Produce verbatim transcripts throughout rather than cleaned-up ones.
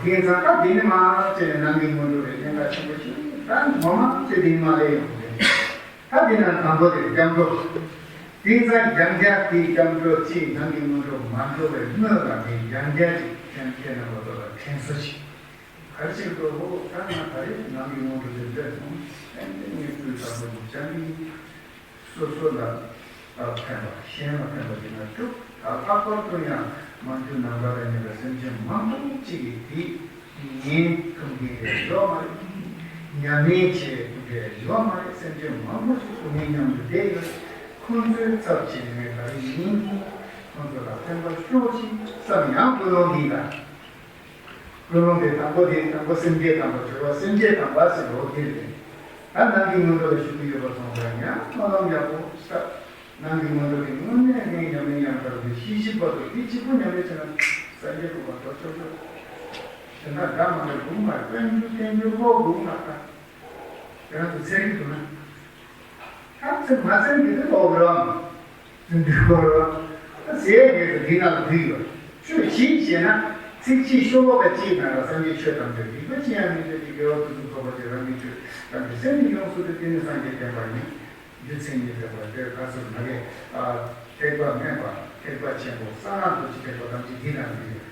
དེང་སང་ད་འདི་ནི་མ་བྱས་ནས་ནང་གི་སྔོན་འགྲོ་རེད། གནད་འགག་ཆེན་པོ་ཞིག་ད་ངོ་མ་བྱས་འདི་ནི་མ་ལས་ཡོང་གི་རེད། ད་འདི་ན་དང་པོ་དེ་སྐྱབས་འགྲོ། དེང་སང་སྦྱང་བྱ་དེའི་སྐྱབས་འགྲོ་གཅིག་ནང་གི་སྔོན་འགྲོ་མ་འགྲོ་བའི་སྔོན་ལ་དེ་སྦྱང་བྱ་ཅིག་ཁྱེད་ཁྱེད་རྣམ་པ་ཚོ་ལ་དྲན་གསོ་ཞིག་ག་རེ་ཞིག་འགྲོ་ཧོ་ད་ང་ད་རེས་ནང་གི་སྔོན་འགྲོ་དེ་འདྲ་སོང་ཨེ་འདི་ངས་བསྐུལ་དང་པོ་དེ་སྦྱང་གི། སོ་སོ་ལ་ཕན་པ་གཞན་ལ་ཕན་པ་ཡིན་ན་འགྲུབ། ད་ལྷག་པར་དུ་ཡང་མ་གྱུར་ནམ་མཁའ་དང་མཉམ་པའི་སེམས་ཅན་མང་པོ་ཅིག་གིས་དེ་ཉན་ཐུབ་མཁན་རེ་ཡོད་མ་རེད། ཉམས་ལེན་བྱེད་ཐུབ་མཁན་རེ་ཡོད་མ་རེད། སེམས་ཅན་མང་པོ་ཞིག་སྐུ་ངལ་མཉམ་དུ་བསྡད་ཡོད། ཁོང་ཚོའི་ཚབ་བྱས་ནས་ངས་ག་རེ་ཡིན་ཁོང་ཚོ་ལ་ཕན་པ་ཤོག་ཅིག་བསམ་ཡང་ཀུན་སློང་འདི་ལ། ཀུན་སློང་དེ་དང་པོ་དེ་དང་པོ་སེམས་བསྐྱེད་དམ་པ་སྦྱོར་བ་སེམས་བསྐྱེད་དམ་པ་ཟེར་ལོ་དེ་རེད། ད་ནང་གི་སྔོན་འགྲོ་ལ་ཞུགས་ཀྱི་ཡོད་པ་སོང་ཙང་ཡང་སྨོན་ལམ་ཡག་པོ་བཏབ། ནང་གི་སྔོན་འགྲོ་དེ་དངོས་གནས་ངས་ཉམས་ལེན་ཡང་དག་པའི་ཤེས་བཞིན་པ་དང་དེ་གཅིག་པུ་ཉམས་ལེན་བྱས་ན་སངས་རྒྱས་གོ་འཕང་ཐོབ་ཆོག་ཆོག་དེ་འདྲ་འདྲ་མ་འདྲ་དགོས་མ་རེད། དཔལ་འབྱོར་བསྟན་འགྱུར་ལོག་དགོས་མ་རེད། དེ་རང་ཚོ་ཚེ་རིང་འདུག་ན། ད་ཚེ་མ་ཚེ་འདི་དུས་ལོག་རང་། འདི་སྐོར་ལ། ཟས་ངེས་སུ་འདི་ནང་འདུས་ཡོད། ཆོས་གཞན་ཞེ་ན། ཚིག་གཅིག་ཤོ་ལོ་ཀ་གཅིག་ནང་ལ་སངས་རྒྱས་ཆོས་ཐམས་ཅད་རིག་པ་ཅི་ཡང་མི་འདོད་ཀྱི་དགེ་བ་ཕུན་སུམ་ཚོགས་པ་དེ་རང་གི་ཆོས་ཐམས་ཅད་སེམས་ནི་ཡོངས་སུ་འདུལ་དེ་ནི་སངས་རྒྱས་བསྟན་པ་ཡིན། རྒྱུ་མཚན་ཉིད་ལྡན་པ་དེ་ག་ཚོད་མ་རེད། ཐེག་པ་དམན་པ་ཐེག་པ་ཆེན་པོ་གསང་སྔགས་རྡོ་རྗེ་ཐེག་པ་ཐམས་ཅད་འདི་ནང་འདུས་ཡོད།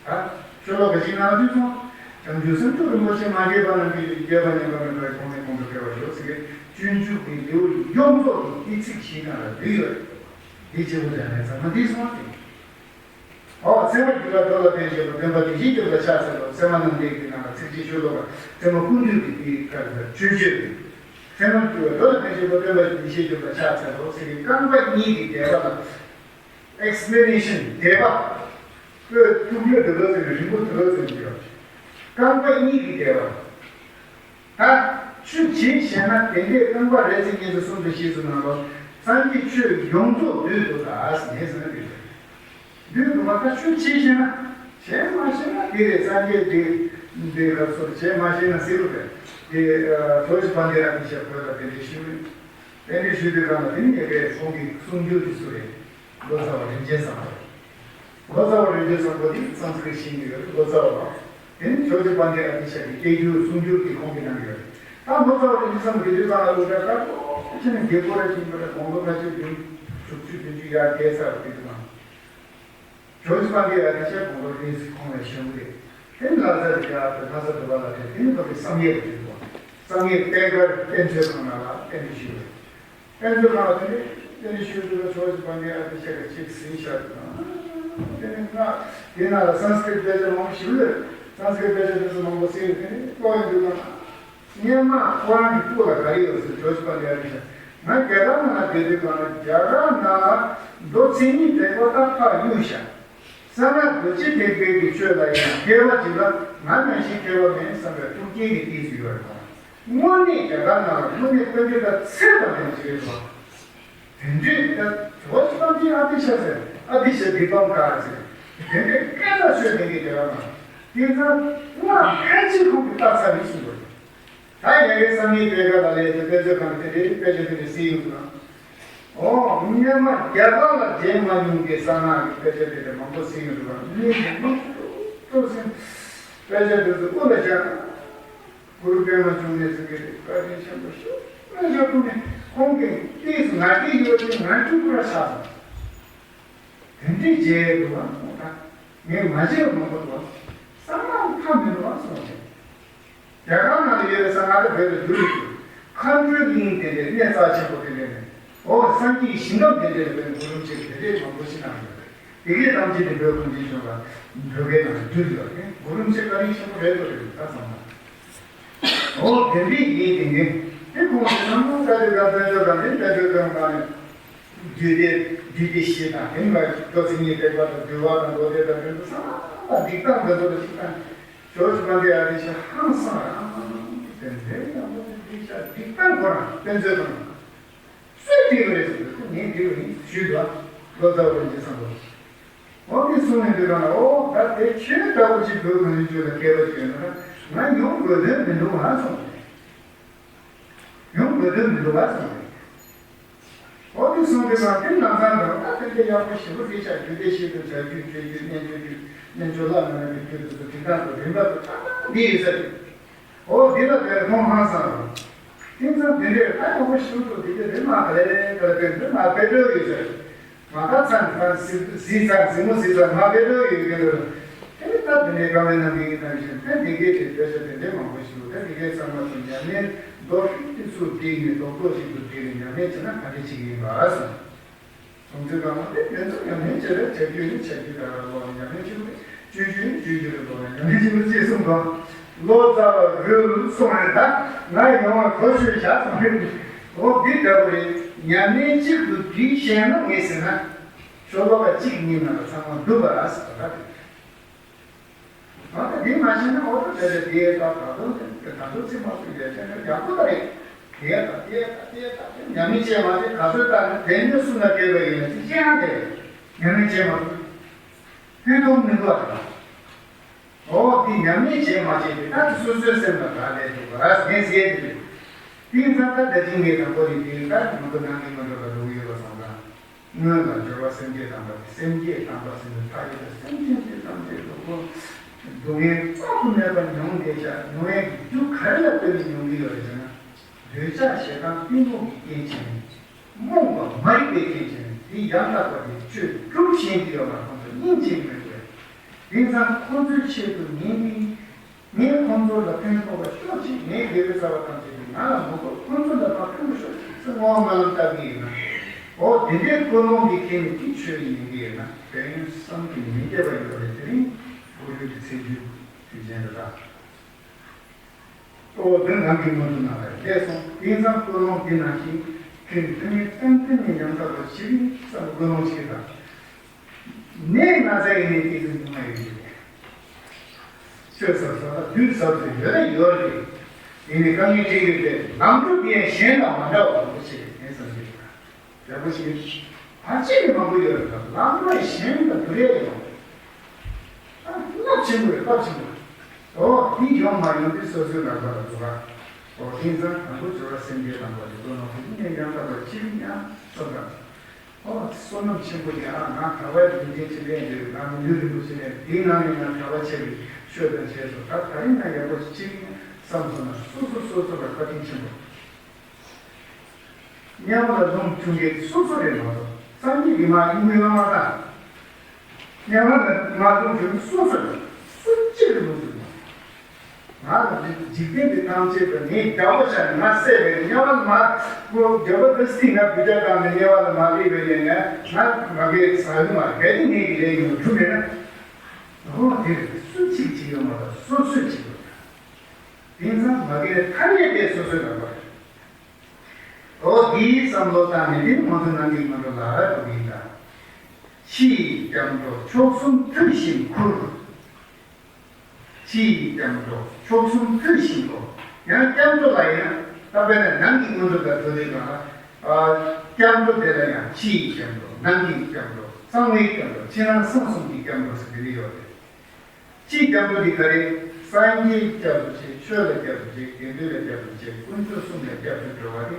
ད་ཤོ་ལོ་ཀ་བཞི་ནང་དུ་སོང་། བྱང་ཆུབ་སེམས་མཆོག་རིན་པོ་ཆེ་མ་སྐྱེས་པ་རྣམས་ཀྱི་ཡོད་པ་ཉམས་པ་མེད་པར་གོང་ནས་གོང་དུ་འཕེལ་བར་ཤོག་ཟེར་གྱི་སྤྱོད་འཇུག་གི་ལེའུ་ཡོངས་རྫོགས་ཀྱི་ཏི་ཚིག་བཞི་ནང་ལ་འདུས་ཡོད། འདི་བྱེད་པོ་ལས་ནས་ཚང་མ་འདི་སོང་སྟེ། ཨོ་ཚད་མར་གྱུར་པ་འགྲོ་ལ་ཕན་བཞེད་པ་སྟོན་པ་དེ་བཞིན་གྱུར་པ་ཕྱག་འཚལ་ལོ། ཚད་མ་རྣམ་འགྲེལ་གྱི་ནང་ལ་ཚིག་གཅིག་ཤོ་ལོ་ཀ་ཚད་མ་ཀུན་བཏུས་ཀྱི་དེའི་སྐབས་ལ་སྤྱོད་བརྗོད་དེ། ཚད་མར་གྱུར་པ་འགྲོ་ལ་ཕན་བཞེད་པ་སྟོན་པ་དེ་བཞིན་གྱུར་པ་ཕྱག་འཚལ་ལོ་ཟེར་གྱི་རྐང་པ་གཉིས་ཀྱི་འགྲེལ་པ་ལ། Explanation དེ་བ། ཁོས་ཐུགས་ལ་དེ་ལ་ཟེར་ནས་རིང་པོ་དེ་ལ་ཟེར་ནས་ཡོད། རྐང་པ་གཉིས་ཀྱི་འགྲེལ་པ། ད་ཆོས་ཇི་བཞིན་ན་དེ་འདྲའི་རྐང་པ་རེ་ཚེ་གཉིས་སུ་གསུམ་དུ་བཞི་སུ་ནང་ལོ། སངས་རྒྱས་ཆོས་ཡོངས་རྫོགས་བསྡུས་འདུག་ད་ཟེར་ནས་ཟེར་ན་དེ་རེད། བསྡུས་འདུག་པ་ད་ཆོས་ཇི་བཞིན་ན། བྱས་མ་ཤེས་ན་དེ་རེད། སངས་རྒྱས་དེ་འདི་ག་ཚོད་བྱས་མ་ཤེས་ན་ཟེར་རུ་རེད། དེ་ཇོ་ཇི་བྷན་དེ་ར་དེ་ཤ་བོད་ལ་དེ་འདྲའི་ཞུས་མེད། དེ་འདྲའི་ཞུས་དུས་གང་ལ་དེ་ནི་ངེད་ཀའི་ཁོང་གི་གསུང་རྒྱུ་དེ་སུ་རེད། ལོ་ཙཱ་བ་རིན་ཆེན་བཟང་པོ་རེད། ལོ་ཙཱ་བ་རིན་ཆེན་བཟང་པོ་དེ་སཾ་སྐྲྀཏ་ཤེས་ཀྱི་ཡོད་རེད། ལོ་ཙཱ་བ་ལ། དེ་ནི་ཇོ་ཇི་བྷན་དེ་ཨ་ཏི་ཤ་གི་སྐད་སྒྱུར་གསུང་སྒྱུར་དེ་ཁོང་གིས་གནང་ཡོད་རེད། ད་ལོ་ཙཱ་བ་རིན་ཆེན་བཟང་པོ་དེ་དུས་གང་ལ་ལོ་ཙཱ་ད་ཁོ་ཆེ་ནས་རྒྱལ་པོ་ར་ཅིག་ཡོད་རེད། དགུང་ལོ་ལྔ་བཅུ་བདུན་དྲུག་ཅུ་བདུན་ཅུ་ཡར་བསྡད་ཚར་བ་དེ་དུས་གང་། ཇོ་ཇི་བྷན་དེ་ཨ་ཏི་ཤ་དགུང་ལོ་བདུན་ཙམ་གོང་ལ་བཞུགས་རེད། དེ་ནི་ལྷ་ས་རི་རྒྱལ་དང་ལྷ་ས་འགྲོ་བ་ལ་དེ་དེ་ནི་ཁོ་གི་བསམ་ཡས་དེ་དུས་གང་། བསམ་ཡས་པད་དཀར་དཔེ་མཛོད་ཁང་ནང་ལ་དཔེ་མཛོད་ཞུས་རེད། དཔེ་མཛོད་ཁང་ལ་དེ་ནས་དཔེ་མཛོད་ཞུ་དུས་ལ་ཇོ་ཇི་བྷན་དེ་ཨ་ཏི་ཤ་གིས་གཅིག་ཟིན་བཞག་འདུག་དེ་ནས་ང་དེ་ནང་ལ་སཾ་སྐྲྀཏ་དཔེ་ཆ་མང་པོ་ཞིག་ཡོད། སཾ་སྐྲྀཏ་དཔེ་ཆ་དེ་ཚོ་མང་པོ་གསན་ཡོད། དེ་ནས་ཀློག་ཡོང་དུས་ལ་སྔོན་མ་ཁོ་རང་གི་སྤུ་ལ་ག་རེ་ཡོད་ཟེར། ཇོ་ཇི་བྷན་དེ་ཨ་ཏི་ཤ་ང་རྒྱ་གར་ནང་ལ་བསྡད་དུས་གང་ལ་རྒྱ་གར་ནང་ལ་མདོ་མཚན་ཉིད་ཐེག་པ་ད་ཕར་གཡུག་བཞག་གསང་སྔགས་རྡོ་རྗེ་ཐེག་པའི་གི་ཆོས་ལ་ཡང་མཁས་པ་ཅིག་ལ་ང་ནང་བཞིན་མཁས་པ་མེད་བསམ་པའི་ཐུགས་བསྐྱེད་ཀྱི་ཏོག་ཙམ་ཡོད་རེད་མ། དངོས་གནས་རྒྱ་གར་ནང་ལ་དངོས་གནས་དཔལ་འབྱོར་དང་ཚད་དང་ལྡན་ཅིག་རེད་བ། དེ་འདྲའི་ད་ཇོ་ཇི་བྷན་དེ་ཨ་ཏི་ཤ་ཟེར། ཨ་ཏི་ཤ་དི་པང་ཀ་ཟེར། དེ་འདྲའི་སྐད་གྲགས་ཆོད་ལྡན་གྱི་རྒྱ་གར་ནང་དེ་ཚང་སྔགས་ཕལ་ཆེར་ཁོང་གིས་བལྟས་ཚར་རེད་གསུངས་པ་རེད། ད་ཡ་གི་སངས་རྒྱས་པད་དཀར་ལ་ལས་དེ་དཔེ་མཛོད་ཁང་དེ་འདྲའི་དཔེ་ཆ་དེ་འདྲ་གསན་ཡོང་དུས་ན། ཨོ་སྔོན་མ་རྒྱ་གར་ལ་མཇལ་མ་མྱོང་གི་གསང་སྔགས་ཀྱི་དཔེ་ཆ་དེ་འདྲ་མང་པོ་གསན་ཡོང་དུས་ན་སྙིང་གི་མིག་ཏོ་ཏོ་ཟིན། དཔེ་ཆ་དེ་ཚོ་དབུ་ལ་བཞག་གུ་རུ་པདྨ་འབྱུང་གནས་ཟེར་གྱི་རེད། བཀའ་དྲིན་ཆེན་པོ་ཞུ། ཨ་ཞོག་ཀུན་ནས་ཁོང་གིས་ཏིས་ང་ཏིས་ཡོད་ཅིག་ང་ཅུ་ཀུ་ར་ཆགས་སོང་། དེ་འདྲའི་རྗེས་འདུག་བ་མོ་ད་ངས་མ་བརྗེད་མང་པོ་འདུག་བ། གསང་སྔགས་ཐབས་མི་འདུག་བ་སོང་ནས། རྒྱ་གར་ནང་ལ་ཡོད་པའི་གསང་སྔགས་དེ་བོད་ལ་བསྒྱུར་ཡོད་ཀྱི། མཁའ་འགྲོའི་གླིང་དེ་འདྲའི་གནས་རྩ་ཆེན་པོ་དེ་འདྲ་ནས། འོ་སངས་རྒྱས་ཀྱི་ཞིང་ཁམས་དེ་འདྲ་ལ་བོད་གུ་རུ་མཆེད་དེ་འདྲའི་མང་པོ་ཞིག་གནང་ཡོད་རེད། དེ་གའི་གཏམ་རྒྱུད་དེ་བོད་གངས་ཅན་ལྗོངས་ལ་བོད་སྐད་ནང་བསྒྱུར་ཡོད་རེད། གུ་རུ་མཆེད་བཀའ་དྲིན་ཆེན་པོ་རེད་དོ་རེད་ད་བསམ་ན། འོ་དེ་འདྲའི་ཡིན་དེ་ངས་དེ་ཁོང་ཚོ་ཚང་མ་ལྟ་དུས་ག་དཔལ་འབྱོར་གང་དེ་དཔལ་འབྱོར་གང་གང་ནས་བསྡུས་ཏེ་བསྡུས་ཏེ་ཤེས་དང་དེ་མ་མདོ་མཚན་ཉིད་ཐེག་པ་དང་འདུལ་བ་དང་མདོ་སྡེ་དང་དེ་ཚོ་ཚང་མ་སྡིག་སྟངས་དེ་ཚོ་ལ་ཤེས་དང་ཇོ་ཇི་བྷན་དེ་ཨ་ཏི་ཤ་ཧང་སང་རང་དེ་འདྲའི་ཡག་པོ་དེ་འདྲའི་ཤ་སྡིག་སྟངས་ཁོ་རང་དཔེ་མཛོད་དང་། སུས་བྲིས་པ་རེད་ཟེར་དུས་ངས་བྲིས་པ་ཡིན་ཞུས་འདུག་ལོ་ཙཱ་བ་རིན་ཆེན་བཟང་པོ། འོ་དེ་གསུངས་ནས་འདུག་ག་ན། འོ་ད་དེ་ཁྱོད་ལྟ་བུ་ཅིག་བོད་གངས་ཅན་ལྗོངས་ལ་མཁས་པ་ཅིག་ཡོད་ན་ང་ཡོང་དགོས་དོན་མི་འདུག་ཨ་གསུངས་ནས། ཡོང་དགོས་དོན་མི་འདུག་ཨ་གསུངས་ནས། འོ་དེ་གསུངས་དུས་ཙང་དེ་ནང་ཚང་དང་ད་དེ་འདྲ་ཡག་པོ་ཞེ་པོ་རེད་ཤག་རྒྱུད་སྡེ་ཤིན་ཏུ་བྱ་རྒྱུད་སྤྱོད་རྒྱུད་རྣལ་འབྱོར་རྒྱུད་རྣལ་འབྱོར་བླ་ན་མེད་པའི་རྒྱུད་དེ་ཚོ་དེ་དག་ཏུ་རིམ་པ་དུ་ཏག་ཏག་འདི་ཡོད་ས་རེད། འོ་འདི་ལ་དཔེ་མཐོང་ཧང་སང་རུང་། དེང་སང་དེ་འདྲའི་ད་ཡག་པོ་ཞེ་པོ་འདུག་དེ་འདྲ་རེད་མ་ག་ལེ་ག་ལེ་དཔེ་འདི་མ་དཔེ་འགྲོ་ཡོད་ས་རེད། མ་ད་ཚང་ད་གཟིགས་གཟིགས་ཚང་གཟིགས་མོ་གཟིགས་ཚང་མ་དཔེ་འགྲོ་ཡོད་གི་འདུག་དེ་ནི་ད་དེ་ནས་བཀའ་མོལ་གནང་མཁན་གྱི་ཐང་ཆེན་དེ་འདི་གའི་དེ་དཔེ་ཆ་དེ་འདྲའི་མང་པོ་ཞིག་འདུག་ད་འདི་གའི་ཚང་མ་ཚོ་ཉམས་ལེན་རྡོག་ཤིག་དེ་ཚུར་བསྒྲིགས་ནས་རྡོག་རྡོག་ཞིག་ཏུ་བསྒྲིགས་ནས་ཉམས་ལེན་བྱས་ན་ག་འདྲ་ཞིག་ཡིན་པ་གསུངས། གསུང་ཚུལ་གང་མ་དེ་དེ་ཚོ་ཉམས་ལེན་བྱེད་རེད། བྱ་རྒྱུ་ཡིན་བྱ་རྒྱུ་ལྟར་ལོག་ཉམས་ལེན་བྱེད་དགོས། སྤྱོད་རྒྱུ་ཡིན་སྤྱོད་རྒྱུ་ལ་ལོག་ཉམས་ལེན་བྱེད་དགོས་ཅེས་གསུངས་པ། ལོ་ཙཱ་བ་རུལ་སོང་རེད་ད། ང་ཡི་མྱོང་བ་གོ་ཆོད་བཞག་སོང་རེད། འོ་འདི་འདྲ་པོ་རེད། ཉམས་ལེན་གཅིག་ཏུ་བསྒྲིལ་ཤེས་ན་ངས་ཟེར་ན། ཤོ་ལོ་ཀ་གཅིག་གཉིས་ནང་ལ་ཚང་མ་འདུས་པ་ར་ཟེར་བ་རེད། ད་ལྟ་འདི་མ་ཤེས་ན་འོ་ད་དེ་རེད་དེ་ད་ད་དུང་དེ་ད་དུང་ཚིག་མ་གསུངས་པའི་ཆ་ནས་ཡག་པོ་ད་རེད། དེ་ད་དེ་ད་དེ་ད་དེ་ཉམས་ལེན་བྱས་མ་དེ་ག་ཚོད་ལྟ་ན་དེ་ཉིད་གསུམ་ལ་བལྟས་པ་ཡིན་ན་ཅི་ཤེས་ཡང་དེ་རེད། ཉམས་ལེན་བྱས་མ་ཐུབ། ཕུན་སུམ་མི་འདུག་ཨ། འོ་དེ་ཉམས་ལེན་བྱས་མ་བྱས་དེ་ད་དེ་སོ་སོའི་སེམས་ལ་ག་ལས་འདུག་ག་ཟེར་ཟེར་དེ་རེད། དེ་ཡིན་ཙང་ད་ད་ཅི་ངས་དང་པོ་ནས་དེ་ད་མི་འདུག་ནང་གི་མི་འདུག་ལ་འགྲོ་གི་ཡོད་པ་སོང་ཙང་། སྔོན་ལ་སྦྱོར་བ་སེམས་བསྐྱེད་དམ་པ་སེམས་བསྐྱེད་དམ་པ་ཟེར་ནས་ཐག་ཡིན་ན་སེམས་ཅན་ཐམས་ཅད་ལ་སྡུག་བསྔལ་དཔག་ཏུ་མེད་པ་མྱོང་བསྡད་ཤག་མྱོང་བའི་རྒྱུ་ག་རེ་ལ་ལྟོས་ནས་མྱོང་གི་ཡོད་རེད་ཟེར་ན། འདོད་ཆགས་ཞེ་སྡང་གཏི་མུག་གི་རྐྱེན་བྱས་ནས་རྨོངས་པ་མ་རིག་པའི་རྐྱེན་བྱས་ནས་དེ་ཡང་དག་པ་དེ་ཆོས་སྒྲུབ་ཤེས་ཀྱི་ཡོད་མ་ཁོང་ཚོ་སྙིང་རྗེ་མི་དགོས། དེང་སང་ཁོང་ཚོའི་ཆེད་དུ་ངས་ནི། ངས་ཁོང་ཚོ་ལ་ཕན་ཐོགས་པ་ཤོག་ཅིག་ངས་དགེ་བའི་རྩ་བ་ཐམས་ཅད་ཀྱིས་ང་ལ་མ་དགོས། ཁོང་ཚོ་ལ་ཕར་ཕན་པ་ཤོག་ཅིག་ཚེ་སྔོན་སྨོན་ལམ་བཏབ་ཀྱི་ཡིན་ན། འོ་དེ་འདྲའི་ཀུན་སློང་གིས་ཁྱེད་ནི་ཅི་ཆོས་ཡིན་གྱི་ཡིན་ན་དོན་ཡོད་བསམ་གྱི་མི་སྐྱེ་བ་ཡོད་རེད། དེ་རིང་གོ་རྒྱུ་དེ་ཚེ་རྒྱུ་དུས་ཆེན་དུ་ད། གཙོ་བོ་དོན་གང་གི་སྔོན་དུ་ན་ལ་ལས་སོང་དེང་སང་ཀུན་སློང་འདི་ནང་བཞིན་ཁྱེད་ནི་དོན་ཡོད་བསམ་གྱི་མི་ཉམས་ཐག་པ་ཞིག་བསམ་ཀུན་སློང་ཞིག་དང་། ནས་ན་ཚ་ཡིན་ནས་སྐྱེ་ཚུལ་ཉུང་བ་ཡོད་ཀྱི་རེད། ཆོས་ཟབ་ཟབ་ལ་དུས་ཟབ་ཟབ་ཡོད་རེད་ཡོད་རེད། ཡིན་ནའི་དཀའ་ངལ་འཕྲད་ཡོད་པས་ལམ་འགྲོ་དེ་ཡང་གཞན་དང་མ་འདྲ་བ་མང་པོ་ཞིག་རེད་ངས་བསམ་གྱི་འདུག་ཡག་པོ་ཞིག་རེད། བར་ཆད་ཀྱི་མང་པོ་ཡོད་རེད་ལ་ལམ་འགྲོ་གཞན་དང་བསྡུར་ཡས་ཡོད་རེད། ཨ་རླབས་ཆེན་པོ་རེད་རླབས་ཆེན་པོ་རེད། འོ་དེ་ཡོང་མ་ཡོང་དེ་སོ་སོའི་ལག་པ་ལ་འདུག་ག་འོ་དེང་སང་དང་པོ་སྦྱོར་བ་སེམས་བསྐྱེད་དམ་པ་དེ་ཀུན་སློང་དེ་ནས་ཡང་དག་པར་ཅི་རིགས་ཡང་བསམ་དང་། ཨོ། བསོད་ནམས་ཆེན་པོ་ཡང་ང་གྲྭ་པའི་ལུས་རྟེན་ཅིག་ལེན་འདོད། ང་མི་ལུས་རིན་པོ་ཆེ་ལེན། དེའི་ནང་ནས་ང་གྲྭ་པ་ཆེ་བའི་ཆོས་དང་བྱས་སོ། ད་ད་རིང་ང་ཡག་པོ་ཅིག་བསམ་སོང་ན་སོ་སོ་སོ་སོ་ལ་བཀའ་དྲིན་ཆེན་པོ། དམྱལ་བ་ལ་ལྷུང་བཅུག་མཁན་སོ་སོ་རེད་མ་གཏོགས་སངས་རྒྱས་ཀྱི་མ་ཡིན་མིན་ལ་མ་ལྟ། དམྱལ་བ་ལ་མ་ལྷུང་བཅུག་མཁན་སོ་སོ་རེད། སུ་གཅིག་གིས་ལྷུང་བཅུག་མ། ང་ལ་འཇིག་རྟེན་འདི་ཐམས་ཅད་དུ་ངས་རྒྱལ་པོ་བྱ་ནས་ང་བསད་པས་དམྱལ་བ་ལ་མ་ཁོ་རྒྱལ་པོ་འདི་སྟེང་ན་བུ་ཆ་བཏང་ནས་དམྱལ་བ་ལ་མ་སླེབས་པས་ནས་ང་ང་མ་གིར་ཟ་གི་མ་རེད། གལ་ཏེ་ངས་ཀྱི་ལས་ཡོང་གྲུབ་མེད་ན། འོ་དེ་རེད། སུ་གཅིག་བྱེད་ཡོང་མ་རེད། སོ་སོས་བྱེད་དགོས། དེང་སང་མ་གིར་ཐ་སྙད་དེ་སོ་སོའི་ལག་པ་རེད། འོ་དེའི་བསམ་བློ་བཏང་ནས་འདི་ང་ཚོ་ནང་གི་ང་ཚོ་ལ་འགྲོ་གི་ཡིན་ད། ཕྱི་ཡི་སྐྱབས་འགྲོ་མཆོག་གསུམ་ཕུལ་ཞིང་ཁུར། ཕྱི་ཡི་སྐྱབས་འགྲོ་མཆོག་གསུམ་ཕུལ་ཞིང་ཁུར། ཡང་སྐྱབས་འགྲོ་ལ་ཡིན་ན་ད་དཔེར་ན་ནང་གི་སྔོན་འགྲོ་དང་འགྲོ་དུས་གང་ལ། སྐྱབས་འགྲོ་དེ་ལ་ཡང་ཕྱི་ཡི་སྐྱབས་འགྲོ་ནང་གི་སྐྱབས་འགྲོ་གསང་བའི་སྐྱབས་འགྲོ་ཕྱི་ནང་གསང་གསུམ་གྱི་སྐྱབས་འགྲོ་ཟེར་དེ་འདྲ་ཡོད་རེད། ཕྱིའི་སྐྱབས་འགྲོ་འདི་ག་རེ། སངས་རྒྱས་སྐྱབས་སུ་མཆི། ཆོས་ལ་སྐྱབས་སུ་མཆི། དགེ་འདུན་ལ་སྐྱབས་སུ་མཆི། དཀོན་མཆོག་གསུམ་ལ་སྐྱབས་སུ་འགྲོ་བ་དེ་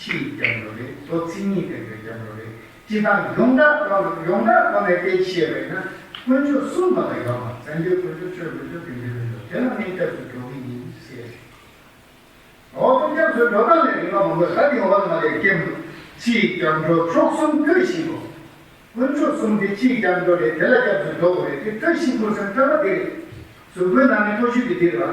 ཕྱིའི་སྐྱབས་འགྲོ་རེད། མདོ་མཚན་ཉིད་ལྡན་པའི་སྐྱབས་འགྲོ་རེད། སྤྱིར་བཏང་ཡོངས་གྲགས་སྒོ་ནས་ཡོངས་གྲགས་སྒོ་ནས་སྐད་ཆ་བཤད་པ་ཡིན་ན་དཀོན་མཆོག་གསུམ་མ་གཏོགས་ཡོད་མ་རེད། སངས་རྒྱས་དཀོན་མཆོག་ཆོས་དཀོན་མཆོག་དགེ་འདུན་དཀོན་མཆོག་དེ་ལ་ངས་སྐྱབས་སུ་འགྲོ་གི་ཡིན་ཟེར། འོ་དེ་སྐྱབས་སུ་འགྲོ་སྟངས་ལས་རིགས་པ་མང་པོ་ད་དེ་འོག་ལ་མ་ལས་སྐྱེམས་ཕྱིའི་སྐྱབས་འགྲོ་མཆོག་གསུམ་ཐོས་ཤིང་གོ། དཀོན་མཆོག་གསུམ་དེ་ཕྱིའི་སྐྱབས་འགྲོ་རེད། དེ་ལ་སྐྱབས་སུ་འགྲོ་དགོས་རེད། དེ་ཐོས་ཤིང་ཁུར་ཟེར་ཐོས་པ་དེ་རེད། གཟུགས་པོའི་ནང་ནས་ཐོས་ཤིང་དེ་དེ་རེད་བ།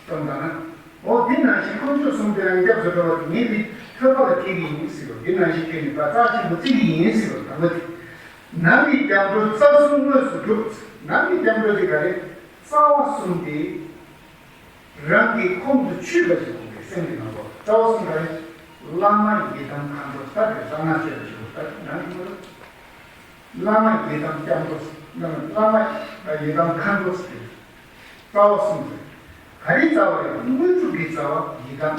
བསམ་ད་ན། འོ་དེ་ནང་བཞིན་དཀོན་མཆོག་གསུམ་དེ་རང་སྐྱབས་སུ་འགྲོ་བ་དེ་ངས་དེ་ཐོས་པ་ལ་ཐིག་གི་ཡིན་ཟེར་བ། དེ་ནང་བཞིན་ཁྱེད་ནི་ད་རྩ་ཆེན་པོ་བརྩི་གི་ཡིན་ཟེར་བ་དང་པོ་དེ། ནང་གི་སྐྱབས་འགྲོ་རྩ་གསུམ་དངོས་སུ་སྒྲུབ། ནང་གི་སྐྱབས་འགྲོ་དེ་ག་རེ། རྩ་བ་གསུམ་དེ། རང་གི་ཁོང་དུ་ཆུད་པ་ཞིག་དགོས་པའི་སེམས་ཀྱི་ནང་པོ་རྩ་བ་གསུམ་ག་རེ། བླ་མ་ཡི་དམ་མཁའ་འགྲོ་ལྟ་བུའི་གསང་སྔགས་སྤྱོད་པ་ཞིག་དགོས་ལྟ་བུའི་ནང་གི་ནང་པོ། བླ་མ་ཡི་དམ་སྐྱབས་འགྲོ་ཟེར། བླ་མ་ཡི་དམ་མཁའ་འགྲོ་ཟེར། རྩ་བ་གསུམ་ཟེར། ག་རེ་རྩ་བ་རེད། དངོས་གྲུབ་ཀྱི་རྩ་བ་ཡི་དམ།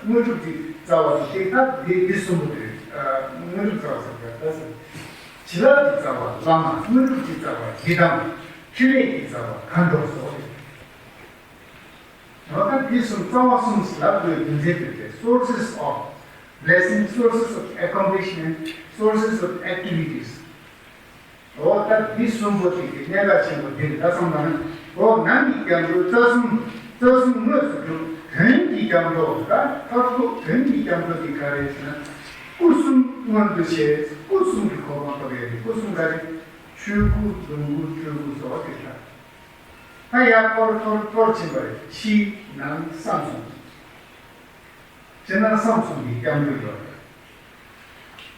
དངོས་གྲུབ་ཀྱི་རྩ་བ་ཞིག་ད་འདི་འདི་གསུམ་པོ་དེ་རེད། དངོས་གྲུབ་རྩ་བ་ཟེར་ད་ཟེར། བྱིན་རླབས་ཀྱི་རྩ་བ་བླ་མ། དངོས་གྲུབ་ཀྱི་རྩ་བ་ཡི་དམ། ཕྲིན་ལས་ཀྱི་རྩ་བ་མཁའ་འགྲོ་སོགས་རེད། འོ་ད་འདི་གསུམ་རྩ་བ་གསུམ་ལབ་དགོས་རྒྱུ་མཚན་དེ་རེད། Sources of Blessing, sources of accomplishment, sources of activities. འོ་ད་འདི་གསུམ་པོ་དེ་གི་གནད་འགག་ཆེན་པོ་འདི་རེད། ད་བསམ་པ་ན། འོ་ནང་གི་སྐྱབས་འགྲོ་རྩ་གསུམ། རྩ་གསུམ་དངོས་སུ་གྲུབ། དོན་གྱི་སྐྱབས་འགྲོ། ད་མཐར་ཐུག་དོན་གྱི་སྐྱབས་འགྲོ་དེ་ག་རེ་ཟེར་ན། སྐུ་གསུམ་མངོན་དུ་བྱས། སྐུ་གསུམ་གྱི་གོ་འཕང་ཐོབ་ཡས་རེད། སྐུ་གསུམ་ག་རེ། ཆོས་སྐུ། འབྲོང་སྐུ། སྤྲུལ་སྐུ་ཟེར་བ་དེ་ལྟ། ད་ཡར་འཕར་འཕར་འཕར་ཕྱིན་པ་རེད། ཕྱི་ནང་གསང་གསུམ། ཕྱི་ནང་གསང་གསུམ་གྱི་སྐྱབས་འགྲོ་ཡོད།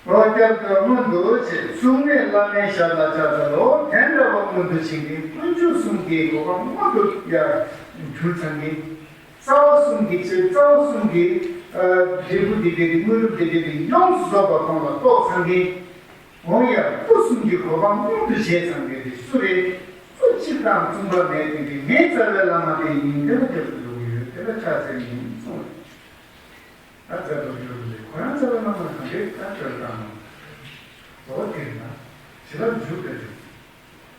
འོ་སྐྱབས་འགྲོ་མངོན་དུ་བྱས། གསུང་མེད་བླ་མའི་ཞབས་ལ་ཕྱག་འཚལ་ལོ། དེ་འདྲ་བ་མངོན་དུ་བྱེད་མཁན་དཀོན་མཆོག་གསུམ་གྱི་གོ་འཕང་མངོན་དུ་ཡར་གྱུར་ཚང་མཁན། རྩ་བ་གསུམ་གྱི་ཆོས། རྩ་བ་གསུམ་གྱི་འབྲས་བུ་འདི་འདྲ་དེ། དངོས་གྲུབ་འདི་འདྲ་དེ་ཡོངས་སུ་རྫོགས་པ་ཁོང་ལ་རྟོགས་ཚང་མཁན། འོ་ཡ། སྐུ་གསུམ་གྱི་གོ་འཕང་མངོན་དུ་བྱས་ཚང་མཁན་དེ་སུ་རེད། སུ་གཅིག་དང་མཚུངས་པ་མེད་དེ། དེ་ངའི་རྩ་བའི་བླ་མ་དེ་ཡིན། དེ་ལ་སྐྱབས་སུ་འགྲོ་གི་ཡོད། དེ་ལ་ཕྱག་འཚལ་གི་ཡིན་གསུངས། ད་རྩ་བའི་བླ་མ་དེ་ཁོ་རང་རྩ་བའི་བླ་མ་གང་གས་ད་སྐྱོར་བཏང་ནོ། འོ་དེ་ན་ཞི་ལ་འཇུག་པའི་འཇུག་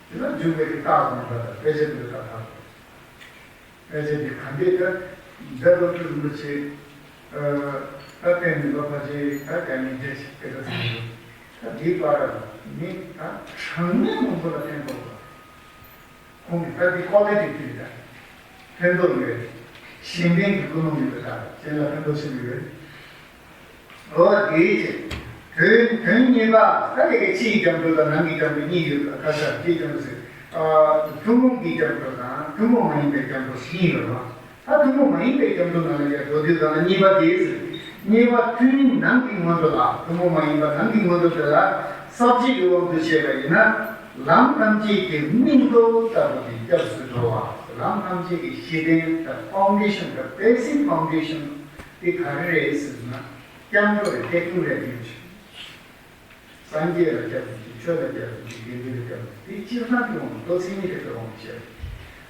ཞི་ལ་འཇུག་པའི་གི་རྟགས་དང་འདྲ། ད་དཔེ་ཆ་འདི་ལ་ད་ད། ཨེ་ཙི་དེ་ག་འདྲས་ད་རྡོ་རྗེ་རིན་པོ་ཆེ། ཨ། ད་བསྟན་འཛིན་པ་ཕལ་ཆེར་ད་རྒྱ་མི་འདྲ་ཞིག་དེ་འདྲ་ཟེར་གྱི་འདུག་ད་འདིའི་བར་ནི་ད་གྲངས་མེད་མང་པོ་ལ་ཕན་ཐོགས་པ། ཁོང་གི་ད་འདི་ཀོ་ལི་ཊི་དེ་ད་ཕན་ཐོགས་ཡོད། གཞན་ཕན་གྱི་ཀུན་སློང་ཡོད་པ་ད་གཞན་ལ་ཕན་ཐོགས་ཆེན་པོ་ཡོད། འོ་དེའི་ཕྱིར། དོན་དོན་གཉིས་པ། ད་དེ་གའི་ཕྱིའི་སྐྱབས་འགྲོ་དང་ནང་གི་སྐྱབས་འགྲོ་གཉིས་ཡོད་པ། ཁ་ཤས་ཕྱིའི་སྐྱབས་འགྲོ་ཟེར། ཨ། ཐུན་མོང་གི་སྐྱབས་འགྲོ་དང་ཐུན་མོང་མ་ཡིན་པའི་སྐྱབས་འགྲོ་གཉིས་ཡོད་པ། ད་ཐུན་མོང་མ་ཡིན་པའི་སྐྱབས་འགྲོ་ནང་ལ་ཡང་འགྲོ་དུས་གང་ལ་གཉིས་པ་དེ་ཟེར། གཉིས་པ་ཐུན་མིན་ནང་གི་མངོན་འགྲོ་ལ། ཐུན་མོང་མ་ཡིན་པ་ནང་གི་མངོན་འགྲོ་དེ་ལ་ས་བཅད་ཀྱི་དབང་དུ་བྱས་པ་ཡིན་ན། ལམ་ཐམས་ཅད་ཀྱི་སྨིན་གྲོལ་ལྟ་བུ་དེ་སྐྱབས་སུ་འགྲོ་བ། ལམ་ཐམས་ཅད་ཀྱི་གཞི་རྟེན་དང་ཕའུན་ཌེ་ཤན་དང་བེ་སིག་ཕའུན་ཌེ་ཤན་དེ་ག་རེ་རེད་ཟེར་ན། སྐྱབས་འགྲོ་རེད། ཐེག་ཆུང་རེད་ཡོད་ཅིག་སངས་རྒྱས་ལ་སྐྱབས་སུ་མཆི། ཆོས་ལ་སྐྱབས་སུ་མཆི། དགེ་འདུན་ལ་སྐྱབས་སུ་མཆི། དེ་སྤྱིར་བཏང་གི་དབང་དུ་མཚན་ཉིད་ཐེག་པའི་དབང་དུ་བྱས།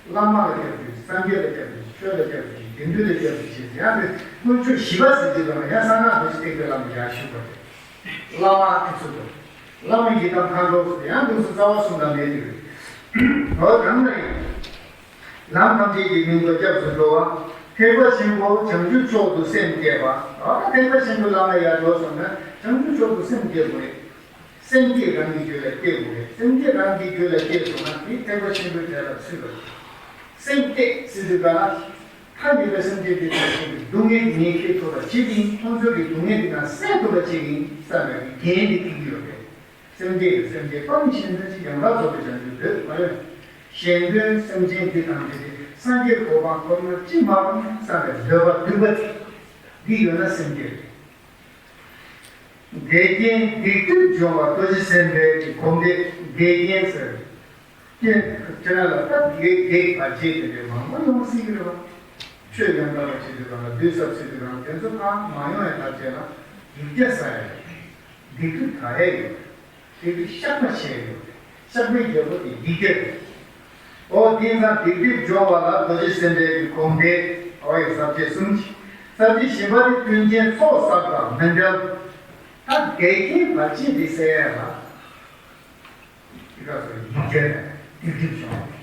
བླ་མ་ལ་སྐྱབས་སུ་མཆི། སངས་རྒྱས་ལ་སྐྱབས་སུ་མཆི། ཆོས་ལ་སྐྱབས་སུ་མཆི། དགེ་འདུན་ལ་སྐྱབས་སུ་མཆི། ཡང་དེ་དཀོན་མཆོག་བཞི་པ་ཟེར་གྱི་དང་ཡང་གསང་སྔགས་རྡོ་རྗེ་ཐེག་པའི་བླ་མ་ཡར་ཞུ་བ་རེད། བླ་མ་དེ་ཚོ་དང་། བླ་མ་ཡི་དམ་མཁའ་འགྲོ་ཟེར་ཡང་དུས་སུ་རྩ་བ་གསུམ་དང་མེད་དེ་རེད། འོ་གང་ན་ཡིན། ལམ་ཐམས་ཅད་ཀྱི་སྨིན་གྲོལ་སྐྱབས་སུ་འགྲོ་བ། ཐེག་པ་ཆེན་པོ་བྱང་ཆུབ་མཆོག་ཏུ་སེམས་བསྐྱེད་པ། ཨ། ཐེག་པ་ཆེན་པོའི་ལམ་ལ་ཡར་འགྲོ་སོང་ན་བྱང་ཆུབ་མཆོག་ཏུ་སེམས་བསྐྱེད་དགོས་རེད། སེམས་བསྐྱེད་རང་གི་རྒྱུད་ལ་སྐྱེ་དགོས་རེད། སེམས་བསྐྱེད་རང་གི་རྒྱུད་ལ་སྐྱེས་སོང་ན་དེ་ཐེག་པ་ཆེན་པོའི་གྲས་ལ་ཚུད་པ་རེད། སེམས་བསྐྱེད་ཟེར་དུས་ག་ལ། ཐ་མལ་པའི་སེམས་ཅན་དེ་ཚོ་ཞིག་གི་སྡུག་བསྔལ་ངས་སྐྱེ་ཐུབ་པ་ཅིག་ཡིན། ཁོང་ཚོ་གི་སྡུག་བསྔལ་དེ་ང་སེལ་ཐུབ་པ་ཅིག་ཡིན་བསམ་པའི་འགན་དེ་འཁྱེར་གྱི་ཡོད་རེད། སེམས་བསྐྱེད་ཀྱི་སེམས་བསྐྱེད་སྤང་བྱེད་འདོད་ཅིག་ཡང་དག་རྫོགས་པའི་བྱང་ཆུབ་འདོད་མ་ཡོད། གཞན་དོན་སེམས་ཅན་འདི་དང་འདི་དེ་སངས་རྒྱས་གོ་འཕང་ཐོབ་ན་ཅི་མ་རུང་བསམ་པའི་འདོད་པ་འདུན་པ་ཅིག་འདི་ཡོད་ན་སེམས་བསྐྱེད་རེད། འགལ་རྐྱེན་སྡིག་སྒྲིབ་སྦྱོང་བ་རྡོ་རྗེ་སེམས་དཔའི་གི་སྒོམ་བཟླས་འགལ་རྐྱེན་ཟེར། རྐྱེན་ཁྱེད་རང་ལ་ད་འགལ་འགལ་བར་ཆད་དེ་འདྲའི་མང་པོ་ཡོང་སྲིད་ཀྱི་རེད་བ། ཆོས་ཡང་དག་པ་བྱེད་དུས་གང་ལ་བདུད་ཟབ་བྱེད་དུས་གང་ལ་དེ་ཚོ་ཚང་མ་ཡོང་ཡ་ཐག་བཅད་ན་སྡིག་རྒྱ་བསགས་ཡ་ཡོད། སྡིག་སྒྲིབ་དག་ཡ་ཡོད། སྡིག་སྒྲིབ་བཤགས་པ་བྱས་ཡོད། བཤགས་པའི་རྒྱལ་པོ་དེ་སྡིག་རྒྱ་རེད། འོ་དེང་སང་སྡིག་སྒྲིབ་སྦྱོང་བ་ལ་རྡོ་རྗེ་སེམས་དཔའི་གི་སྒོམ་བཟླས། འོ་ཡི་ཟབ་ཆོས་གསུམ་གྱི། ཟབ་ཆོས་བཞི་པ་དེ་ཀུན་མཁྱེན་ཚོགས་ཟབ་དང་མི་འབྲལ། ད་འགལ་རྐྱེན་བར་ཆད་དེ་སེལ་ཡ་ལ། དེ་ག་ཚོད་ཡིག་བརྒྱ་ནས་སྡིག་སྒྲིབ་སྦྱོང་བ།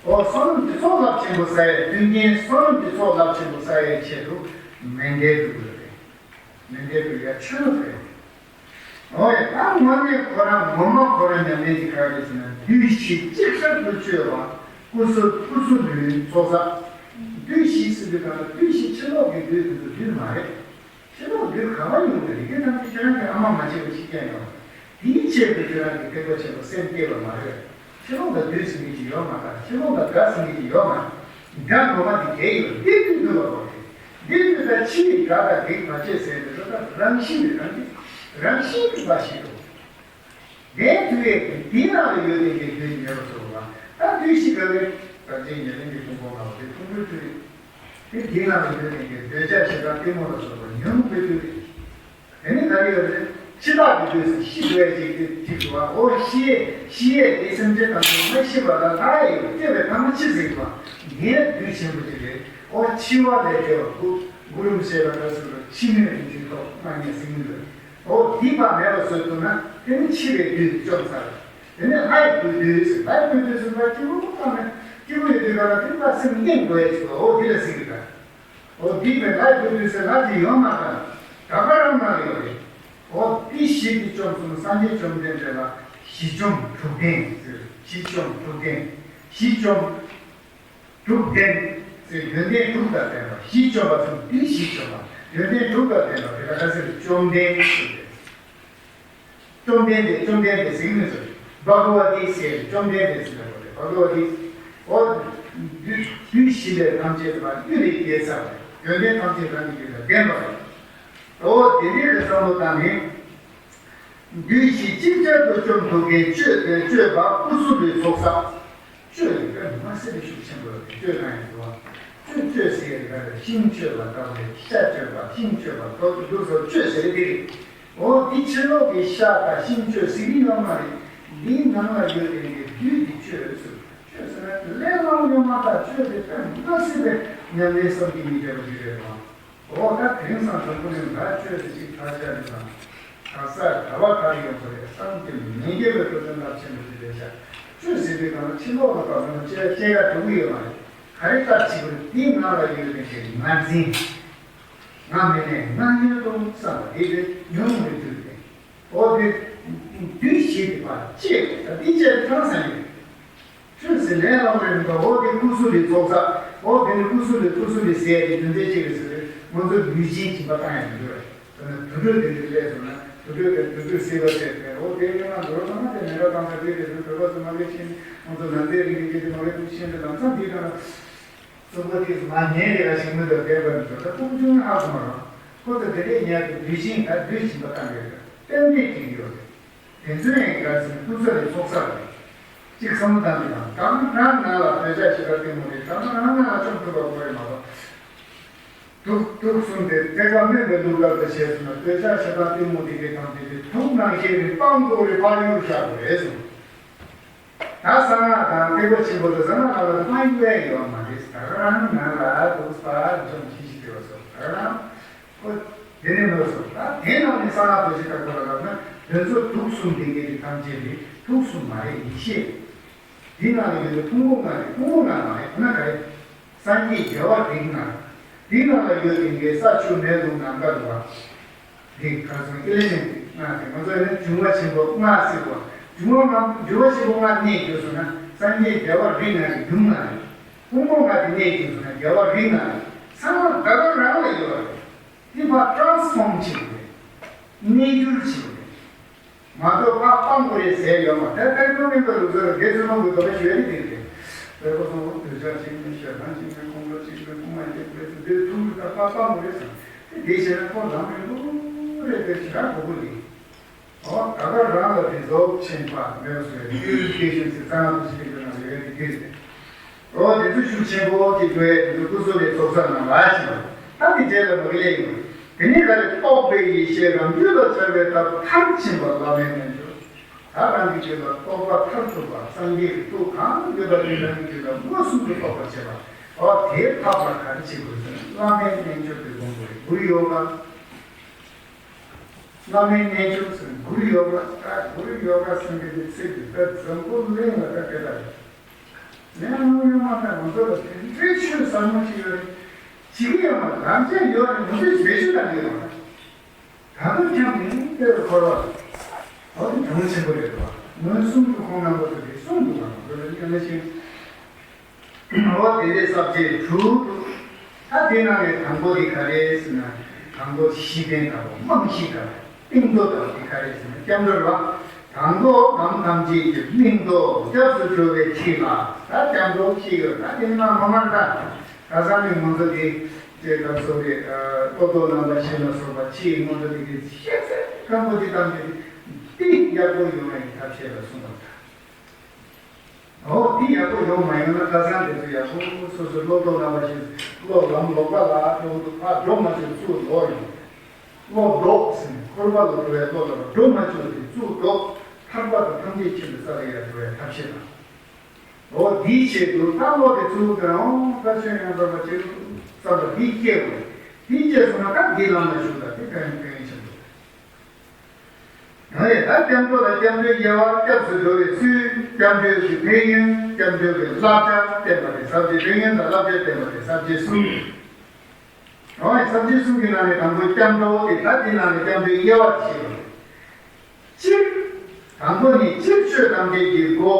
འོ་བསོད་ནམས་ཀྱི་ཚོགས་རླབས་ཆེན་པོ་བསགས་ཡ། ཀུན་མཁྱེན་བསོད་ནམས་ཀྱི་ཚོགས་རླབས་ཆེན་པོ་བསགས་ཡའི་ཆེད་དུ་མཎྜལ་འབུལ་དགོས་རེད། མཎྜལ་འབུལ་ཡ་ཆོས་ལུགས་རེད། འོ་ཡ། ད་དངོས་གནས་ཁོ་རང་ངོ་མ་ཁོ་རང་ཉམས་ལེན་གྱི་ག་རེ་ཟེར་ན། བདུད་བཞི་གཅིག་ཆར་དུ་གཅོད་པ། སྐུ་གསུང་ཐུགས་སུ་ལུས་ཚོགས་བསགས། བདུད་བཞི་ཟེར་དུས་གང་ལ་བདུད་བཞི་ཕྱི་ལོགས་ཀྱི་བདུད་དེ་ཚོ་བདུད་མ་རེད། ཕྱི་ལོགས་བདུད་ག་བ་ཡོང་གི་རེད། ཡུལ་ཐམས་ཅད་ཁྱེད་རང་གི་ཨ་མ་མ་བྱས་པ་ཞིག་ཀྱང་ཡོང་། དེའི་ཆེད་དུ་ཁྱེད་རང་གི་ཐེག་པ་ཆེན་པོ་སེམས་བསྐྱེད་པ་མ་རེད། ཕྱི་ལོགས་ལ་བདུད་ཟེར་མཁན་ཅིག་ཡོད་མ་རེད། ཕྱི་ལོགས་ལ་དགྲ་ཟེར་མཁན་ཅིག་ཡོད་མ་རེད། དགྲ་ངོ་མ་དེ་དེ་ཡོད། འདི་བདུད་འདུལ་བ་རེད། འདི་བདུད་ད་ཕྱིའི་དགྲ་དང་སྡིག་མ་བྱེད་ཟེར་ནས་ད་རང་བཞིན་རེད། རང་བཞིན་རང་བཞིན་གྱི་བ་ཞིག་རེད། དེའི་མཐུ་ཡིས་འདི་ནང་ལ་ཡོད་བསྡད་མཁན་བདུད་མེད་པར་བཟོ་བ། ད་བདུད་བཞི་ག་རེ། ཟབ་ཆོས་ཉེར་ལེན་གྱི་ཕུང་པོ་ལ་དེ་ཕུང་པོའི་མཐུ་ཡིས། དེ་འདི་ནང་ལ་ཡོད་བསྡད་མཁན་འདོད་ཆགས་ཞེ་སྡང་གཏི་མུག་ལ་སོགས་པ་ཉོན་མོངས་པའི་མཐུ་ཡིས། དེ་ནི་ག་རེ་ཡོད་རེད། འཆི་བདག་གི་བདུད་ཟེར། ཤི་འགྲོ་ཡ་ཅིག་དེ་གཅིག་འདུག་བ། འོ་ཤི་ཡས་ཤི་ཡས་དེ་སེམས་ཅན་དང་ཚོ་མ་ཤི་བ་ལ་ལྷ་ཡི་སྐྱེ་བའི་ཐ་མ་འཆི་ཟེར་གྱི་བ། འདི་ཡང་བདུད་ཆེན་པོ་ཅིག་རེད། འོ་འཆི་བ་ལས་སྐྱེ་བ་དགུ། དགུ་རུ་བཤད་པ་ག་ཟེར་རོ། འཆི་མེད་རིན་ཆེན་ཐོབ། མ་ངེས་སྲིད་མི་འདོད། འོ་འདི་པ་མེད་པ་བཟོས་ཐུབ་ན་དེ་ནི་འཆི་བའི་བདུད་དེ་བཅོམ་ཚར། དེ་ནི་ལྷའི་བུའི་བདུད་ཟེར། ལྷའི་བུའི་བདུད་ཟེར་བ་སྐྱིད་པོ་བཏང་ནས་སྐྱིད་པོ་ཡོད་དུས་ག་ལ་དེ་ལ་སེམས་གཏིང་དགོས་ཡ་ཆེ་བ། འོ་འདི་ལ་ཟེར་གི་ད། འོ་འདི་པའི་ལྷའི་བུའི་བདུད་ཟེར་ལྷ་ཅིག་ཡོད་མ་རེད། ད་ག་རང་ན་ཡོད་རེད། འོ་དེ་བཞི་དེ་བཅོམ་སོང་། སངས་རྒྱས་བཅོམ་ལྡན་འདས་ལ་བཞི་བཅོམ་དྲུག་ལྡན་ཟེར། བཞི་བཅོམ་དྲུག་ལྡན། བཞི་བཅོམ་དྲུག་ལྡན་ཟེར། ཡོན་ཏན་དྲུག་དང་ལྡན་པ། བཞི་བཅོམ་པ་ཚུལ་དུ་བཞི་བཅོམ་པ། ཡོན་ཏན་དྲུག་དང་ལྡན་པ་དེ་ལ་ག་ཟེར། བཅོམ་ལྡན་ཟེར་ཏེ། བཅོམ་ལྡན་འདས། བཅོམ་ལྡན་འདས་ཟེར་མི་ཚོ། བྷ་ག་ཝ་ཏི་ཟེར། བཅོམ་ལྡན་འདས་ཟེར་བ་རེད། བྷ་ག་ཝ་ཏི། འོ། བདུད་བདུད་བཞི་ལས་ཐམས་ཅད་པ། བདུད་ལས་རྒྱལ་ཚར་བ། ཡོན་ཏན་ཐམས་ཅད་རང་གི་རྒྱུད་ལ་ལྡན་པ་རེད། འོ་དེ་འདྲའི་གི་བསམ་བློ་བཏང་ནས། བདུད་བཞི་ཅིག་ཅར་དུ་བཅོམ་ཐུབ་མཁན། སྤྱོད་པའི་སྤྱོད་པ་སྐུ་གསུམ་པའི་ཚོགས་བསགས། སྤྱོད་ཡོད་པའི་མ་སེམས་ཤུགས་ཆེན་པོ་ཡོད་པའི་སྤྱོད་གང་ཡང་འདུག་བ། སྤྱོད་སྤྱོད་ཟེར་ཡ་ག་རེ། ཤིང་གཅོད་པ་ལྟ་བུའི། ཤ་གཅོད་པ། ཤིང་གཅོད་པ། དོ་དུ་སོགས་སྤྱོད་ཟེར་དེ་རེད། འོ་འདི་ཕྱི་ལོགས་ཀྱི་ཤ་དང་ཤིང་གཅོད་ཟེར་གྱི་ཡོད་མ་རེད། འདིའི་ནང་ལ་ཡོད་དེ་འདི་བདུད་ཀྱི་སྤྱོད་ཟེར། སྤྱོད་ཟེར་ན་ལས་ལམ་ཡོད་མ་ཐག་སྤྱོད་དེ་དཔེ་མ་སྲིད་པའི་ཉམས་ལེན་བསམ་གྱིས་མི་ཁྱབ་པ་ཞིག་རེད་དང་། འོ་ད་དེང་སང་དྲང་པོ་ནས་ང་སྤྱོད་དེ་ཅིག་ཐག་བཅད་ནས་དང་། ག་ས་ག་བ་ག་རེ་ཡོང་གི་རེད་བསམ་གྱི་མི་ཁྱབ་པའི་འགྲོ་དོན་རླབས་ཆེན་པོ་ཞིག་རེད་ཤག་སྤྱོད་ཟེར་དུས་གང་ལ་ཕྱི་ལོགས་ལ་བབས་ན་སྤྱོད་སྤྱོད་ཡ་འགྲོ་གི་ཡོད་མ་རེད། ག་རེ་ལྟར་བྱེད་དགོས། དེའི་ནང་ལ་ཡོད་པའི་དེ་ངར་འཛིན། ང་མེད་ནས་ང་ཡོད་དོ་བསམ་པ་དེ་དེ་ཉུང་ངུ་རེ་འདུག་སྟེ། འོ་དེ། བདུད་བཞི་དེ་ཕར་བཅད། ད་དེ་བཅད་དེ་ཐང་སང་ཡོད། ཆོས་ཟེར་ལས་སླ་པོ་རེད་མི་འདུག་འོ་དེ་སྐུ་གསུམ་རེ་ཚོགས་བསགས། འོ་དེ་ནི་སྐུ་གསུམ་རེ་སྐུ་གསུམ་རེ་ཟེར་ཡ་དེ་རྒྱུ་མཚན་གཅིག་རེད་ཟེར་བས། ང་ཚོ་ལུས་ཅན་སྦྱིན་པ་བཏང་ཡ་མི་འདུག་རེད། དེ་ནི་དུད་འགྲོ་དེ་འདྲ་སླེབས་སོང་ན་དུད་འགྲོ་དེ་དུད་འགྲོའི་སྲིད་པ་བྱས་ཏེ། འོ་དེ་ཡིན་ན་འགྲོ་བ་ཚང་མ་དེ་མེ་ར་གཏང་ས་དེ་རེད་ཟེར། བོད་པ་ཚོ་མ་གི་ཕྱིན། ང་ཚོ་ནང་པའི་རིག་གནས་སྐད་དེ་མ་གི་ཕྱིན་དེ་ལམ་སང་དེའི་སྒང་ལ། གཙུག་པ་ཐིག་མ་ཉན་རེ་ག་ཞིག་མི་འདུག་བསྡད་པ་མི་འདུག་ད་ཀུན་འབྱུང་ཧ་གོ་མ་རུང་། ཁོ་ཚོ་དེ་རེས་ཉལ་དུ་དུས་ཆེན་ད་དུས་ཆེན་པ་བཏང་ཡོད་རེད། གཏན་གཏན་ཅིག་ཡོད་རེད། དེ་ཚོ་ཡང་ག་ཟེར་ན་སྐུ་ཚེ་ལས་ཚོགས་བསགས་རེད། གཅིག་བསམ་བློ་བཏང་དུས་དང་དང་རང་ནང་ལ་འདོད་ཆགས་ཞེ་དྲག་གཏི་མུག་རེད། དང་རང་ནང་ལ་བཅོམ་ཐུབ་པ་དགོས་རེད་མ་གཏོགས། དུག་དུག་གསུམ་དེ་ཐེག་པ་དམན་པའི་ལུགས་ལྟར་དུ་བྱས་སོང་ན་འདོད་ཆགས་ཞེ་སྡང་གཏི་མུག་དེ་གའི་དང་དེ་དེ་དུག་ནང་བཞིན་རེད། སྤང་དགོས་རེད། ཕར་གཡུག་བཞག་དགོས་རེད་གསུངས། ད་གསང་སྔགས་དང་ཐེག་པ་ཆེན་པོ་དང་གསང་སྔགས་ལ་ལ་མ་གཡུག་ཡ་ཡོད་མ་རེད། ད་ག་རང་ནང་ལ་དུག་སྤར་འཇོམས་ཤིག་ཤིག་དེ་བ་སོགས་ད་ག་རང་ཁོ་དེ་ནས་ནོར་སོང་། ད་དེ་ནང་ནས་གསང་སྔགས་རྡོ་རྗེ་ལྟ་བུ་ལ་ལབ་ན་དོན་ཚོ་དུག་གསུམ་ལྡན་མཁན་གྱི་ཐམས་ཅད་ནི་དུག་གསུམ་མ་རེད། ཡེ་ཤེས། འདི་ནང་ལ་ཡོད་པའི་ཕུང་པོ་ལྔ་རེད། ཕུང་པོ་ལྔ་མ་རེད། ཁོ་ན་ག་རེ། སངས་རྒྱས་རྒྱལ་བ་རིགས་ལྔ། འདི་ནང་ལ་ཡོད་པའི་ས་ཆུ་མེ་རླུང་ནམ་མཁའ་འདུ་བ། འདི་ག་སོང་ཨི་ལེ་མེན་ཊི་ལྔ་སྟེ། ང་ཚོ་ནི་འབྱུང་བ་ཆེན་པོ་ལྔ་ཟེར་བ། འབྱུང་བ་ལྔ། འབྱུང་བ་ཆེན་པོ་ལྔ་གནས་གྱུར་སོང་ན་སངས་རྒྱས་རྒྱལ་བ་རིགས་ལྔ་གི་ཡུམ་ལྔ་རེད། ཕུང་པོ་ལྔ་དེ་གནས་གྱུར་སོང་ན་རྒྱལ་བ་རིགས་ལྔ་རེད། ཚང་མ་ད་ག་རང་ལ་ཡོད་རེད། འདི་ཕར་ཊྲན་སི་ཕོརམ་བྱེད་དགོས་རེད། གནས་འགྱུར་བྱེད་དགོས་རེད། མ་གཏོགས་ཕར་སྤང་དགོས་རེད་ཟེར་ཡོད་མ་རེད། ད་དཔེ་ཁོ་མིན་པ་ལུགས་སྲོལ་ལ་དགེ་ཚུལ་སློང་དགོས་དོགས་པ་ཞུ་ཡ་རེད། དེ་རེད། དཔེ་ཁོ་ཚོ་འདོད་ཆགས་ཅིག་ནས་ཞེ་སྡང་ཅིག་ནས་ཁོང་ཁྲོ་ཅིག་ནས་ཁོང་མ་ཡིན་དགོས་ཚུལ་དེ་ཐུག་རུ་ད་ཕར་སྤང་དགོས་རེད་ཟེར། དེ་དེ་བྱས་ན་ཁོ་ལམ་རིང་པོ་རེད། དེ་ཞེ་དྲག་གོ་གི་རེད། ཨོ། ད་ག་རང་ལ་དེ་རྫོགས་ཆེན་པ་མེད་པ་སོགས་པའི་པིའུ་རི་ཕི་ཀེ་ཤན་ཟེར་གཙང་མ་དུ་ཞིག་དེ་ནང་ལ་ཡོད་དེ་དེ་རེད། ཨོ། དེ་ཚོ་ཤུགས་ཆེན་པོ་དེ་འགྲོ་ཡས་དེ་ཚོ་སྐུ་གཟུགས་ལས་ཚོགས་བསགས་ནང་ལ་ཕྱིན་པ། ད་དེ་རྗེས་ལ་མ་གི་ལས་ཡིན། དེ་ནས་ག་རེ། རྟོགས་པའི་ཡེ་ཤེས་རང་རྒྱུད་ལ་འཆར་བའི་ཐབས་མཐར་ཕྱིན་པ་བླ་མའི་རྣལ་འབྱོར། ད་རང་གི་རྒྱུད་ལ་རྟོགས་པ་མཐར་ཐུག་པ་སངས་རྒྱས་ཀྱི་ཐུགས་གང་ཡོད་པ་དེ་རང་གི་རྒྱུད་ལ་མངོན་སུམ་དུ་རྟོགས་པར་བྱེད་པ། ཨོ། དེ་ཐོབ་པར་ག་རེ་བྱེད་དགོས་ཟེར་ན་བླ་མའི་རྣལ་འབྱོར་དེ་སྒོམ་དགོས་རེད། གུ་རུ་ཡོ་ག། བླ་མའི་རྣལ་འབྱོར་ཟེར་གུ་རུ་ཡོ་ག། ད་གུ་རུ་ཡོ་ག་ཟེར་མཁན་གྱི་ཚིག་དེ་ད་འཛམ་བུ་གླིང་ལ་ད་སྐད་གྲགས་རེད། ལན་ལོང་ཡོད་མ་ཐག་ང་ཚོ་ལ་དེ་འདྲའི་ཆོས་ཟབ་མོ་ཞིག་ཡོད་རེད། བྱེད་ཀྱི་ཡོད་མ་རེད། རང་བྱས་ཡོད་རེད། ང་ཚོས་བྱེད་ཤུགས་གཏང་གི་ཡོད་མ་རེད། ད་དུང་ཀྱང་ནི་དེར་འཁོར་བ། འོ་དེ་གྲུང་ཆེན་པོ་རེད་པ། མངོན་སུམ་དུ་ཁོང་རྣམ་པ་ཚོ་དེ་གསུངས་འདུག་གམ། དེ་ལ་ཡང་ན་ཞིག་འོ་དེ་འདྲའི་ས་བཅད་དྲུག་འདུག་ད་དེ་ནང་ནས་དང་པོ་དེ་ག་རེ་ཟེར་ན། དང་པོ་གཞི་རྟེན་ལྟ་བུ། རྨང་གཞི་ལྟ་བུ། སྟེང་ཐོག་ལྟ་བུ་དེ་ག་རེ་ཟེར་ན་སྐྱབས་འགྲོ་རེད་པ། དང་ཐོག་གམ་ཐམས་ཅད་ཀྱི་སྙིང་ཐོག་སྐྱབས་སུ་འགྲོ་བའི་ཕྱིར་ལ། ད་སྐྱབས་འགྲོ་ཞིག་ཡོད། ད་དེ་ནང་ངོ་མ་འདྲ། ད་ས་ནས་ང་ཚོ་དེ་ཅེས་ད་སོགས་རེད། བློ་ལྡོག་རྣམ་པ་བཞི་ལ་སོགས་པ་ཕྱིའི་མངོན་རྟོགས་དེ་གའི་ཤེས་ཚད་སྐམ་པོ་དེ་ཐམས་ཅད་དེ་ཡག་པོ་ཡོང་བའི་ཐབས་ཤེས་ལ་གསུངས་པ་དང་། འོ་དེ་ཡག་པོ་ཡོང་མ་ཡོང་ན་ཁ་སང་དེ་ཚོ་ཡག་པོ་སོ་སོའི་བློ་ལྡོག་རྣམ་པ་བཞི། བློ་ལམ་ལོག་པ་ལ་འགྲོ་འདུག་ཕར་འགྲོ་མ་བཅུག་ཚུར་ལོག་ཡོང་། བློ་ལྡོག་ཟེར་ནས་འཁོར་བ་ལ་འགྲོ་བའི་བློ་ལ་འགྲོ་མ་བཅུག་སྟེ་ཚུར་ལྡོག་ཐར་པ་དང་ཐམས་ཅད་མཁྱེན་པའི་ས་ལ་ཡར་འགྲོ་བའི་ཐབས་ཤེས་དང་། འོ་དེའི་ཆེད་དུ་ད་བློ་དེ་ཚུར་དང་འོང་ད་ཆོས་ཡང་དག་པ་ཅིག་བསམ་པ་དེ་སྐྱེ་དགོས། དེ་སྐྱེས་སོང་ན་ད་འདི་ལམ་ལ་ཞུགས་ད་དེ་ཕན་ཕན་ཆེན་པོ་རེད། ཡང་ཡང་ད་སྐྱབས་འགྲོ་ལ་སྐྱབས་འགྲོའི་དབྱེ་བ། སྐྱབས་སུ་འགྲོ་བའི་ཚུལ། སྐྱབས་འགྲོའི་གི་ཕན་ཡོན། སྐྱབས་འགྲོའི་གི་བསླབ་བྱ་བསྟན་པ་དེ་ས་བཅད། ཕན་ཡོན་དང་བསླབ་བྱ་བསྟན་པ་དེ་ས་བཅད་གསུམ། འོ་ཡ། སངས་རྒྱས་གསུམ་གྱི་ནང་ནས་དང་པོ་སྐྱབས་འགྲོ་དེ། ད་དེ་ནང་ནས་སྐྱབས་འགྲོའི་དབྱེ་བ་དེ་བཤད་པ་རེད། སྤྱིར། དང་པོ་ནི་སྤྱིར་ཆོས་ཐམས་ཅད་ཀྱི་སྒོ།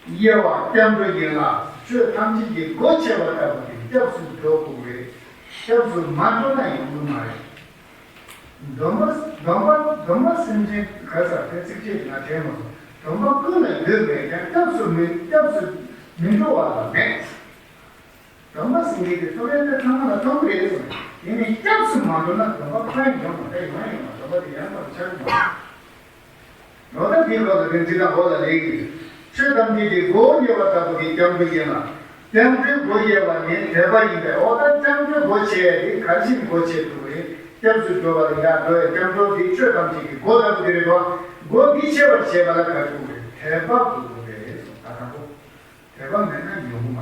དབྱེ་བ་སྐྱབས་འགྲོ་ཡིན་ལ། ཆོས་ཐམས་ཅད་ཀྱི་སྒོ་ཕྱེ་བ་ལྟ་བུ་དེ་སྐྱབས་སུ་འགྲོ་དགོས་པས། སྐྱབས་སུ་མ་འགྲོ་ན་ཡོང་གི་མ་རེད། སྡོམ་པ་སྡོམ་པ་སྡོམ་པ་སེམས་ཅན་ག་ས་དེ་ཚིགས་བཅད་ང་དྲན་མ་སོང་། སྡོམ་པ་ཀུན་ལ་ཡོད་པས་ཀྱང་སྐྱབས་སུ་མི་སྐྱབས་སུ་མི་འགྲོ་བ་ལ་མེད། སྡོམ་པ་སེམས་ཅན་དེ་ཐོབ་ཡས་དེ་ཚང་མ་ལ་ཐོབ་ཀྱི་རེད་གསུངས། དེ་ནས་སྐྱབས་སུ་མ་འགྲོ་ན་སྡོམ་པ་ཕར་ཡང་ཡོང་མ་རེད། ཡོང་ཡང་ཡོང་མ། སྡོམ་པ་དེ་ཡང་དག་པར་འཆར་གྱི་མ་རེད། ལོ་ད་འདིའི་སྐོར་ལ་རིན་ཚིག་དང་འོ་ལ་ལེགས་ཀྱི། ཆོས་ཐམས་ཅད་ཀྱི་སྒོ་དབྱེ་བ་ལྟ་བུ་དེ་སྐྱབས་འགྲོ་ཡིན་ལ། སྐྱབས་འགྲོའི་སྒོ་དབྱེ་བ་ནི་དད་པ་ཡིན་པས། འོ་ད་སྐྱབས་འགྲོའི་སྒོ་ཕྱེ་ཡས་དེ་ག་རེ་བྱས་ནས་སྒོ་ཕྱེ་ཐུབ་རེད། སྐྱབས་སུ་འགྲོ་བ་ལ་ཡར་འགྲོ་ཡས། སྐྱབས་འགྲོ་དེ་ཆོས་ཐམས་ཅད་ཀྱི་སྒོ་ལྟ་བུ་དེ་རེད་དོ། སྒོ་འདི་ཕྱེ་བར་བྱེད་པ་ལ་ག་རེ་དགོས་རེད། དད་པ་དགོས་རེད་གསུངས། ད་དང་པོ། དད་པ་མེད་ན་ཡོང་གི་མ་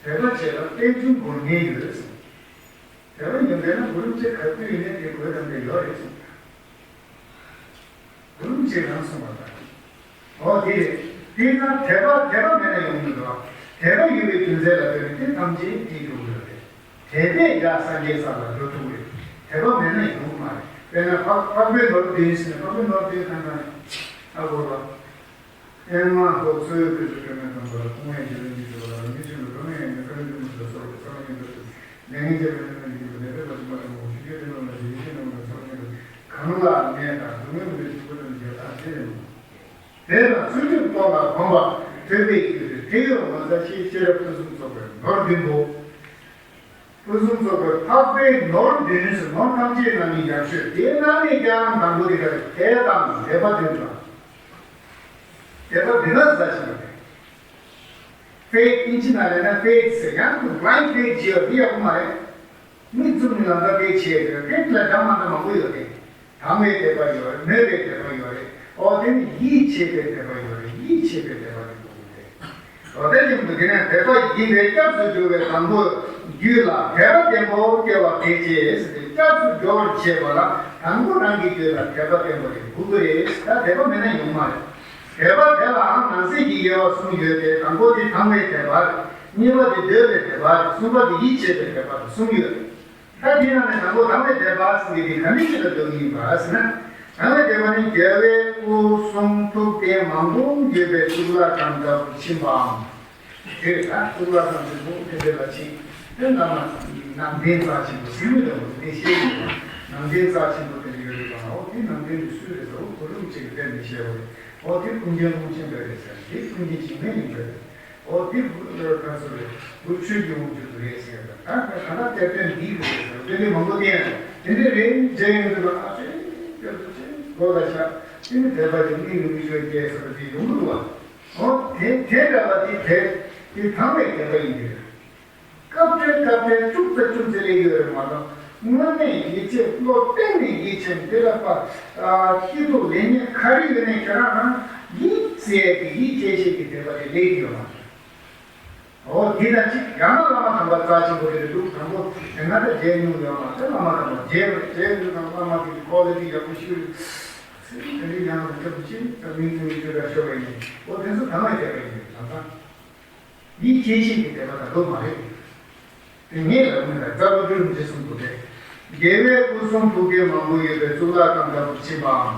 རེད། དད་པ་བྱས་ན་རྟེན་འབྱུང་སྒོ་ལྔ་ཡོད་གསུངས། དད་པ་ཡོད་པས་ན་གུ་རུ་མཆེད་ག་དུས་ཡིན་ནའི་དེ་དགོས་དམ་དེ་ཡོད་རེད་གསུངས། གུ་རུ་མཆེད་རང་གསུངས་པ་དང་། འོ་དེ་རེད། དེས་ན་དད་པ་དད་པ་མེད་ན་ཡོང་མི་འདུག་དད་པ་ཡོད་པའི་རྒྱུ་མཚན་ལ་ལྟོས་ནས་དེ་ཐམས་ཅད་སྐྱེ་འགྲོ་གི་ཡོད་རེད། དད་པས་ཀྱང་སངས་རྒྱས་ས་ལ་འགྲོ་ཐུབ་རེད། དད་པ་མེད་ན་ཡོང་གི་མ་རེད། དཔེར་ན་འཕགས་འཕགས་པའི་ནོར་བདུན་ཟེར་ནས། འཕགས་པའི་ནོར་བདུན་གང་གང་ཡིན། ཨ་གོ་བ། ཨེ་མ་ཧོ། འཚོ་བའི་དཔལ་གྱུར་སྒྲོན་མེ་དང་པོ་ལ། སྐུ་ལྔའི་རྒྱལ་པོ་ཉིད་ཀྱི་བར་ལ། མི་ཆེན་པོ་འགྲོ་བའི་ཡང་དག་ཀུན་ཏུ་མི་འདོར་སོགས་ཀྱི་ཚོགས་ཀྱི་ཡོན་ཏན་ལས་ངན་བྱས་པའི་སྣོད་ལ་འཇུག་པའི་ནད་པའི་ལ་སྦྱིན་པ་དང་པོ། ཆོས་ཀྱི་སྤྲིན་ལ་ལ་ཞིག་ཡེ་ཤེས་སྣང་བ་དང་ཚོགས་ཀྱི་ཡོན་ཏན་གང་ལ་གནས་དང་སྡུག་བསྔལ་མི་འདོད་ཕྱུག་པོ་དང་བརྒྱད་དང་དེ་ལས་མང་། དེ་ལ་ཚུལ་ཁྲིམས་སྟོང་ལ་གོམས་པ་ཐོས་པས་བསྐྱེད་པའི་ཐེག་མཆོག་ངོ་མཚར་ཆེ། ཤེས་རབ་ཕུན་སུམ་ཚོགས་པའི་ནོར་བདུན་པོ། ཕུན་སུམ་ཚོགས་པའི་འཕགས་པའི་ནོར་བདུན་ཟེར། ནོར་ཐམས་ཅད་རྣམ་སྨིན་ཡག་ཤོས་དེ་རྣམ་སྨིན་ཀྱང་དང་པོ་དེ་ག་རེ། དད་དང་དད་པ་དོན་དང་། དད་པ་འདི་ལ་ཟ་ཞིང་རེད། ཕེ་ཐི་ཨིན་ཇི་ནང་ལ་ན་ཕེ་ཐི་ཟེར། ཡང་དུ་བླའི་ཕེ་ཐི་ཡོད་དེ་ཡག་པོ་མ་རེད། མིག་བཙུམ་ནས་ལམ་ཁ་ཕེ་ཐི་བྱས་ཡོད། ཕེ་ཐི་ལ་འདྲ་མ་འདྲ་མང་པོ་ཡོད་དེ། དང་བའི་དད་པ་ཡོད་རེད། མོས་པའི་དད་པ་ཡོད་རེད། ཨོ་དེ་ནི་ཡིད་ཆེས་པའི་དད་པ་ཡོད་རེད། ཡིད་ཆེས་པའི་དད་པ་དེ་དགོས་ཀྱི་རེད། ལོ་ཟླ་བཞིན་དུ་དེ་ནས་དད་པ་ཡིན་པས་སྐྱབས་སུ་འགྲོ་བའི་དང་པོ་རྒྱུད་ལ་དད་པ་བརྟན་པོ་སྐྱེ་བ་གལ་ཆེ་ཟེར་ཏེ། སྐྱབས་སུ་འགྲོ་བར་བྱེད་པ་ལ་དང་པོ་རང་གི་རྒྱུད་ལ་དད་པ་བརྟན་པོ་དེ་དགོས་ཀྱི་རེད། ད་དད་པ་མེད་ན་ཡོང་མ་རེད། དད་པ་དེ་ལའང་ནང་གསེས་ཀྱི་དབྱེ་བ་གསུམ་ཡོད་དེ། དང་པོ་དེ་དང་བའི་དད་པ་རེད། གཉིས་པ་དེ་འདོད་པའི་དད་པ་རེད། གསུམ་པ་དེ་ཡིད་ཆེས་པའི་དད་པ་རེད། གསུམ་ཡོད་རེད། ད་དེའི་ནང་ནས་དང་པོ་དང་བའི་དད་པ་ཟེར་མཁན་དེ་ག་འདྲ་ཞིག་ལ་འདོད་ཀྱི་ཡིན་པ་ཟེར་ན། དང་བའི་དད་པ་ནི་རྒྱལ་བའི་སྐུ་གསུང་ཐུགས་རྟེན་མང་པོ་ཡོད་པའི་གཙུག་ལག་ཁང་ལྟ་བུར་ཕྱིན་པའམ། དེར་ད་གཙུག་ལག་ཁང་ཆེན་པོ་དེ་འདྲ་ལ་ཕྱིན། དེ་ནང་ན་ནང་རྟེན་རྩ་ཆེན་པོ་ཟེར་མི་འདྲ་བོ་དེ་ཤེས་ཡོད་པ། ནང་རྟེན་རྩ་ཆེན་པོ་དེ་འདྲ་ཡོད་རེད་པ། འོ་དེ་ནང་རྟེན་དེ་སུའི་རེད་ཟེར། འོ་གུ་རུ་རིན་པོ་ཆེ་གིས་གཏན་ནས་བཞེས་པ་རེད། འོ་དེ་ཀུན་མཁྱེན་ཀློང་ཆེན་པའི་རེད་ཟེར། དེ་ཀུན་མཁྱེན་འཇིགས་མེད་གླིང་པའི་རེད། འོ་དེ་ག་ཚོད་རེད། གུ་རུ་ཆོས་ཀྱི་དབང་ཕྱུག་ཏུ་རེད་ཟེར་བ། ད་ག་ལ་གཏེར་སྟོན་འདིའི་རེད་ཟེར། དེ་འདྲའི་མང་པོ་བསྟན་ཡོད། དེ་འདྲའི་རེད་མཇལ་ཡོང་དུས་ཨ་ཅེ་སྐྱབས་སུ་མཆི། སྒོ་ལ་ཆགས། དེ་ནི་དད་པ་གྱི་གླིང་ནས་མི་ཤོར་རྒྱལ་ཟེར་བ་དེ་ཡོང་གི་འདུག་བ། འོ་དེ་དེ་འདྲ་བ་དེ་དེ་དེ་དང་བའི་དད་པ་ཡིན་གྱི་རེད། སྐབས་འཕྲལ་སྐབས་འཕྲལ་བཅུག་ཙམ་བཅུག་ཙམ་སླེབས་ཡོད་རེད་མ་གཏོགས། དངོས་གནས་ཡིད་ཆེས་བློ་གཏིང་ནས་ཡིད་ཆེས་འདི་ལ་པ། སྐྱིད་སྡུག་ལེགས་ཉེས་ག་རེ་ཡོད་ནའི་ཁྱེད་རང་རང་ཡིད་ཟེར་གྱི་ཡིད་ཆེས་ཤེས་ཀྱི་དད་པ་དེ་སླེབས་ཀྱི་ཡོད་མ་རེད། འོ་འདི་ན་གཅིག་ཡང་ན་བླ་མ་དམ་པ་རྩ་ཆེན་པོ་དེ་རེད་འདུག་དང་པོ་དེ་སྔ་ད་མཇལ་མྱོང་ཡོད་མ་རེད། བླ་མ་དམ་པ་མཇལ་བ་མཇལ་ཡོད་དང་བླ་མ་དེ་ཀོ་ལི་ཊི་ཡག་པོ་ཞིག་རེད། དེ་འདྲའི་ཡང་ན་སྐྱབས་སུ་མཆི། ད་མིང་དེ་མིང་བརྗོད་ལ་ཤོར་བ་ཡིན། འོ་དེ་ཚོ་དམ་པའི་དད་པ་ཡིན་པས་ལམ་སང་། ཡིད་ཆེས་ཤེས་ཀྱི་དད་པ་དང་འགྲོ་མ་རེད། དེ་ངས་ལབ་མི་ལ་རྩ་བ་གུ་རུ་རིན་པོ་ཆེ་གསུང་འདུག་སྟེ། རྒྱལ་བའི་སྐུ་གསུང་ཐུགས་རྟེན་མང་པོ་ཡོད་པའི་གཙུག་ལག་ཁང་ལྟ་བུར་ཕྱིན་པའམ།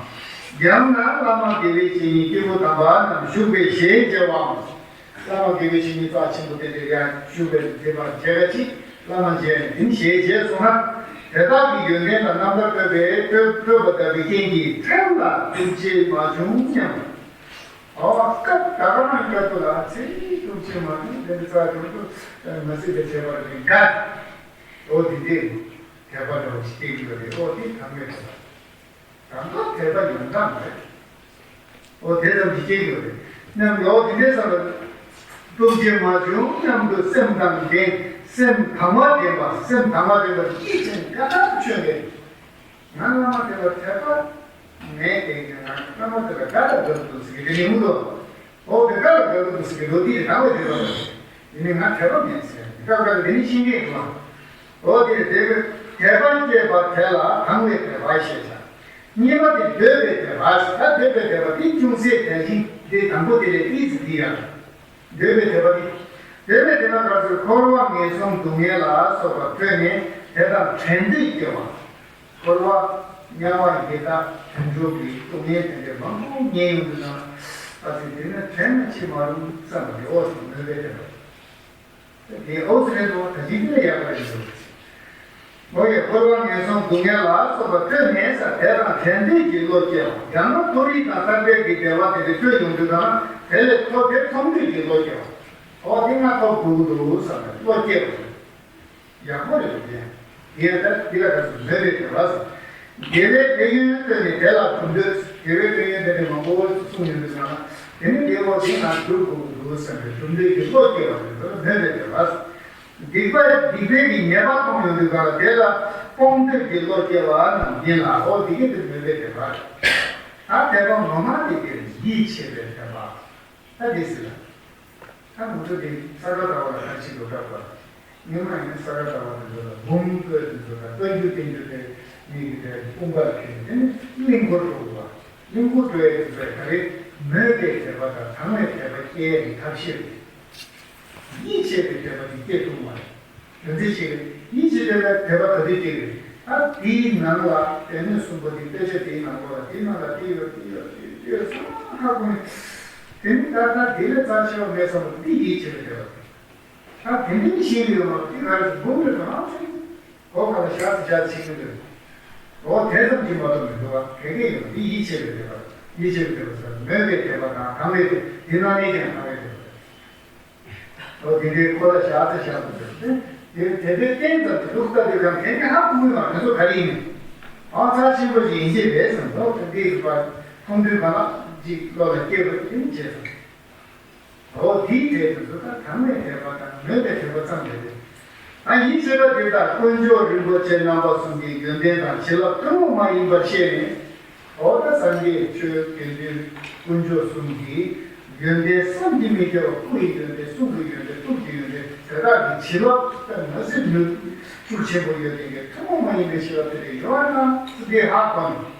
ཡང་ན་བླ་མ་དགེ་བའི་བཤེས་གཉེན་སྐྱེས་བུ་དམ་པ་རྣམས་བཞུགས་པའི་ཞལ་མཇལ་བའམ། བླ་མ་དགེ་བའི་བཤེས་གཉེན་རྩ་ཆེན་པོ་དེ་འདྲ་ཡང་བཞུགས་པའི་དེ་བར་མཇལ་ག་ཅིག་བླ་མ་མཇལ་ནས་དེ་ནི་ཞལ་མཇལ་སོང་ན། དེ་དག་གི་ཡོན་ཏན་ལ་རྣམ་པར་སྤྲོས་པའི་སྤྲོས་སྤྲོས་པ་ལྟ་བུའི་རྐྱེན་གྱིས་ཕྲན་ལ་ཐུགས་རྗེ་མ་བྱུང་སྙམ། ཨོ་སྐབས་ད་ག་རང་སྐབས་དུ་ལ་ཚེ་རིང་ཐུགས་རྗེ་མ་བྱུང་དེ་འདྲ་རྩ་དྲུང་དུ་མ་སྲིད་པའི་ཁྱད་པར་གྱི་འགལ། ཨོ་དེ་འདྲའི་དད་པ་འདྲ་བོ་ཞིག་སྐྱེ་གི་ཡོད་རེད། ཨོ་དེ་དམ་པའི་དད་པ། དམ་པ་དད་པ་ཡོན་ཏན་རེད། ཨོ་དེ་ཙམ་གྱིས་སྐྱེ་གི་ཡོད་རེད། སྙམ་ཨོ་དེ་འདྲའི་ཙམ་ལ་ཐུགས་རྗེ་མ་བྱུང་སྙམ་དུ་སེམས་དང་ལྡན། སེམས་དང་བ་ལྡན་པ། སེམས་དང་བ་ལྡན་པ་ཡིད་ཆེས་དགའ་ཐག་ཆོད་པའི། ང་བླ་མ་དེ་ལ་དད་པ་མེད་དེ། ང་བླ་མ་དེ་ལ་དགའ་ལ་དགའ་འདུག་ཟེར་གི་དེ་མི་འདུག་ཨོ་དེ་དགའ་ལ་དགའ་འདུག་ཟེར་གི་ལོ་དེ་དང་བའི་དད་པ་རེད། ཡིན་ནའི་ང་དད་པ་མེད་ཟེར་དགའ་དགའ་ལ་དེ་ནི་ཤེས་ཀྱི་འདུག་ཨོ་དེ་དེ་གི་དད་པ་སྐྱེས་པ་དེ་ལ་དང་བའི་དད་པ་ཞེས་བྱ། གཉིས་པ་དེ་འདོད་པའི་དད་པ། ད་འདོད་པའི་དད་པ་དེ་ཅུང་ཟད་དལ་ཞིང་དེ་དང་པོ་དེ་ལས་ཏིས་ཙི་དེ་ཡང་། འདོད་པའི་དད་པ་དེ། དེ་ལས་དེ་ན་ག་ཚོད་འཁོར་བ་ངན་སོང་སྡུག་བསྔལ་ལ་སོགས་པ་ཁྲོས་ནས་དེ་དང་བྲལ་འདོད་སྐྱེ་བ། འཁོར་བ་དམྱལ་བ་ཡི་དྭགས་དུད་འགྲོ་གི་སྡུག་བསྔལ་དེ་འདྲའི་མང་པོ་ངན་ཡོང་དུས་ན། ཨ་ཙི་དེ་ནས་བྲལ་ན་ཅི་མ་རུང་བསམ་པ་དེ་འོ་ཟེར་མོས་པས་དེ་ལ། དེ་ཨོ་ཙི་རེད་དོ། ད་ཅི་དེ་ལས་ཡག་པ་རེད་འདུག་འོ་ཡ། འཁོར་བ་ངན་སོང་སྡུག་བསྔལ་ལ་སོགས་པ་ཁྲོས་ནས་ཟེར། དེ་དང་བྲལ་འདོད་ཀྱི་བློ་སྐྱེ་བ། ཡང་ན་མཐོ་རིས་དང་ཐར་པའི་གི་བདེ་བ་དེ་འདྲ་ཁྲོས་ཡོང་དུས་གང་ན་དེ་ལས་མཐོ་དེ་མཐོང་འདོད་ཀྱི་བློ་སྐྱེ་བ། འོ་དེ་ང་ཐོབ་དགོས་ཀྱི་འདུག་བསམ་པའི་བློ་སྐྱེ་བ། ཡག་པོ་རེད་དེ། དེ་ཡང་ད་འདི་ལ་ག་ཚོད་མོས་པའི་བདེ་བ་ཟེར། དགེ་བའི་ཕན་ཡོན་བཏོན་ནས་དེ་ལ་གྲུབ་འདོད། དགེ་བའི་ཕན་ཡོན་དེ་འདྲ་མང་པོ་གསུངས་ཡོང་དུས་ཙང་ན། དེ་ནི་དགེ་བ་འདི་ང་སྒྲུབ་དགོས་ཀྱི་འདུག་བསམ་པའི་གྲུབ་འདོད་ཀྱི་བློ་སྐྱེ་བ་རེད། མོས་པའི་བདེ་བ་ཟེར། སྡིག་པ་སྡིག་པའི་གི་ཉེས་པ་མཐོང་ཡོང་དུས་གང་ལ་དེ་ལ་སྤོང་འདོད་ཀྱི་བློ་སྐྱེ་བ་རྣམས་ཡིན་ལ། འོ་འདི་གི་དེ་མོས་པའི་བདེ་བ་རེད། ད་དད་པ་ངོ་མ་དེ་དེར་ཡིད་ཆེས་པའི་དད་པ། ད་དེ་ཟེར་ལ། ད་ང་ཚོ་དེ་ས་ག་ཟླ་བ་ལ་ཁ་ཆེ་འགྲོ་གྲབས་པ། སྔོན་མ་ཡིན་ས་ག་ཟླ་བ་དེ་ཚོ་ལ་འབུམ་བརྐོས་དེ་ཚོ་ལ་བཀའ་འགྱུར་བསྟན་འགྱུར་དེ་མི་གི་དེ་དཔུང་པ་ལ་ཁྱེར་ནས་དེ་ནི་གླིང་སྐོར་འགྲོ་དགོས་པ། གླིང་སྐོར་འགྲོ་ཡས་དེ་ཚོ་ལ་ག་རེ་མོས་པའི་དད་པ་དང་དང་བའི་དད་པ་སྐྱེ་ཡས་ཀྱི་ཐབས་ཤེས་རེད། ཡིད་ཆེས་པའི་དད་པ་དེ་སྐྱེ་ཐུབ་མ་རེད། དོན་ཚན་གཅིག་རེད། ཡིད་ཆེས་པའི་དད་པ་ག་དུས་སྐྱེ་གི་རེད། ད་དེའི་ནང་ལ་སྡེ་སྣོད་གསུམ་པོ་དེ་དཔེ་ཆ་དེའི་ནང་ལོགས་ལ་དེའི་ནང་ལ་དེ་ཡོད་དེ་ཡོད་དེ་ཡོད་དེ་ཡོད་ཚང་མ་ཧ་གོ་ནས། དེ་ནི་ད་ལྟ་དེ་ལས་རྩ་ཆེ་བ་མེད་བསམ་པ་དེ་ཡིད་ཆེས་པའི་དད་པ་དེ། ད་དེ་འདྲའི་ཤེས་ཀྱི་ཡོད་མ་རེད། དེ་ག་རེ་འབུམ་རེ་དང་ཨང་ཚོ་གོ་ག་ལ་ཞག་ཙམ་ཞག་ཙམ་ཤེས་ཀྱི་འདུག་འོ་དེ་ཙམ་གྱིས་མ་གཏོགས་མི་འདུག་བ། དེ་གས་ཡོད་དེ་ཡིད་ཆེས་པའི་དད་པ། ཡིད་ཆེས་པའི་དད་པ་ཟེར་མོས་པའི་དད་པ་དང་དང་བའི་དད་པ། དེ་ནང་ནས་ཀྱང་དང་བའི་དད་པ། ཨོ་དེ་འདྲའི་སྐོར་ལ་ཞག་ཙམ་ཞག་ཙམ་ཟེར་ཏེ། དེ་དེ་འདྲའི་རྟེན་ཙམ་གྱི་ལུགས་ལྟ་དུས་ཀྱང་དེ་འདྲའི་ཧ་གོ་གི་མ་རེད། ང་ཚོ་ག་རེ་ཡིན་ནས། ཨ་ཚ་ཆེན་པོ་ཞིག་ཡིན་གྱི་རེད་བསམ། ཨོ་དེ་འདྲའི་རིག་པ་མཐོང་དུས་ག་ལ་ཅིག་བློ་ལ་སྐྱེས་པ་དེ་ནི་བྱས་སོང་། ཨོ་དེའི་གྲས་དེ་ཚོ་ད་དང་བའི་དད་པ་དང་མོས་པའི་དད་པ་ཙམ་རེད། ཨ་ཡིད་ཆེས་པ་དེ་དག་དཀོན་མཆོག་རིན་པོ་ཆེ་རྣམ་པ་གསུམ་གྱི་ཡོན་ཏན་དང་བྱིན་རླབས་ཐུན་མོང་མ་ཡིན་པར་ཤེས་ནས། འོ་ད་སངས་རྒྱས་ཆོས་དགེ་འདུན་དཀོན་མཆོག་གསུམ་གྱི་ཡོན་ཏན་བསམ་གྱིས་མི་ཁྱབ་པ། སྐུ་ཡི་ཡོན་ཏན་གསུང་གི་ཡོན་ཏན་ཐུགས་ཀྱི་ཡོན་ཏན་དེ་དག་གི་བྱིན་རླབས་ད་ན་ཟེར་ནུས་ཤུགས་ཆེན་པོ་ཡོད་དེ་གའི་ཐུན་མོང་མ་ཡིན་པའི་བྱིན་རླབས་དེ་འདྲ་ཡོད་ན་ཚུལ་དེ་ཧ་གོ་ནས།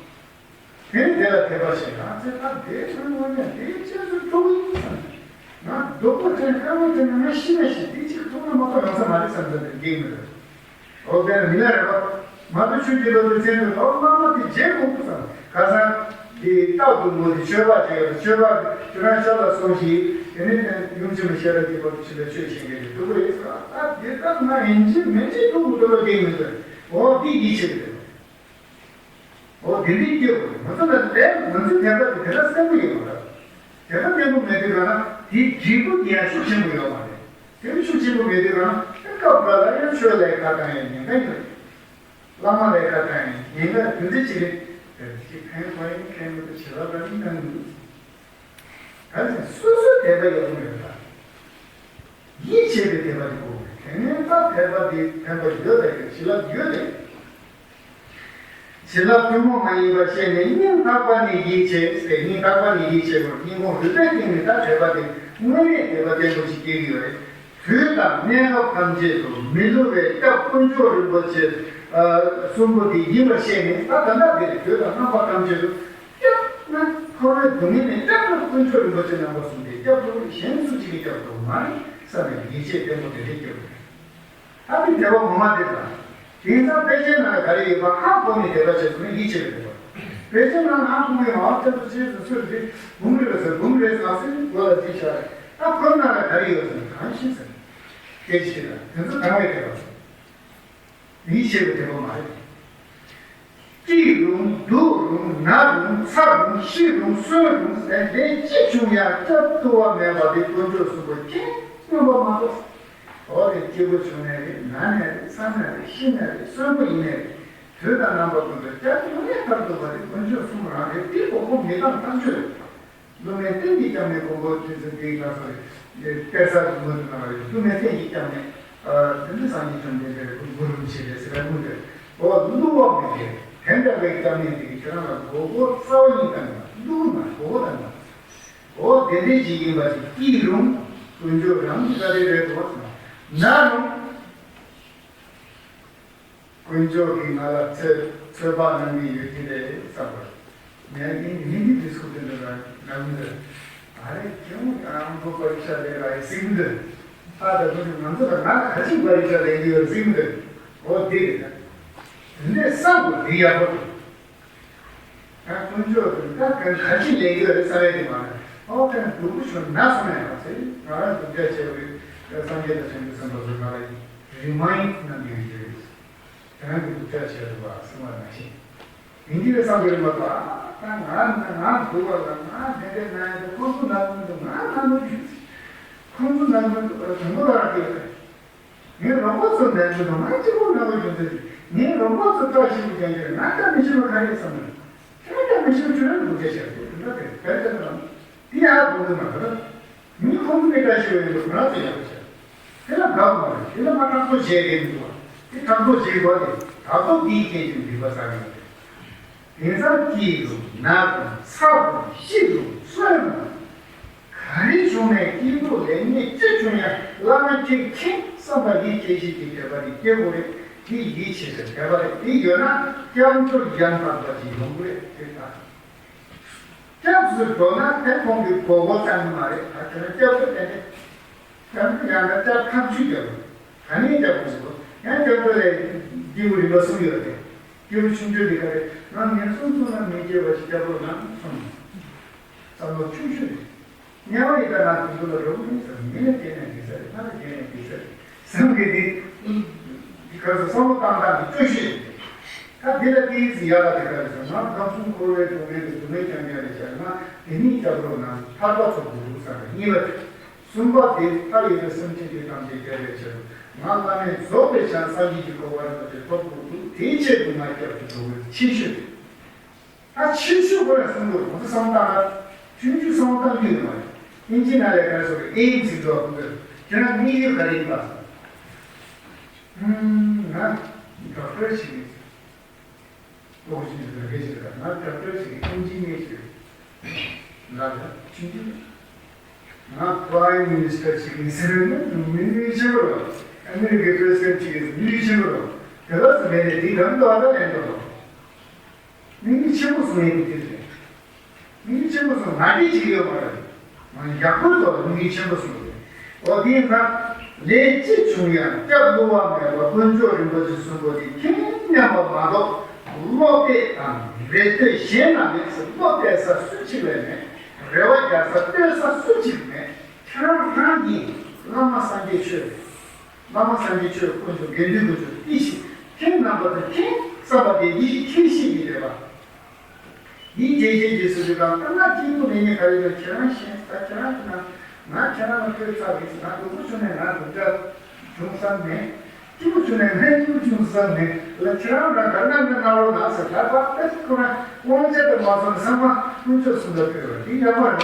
དེ་ནས་དེ་ལ་དད་པ་བྱེད་ན་ཚེ་ཐར་དེའི་དོན་དངོས་གནས་དེའི་རྗེས་སུ་ཐུག་ཡིན་བསམ་ནས། ང་སྡུག་པོ་དྲན་དཀའ་ངལ་དྲན་ན་ང་ཤི་ན་ཤི་དེ་གཅིག་ཐུག་ན་མ་གཏོགས་ཡོང་ས་མ་རེད་བསམ་ཚུལ་དེ་འགྲིག་མི་འདུག་འོ་དེ་ནས་མི་ལ་རེ་བ། མ་གཏོགས་ཆོས་ཀྱི་བློ་གྲོས་ཚན་དུ་ཨོ་བླ་མ་དེ་བརྗེད་དགོས་ཀྱི་བསམ། ཁ་སང་དེ་རྟག་ཏུ་མོ་དེ་ཆོས་པ་བྱེད་ཡོད། ཆོས་པ་ཁྱོད་རང་ཤ་ལ་སོང་ཞིག་དེ་ནས་ཡུམ་ཆེན་མོ་ཤེས་རབ་ཀྱི་བར་དུ་ཕྱིན་པའི་ཆོས་བྱེད་མཁན་དེ་སྡུག་པོ་རེད་ཟེར། ཨ་དེ་ལྟར་ང་ཡིན་གཅིག་མིན་གཅིག་ཐུག་དགོས་འདུག་ལོ་དེ་མི་འདུག་འོ་དེ་ཡིད་ཆེས་ཀྱི་རེད། འོ་དེ་འདྲའི་སྐྱེ་བ་རེད། ང་ཚོ་ལ་དེ་ང་ཚོའི་དད་པ་དེ་དེ་ལ་བརྟན་པོ་ཡོད་མ་རེད། དད་པ་བརྟན་པོ་མེད་དུས་གང་ན་དེའི་འབྲས་བུ་དེ་ཡང་ཤུགས་ཆེན་པོ་ཡོད་མ་རེད། དེ་ཤུགས་ཆེན་པོ་མེད་དུས་གང་ན་སྐབས་འགའ་ལ་ཡང་ཆོས་ལ་ཁ་བཏང་ཡང་ཉེན་ཁ་ཡོད། བླ་མ་ལ་ཁ་བཏང་ཡང་ཉེན་ཁ་དེ་འདྲ་ཅིག་རེད། དེ་ཅིག་ཕན་ཐོགས་ཡང་ཕན་མི་ཐོགས་བྱེད་ལ་ལ་ནི་གནང་གི་འདུག་གང་ཟེར་སོ་སོའི་དད་པ་ཡག་པོ་ཡོད་ད། ཡིད་ཆེས་པའི་དད་པ་དེ་དགོས་པས། དེ་ནས་ད་དད་པ་དེ་ཕན་པ་ཡོད་ད་ཡོད། བྱིན་རླབས་ཡོད་རེད། བྱིན་རླབས་ཐུན་མོང་མ་ཡིན་པར་ཤེས་ནས་སྙིང་ཐག་པ་ནས་ཡིད་ཆེས་ཏེ། སྙིང་ཐག་པ་ནས་ཡིད་ཆེས་པར་སྙིང་ཁོང་རུས་པའི་གཏིང་ནས་ད་དད་པ་དེ་དངོས་གནས་དད་པ་བརྟན་པོ་ཞིག་སྐྱེ་གི་ཡོད་རེད། དུས་དང་གནས་སྐབས་ཐམས་ཅད་དུ་མི་བསླུ་བའི་སྐྱབས་དཀོན་མཆོག་རིན་པོ་ཆེ་གསུམ་པོ་དེ་ཡིན་པར་ཤེས་ནས། ད་ད་ལྟ་དེ་རེད། དུས་དང་རྣམ་པ་ཐམས་ཅད་དུ། སྐྱབས་ན་འཁོར་བའི་སྡུག་བསྔལ་ནས་སྐྱབས་འགྲོ་དཀོན་མཆོག་རིན་པོ་ཆེ་རྣམ་པ་གསུམ་དེ་སྐྱབས་འགྲོ། གཞན་སུ་གཅིག་གིས་སྐྱབས་འགྲོ་མ་རེད་བསམ་པའི་ཡིད་ཆེས་བརྟན་པོ་དེ་འདྲ་སྐྱེ་དགོས། ད་དེ་དད་པ་ངོ་མ་དེ་དང་། དེང་སང་དཔེ་ཆའི་ནང་ལ་ག་རེ་ཡོད་པ་ཧ་གོ་ནས་དད་པ་བྱེད་དགོས་ན་ཡིད་ཆེས་པའི་དད་པ། དཔེ་ཆའི་ནང་ལ་ཧ་གོ་མི་ཡོང་བ་ལྟ་བུ་ཅིག་ཏུ་ཚུར་དེ་འབུམ་རེ་ཟེར་འབུམ་རེ་ཟེར་ཟེར་གོ་ལ་དེ་ཤར་རེད། ད་ཁོའི་ནང་ལ་ག་རེ་ཡོད་ཟེར་ན་གང་ཤེས་ཟེར་ན། སྐད་ཆ་ཞིག་ལ་དེ་ཚོ་དང་བའི་དད་པ། ཡིད་ཆེས་པའི་དད་པ་མ་རེད། སྐྱིད་རུང་སྡུག་རུང་ན་རུང་ཚ་རུང་ཤི་རུང་གསོན་རུང་ཟེར་ལན་གཅིག་བྱུང་ཡང་སྐྱབས་བསྐྱུར་བ་མེད་པ་དེ་དཀོན་མཆོག་གསུམ་པོ་ཁྱེད་མངོན་པ་མ་གཏོགས། འོ་དེ་སྐྱིད་པོ་བྱུང་ནའི་རེད། ན་ནའི་རེད། ཚ་ནའི་རེད། ཤི་ནའི་རེད། གསོན་པོ་ཡིན་ནའི་རེད། དུས་དང་རྣམ་པ་ཀུན་ཏུ་སྐྱབས་དངོས་གནས་མཐར་ཐུག་པ་དེ་དཀོན་མཆོག་གསུམ་རང་རེད། དེ་གོ་གོ་མི་བཏང་བཏང་རྒྱུ་རེད། བསླུ་མེད་རྟེན་གྱི་སྐྱབས་གནས་མགོན་པོ་རྗེ་བཙུན་དེའི་ཁ་སོ་རེད། གཏེར་གསར་གྱི་ངོས་སུ་གནང་བ་རེད། བསླུ་མེད་རྟེན་གྱི་སྐྱབས་གནས། ཨ་དེ་ཚོ་སངས་རྒྱས་བཅོམ་ལྡན་འདས་ཀྱི་གུ་རུ་རིན་པོ་ཆེ་རེད་ཟེར་བའི་དངོས་དེ། འོ་བསླུ་བ་མེད་པའི་དེ་འདྲ་བའི་སྐྱབས་གནས་དེ་གིས་ཁྱེད་རང་ལ་མགོ་སྐོར་རྩ་བ་ཉིད་བཏང་ཡོད། བསླུ་མ་མགོ་སྐོར་བཏང་ཡོད། འོ་དེ་འདྲའི་ཅིག་ཡིན་པ་ཅིག་སྐྱིད་རུང་དཀོན་མཆོག་རང་གི་ས་རེད་རེད་འགྲོ་བ་ཟེར་ན། ན་རུང་། དཀོན་མཆོག་གིས་ང་ལ་ཚོད་ཚོད་དཔག་གནང་གི་ཡོད་ཀྱི་རེད་བསམ་པར། ངས་ངས་ངས་འདི་དུས་སྐབས་དེ་འདྲ་ལ་ང་མི་འདོད། ཨ་རེ་ཁྱོད་ཨ་མགོ་པར་ཤ་ལས་ར་ཡི་སིང་འདོད། ཨ་ད་དུང་ང་ཚོ་ལ་ང་ག་ཅིག་བ་རི་ཅག་ལེན་གྱི་ཡོད་རེད་ཟེར་གྱི་འདུག་འོ་དེ་རེད། དེ་འདྲའི་བསམ་དགོས། དེ་ཡག་པོ་རེད། ད་དཀོན་མཆོག་གིས་ད་ག་ག་ཅིག་ལེན་གྱི་ཡོད་རེད་བསམ་ཡས་དེ་མ་རེད། ཨོ་དེ་སྡུག་པོ་ཞིག་ན་སོང་ཡ་མ་ཟད་ང་རང་སྡུག་ཅག་ཆེ་བའི་སངས་རྒྱས་དང་བྱང་ཆུབ་སེམས་དཔའ་ཚོ་ང་ལ་རི་མ་ཡིན་ཌི་གནང་གི་ཡོད་ཀྱི་རེད། ཁྱེད་རང་གི་སྡུག་ཅག་ཆེ་རེད་པ་སེམས་པ་ནང་བཞིན། ཡིན་གྱི་རེད་བསམ་གྱི་རེད་མ་གཏོགས། ད་ང་ང་སྡུག་པ་ལ་ང་དེ་འདྲས་ན་ཡང་ཁོང་ཚོ་ན་གི་མི་འདུག་ང་ན་གི་མི་འདུག་ཁོང་ཚོ་ན་གི་མི་འདུག་དྲང་པོ་ལ་རག་གི་ཡོད་རེད། ངའི་རོགས་པ་ཚོ་ན་གི་འདུག་ང་གཅིག་པུ་ན་གི་ཡོད་ཚོད་ཀྱི་ངའི་རོགས་པ་ཚོ་བཀྲ་ཤིས་པོ་ཀྱང་ཀྱང་ང་བཀྲ་མི་ཤིས་པ་ག་རེ་བསམ་ནས། ཁྱེད་བཀྲ་མི་ཤིས་པ་ཁྱོད་རང་སྡུག་ཅག་བྱས་ཏེ་དེ་འདྲ་དེ་བས་ཀྱང་རང་དེ་ཡང་སྡུག་གི་མ་རེད། མི་ཁོང་ཚོ་མི་བཀྲ་ཤིས་པ་ཡོད་འདུག་ང་ཚོ་ཡག་པོ་བྱས། དེ་ལ་དགའ་བ་མ་རེད། དེ་ལ་མ་ཕྲག་དོག་བྱེད་མཁན་འདུག་བ། དེ་ཕྲག་དོག་བྱེད་དགོས་ཏེ་ད་དུང་དེའི་རྐྱེན་གྱིས་སྡིག་པ་བསགས་ཡོད་རེད། དེང་སང་སྐྱིད་རུང་ན་རུང་ཚ་རུང་ཤི་རུང་གསོན་རུང་། ག་རེ་བྱུང་ནས་སྐྱིད་སྡུག་ལེགས་ཉེས་ཅི་བྱུང་ཡང་བླ་མ་ཁྱེད་མཁྱེན་བསམ་པ་ཡིད་ཆེས་ཤིག་གི་དད་པ་དེ་སྐྱེ་དགོས་རེད། དེ་ཡིད་ཆེས་པའི་དད་པ་རེད། དེ་ཡོད་ན་སྐྱབས་འགྲོ་ཡང་དག་པ་ཅིག་ཡོང་གི་རེད། དེ་ལྟར། སྐྱབས་སུ་འགྲོ་ན་དེ་ཁོང་གི་མགོ་སྐོར་བཏང་གི་མ་རེད། ད་དེ་ནས་སྐྱབས་སུ་བསྟན་ཏེ། སྐྱབས་སུ་ཡང་ན་སྐྱབས་ཐབས་ཇུས་རྒྱབ་དགོས། ག་ནས་སྐྱབས་དགོས་ཟེར་བ། ཡང་སྐྱབས་འགྲོ་ལས་སྐྱེས་བུ་རིམ་པ་གསུམ་ཡོད་རེད། སྐྱེས་བུ་ཆུང་ཆུང་འདི་ག་རེད། ང་ངན་སོང་གསུམ་ན་མི་སྐྱེ་བ་ཞིག་སྐྱབས་རོགས་གནང་གསུངས། བསམ་བློ་ཆུང་ཆུང་རེད། དམྱལ་བ་ཡི་དྭགས་ནགས་དུད་འགྲོ་ལ་འགྲོ་གི་མིན་ཟེར། མི་ལ་སྐྱེས་ན་འགྲིག་ས་རེད། ལྷ་ལ་སྐྱེས་ན་འགྲིག་ས་རེད། བསམ་གི་འདི། འདི་ག་ཚོད་བསམ་བློ་བཏང་སྟངས་འདི་སྐྱོ་ཤོས་རེད། ད་འདི་ལ་ཏིས་ཡག་ལ་དེ་ག་རེ་ཟེར་ན་ཁམས་གསུམ་འཁོར་བའི་སྡུག་བསྔལ་གྱི་སྡུག་བསྔལ་རྐྱང་རྐྱང་རེད་བྱས་ན་དེ་ནི་སྐྱབས་རོགས་གནང་། ཐར་པ་ཐོབ་དགོས་འདུག་བསམ་པའི་གཉིས་པ་རེད། གསུམ་པ་དེ་མཐའ་ཡས་པའི་སེམས་ཅན་དེ་ཐམས་ཅད་སྐྱོབ་པའི་ཕྱིར་ང་བླ་མེད་རྫོགས་པའི་བྱང་སངས་རྒྱས་ཀྱི་གོ་འཕང་རིན་པོ་ཆེ་ཐོབ་དགོས་འདུག་དེའི་ཆེད་དུ་ང་སྐྱབས་སུ་འགྲོ་དགོས། ཆེ་ཤོས་རེད། ད་ཆེ་ཤོས་ཁོ་རང་གསུང་དགོས། ང་ཚོ་བསམ་བློ་བཏང་ན་ཆུང་ཆུང་བསམ་བློ་བཏང་རྒྱུ་ཡོད་མ་རེད། ཨིན་ཇི་ནང་ལ་ག་རེ་ཟེར་གི་ཨེམ་ཟེར་འདུག་ཁོང་ཚོས་ཁྱེད་རང་དམིགས་ཡུལ་ག་རེ་ཡིན་པ་ཟེར། ཧུམ། ང་ཌོག་ཊར་ཞིག་ཡིན། ལོག་ཅིག་ཡིན་ཟེར་གི་ཞིག་ལ་ང་ཌོག་ཊར་ཞིག་ཡིན། ཨིན་ཇི་ནི་ཡར་ཞིག་ཡིན། ང་ལ་ཆུང་ཆུང་ང་པ་རའིམ་མི་ནི་སི་ཊར་ཞིག་ཡིན་ཟེར་ན་མི་མི་ཆེན་པོ་རེད། ཨ་མི་རི་ཀའི་པི་རེ་སི་ཌེན་ཊི་ཞིག་ཡིན་ཟེར་མི་ཆེན་པོ་རེད། དེ་ག་ཚོད་མེད་ནས་དེ་གང་དུ་ཨ་ད་ལན་དུ་རོ། མི་མི་ཆེན་པོ་སོང་ཡས་དེ་དེ་རེད། མི་མི་ཆེན་པོ་སོང་ང་དེ་ཅིག་ཡོད་མ་རེད། ང་ཡག་པོའི་ཐོག་ལ་མི་མི་ཆེན་པོ་སོང་རེད། འོ་དེ་ན་ལས་ཅི་བྱུང་ཡང་སྐྱབས་བསླུ་བ་མེད་པ་དཀོན་མཆོག་རིན་པོ་ཆེ་གསུམ་པོ་དེ་མཁྱེན་སྙམ་པ་མ་གཏོགས་བློ་གཏད་དང་རེ་ལྟོས་གཞན་ན་མེད་ཟེར། བློ་གཏད་ས་སུ་གཅིག་ལས་མེད། རེ་བ་རྒྱག་ས་ལྟོས་ས་སུ་གཅིག་མེད། ཁྱེད་རང་རང་གིས་བླ་མ་སངས་རྒྱས་ཆོས། བླ་མ་སངས་རྒྱས་ཆོས་དཀོན་མཆོག་དགེ་འདུན་དཀོན་མཆོག་དེ་བཞིན་མཁྱེན་རྣམ་པ་དང་མཁྱེན་བསམ་པ་དེ་ཡིད་ཀྱི་ཁྱེད་ཤེས་ཀྱི་རེད་པ། ཡིད་ཀྱི་ཁྱེད་ཀྱི་སུ་ཞིག་དང་ལྟ་ན་སྐྱིད་སྡུག་ལེགས་ཉེས་ག་རེ་ཡོད་ཁྱེད་རང་ཤེས། ད་ཁྱེད་རང་གིས་ན་ང་ཁྱེད་རང་ལ་ཐོས་ཚར་རེད། ང་སྡུག་པོ་བྱུང་ནས་ང་སྡུག་ཅག་བྱུང་བསམ་མེད། སྐྱིད་པོ་བྱུང་ནས་ང་སྐྱིད་པོ་བྱུང་བསམ་མེད་ལ། ཁྱེད་རང་རང་ག་རེ་གནང་ན་གནང་རོགས་གནང་ཟེར། ད་བར་ཏེ་ཁོ་རང་དབང་ཆ་དེ་མ་སོང་ན་ཚང་མ་དཀོན་མཆོག་གསུམ་ལ་ཕུལ་བ་འདི་ཡག་པོ་རེད།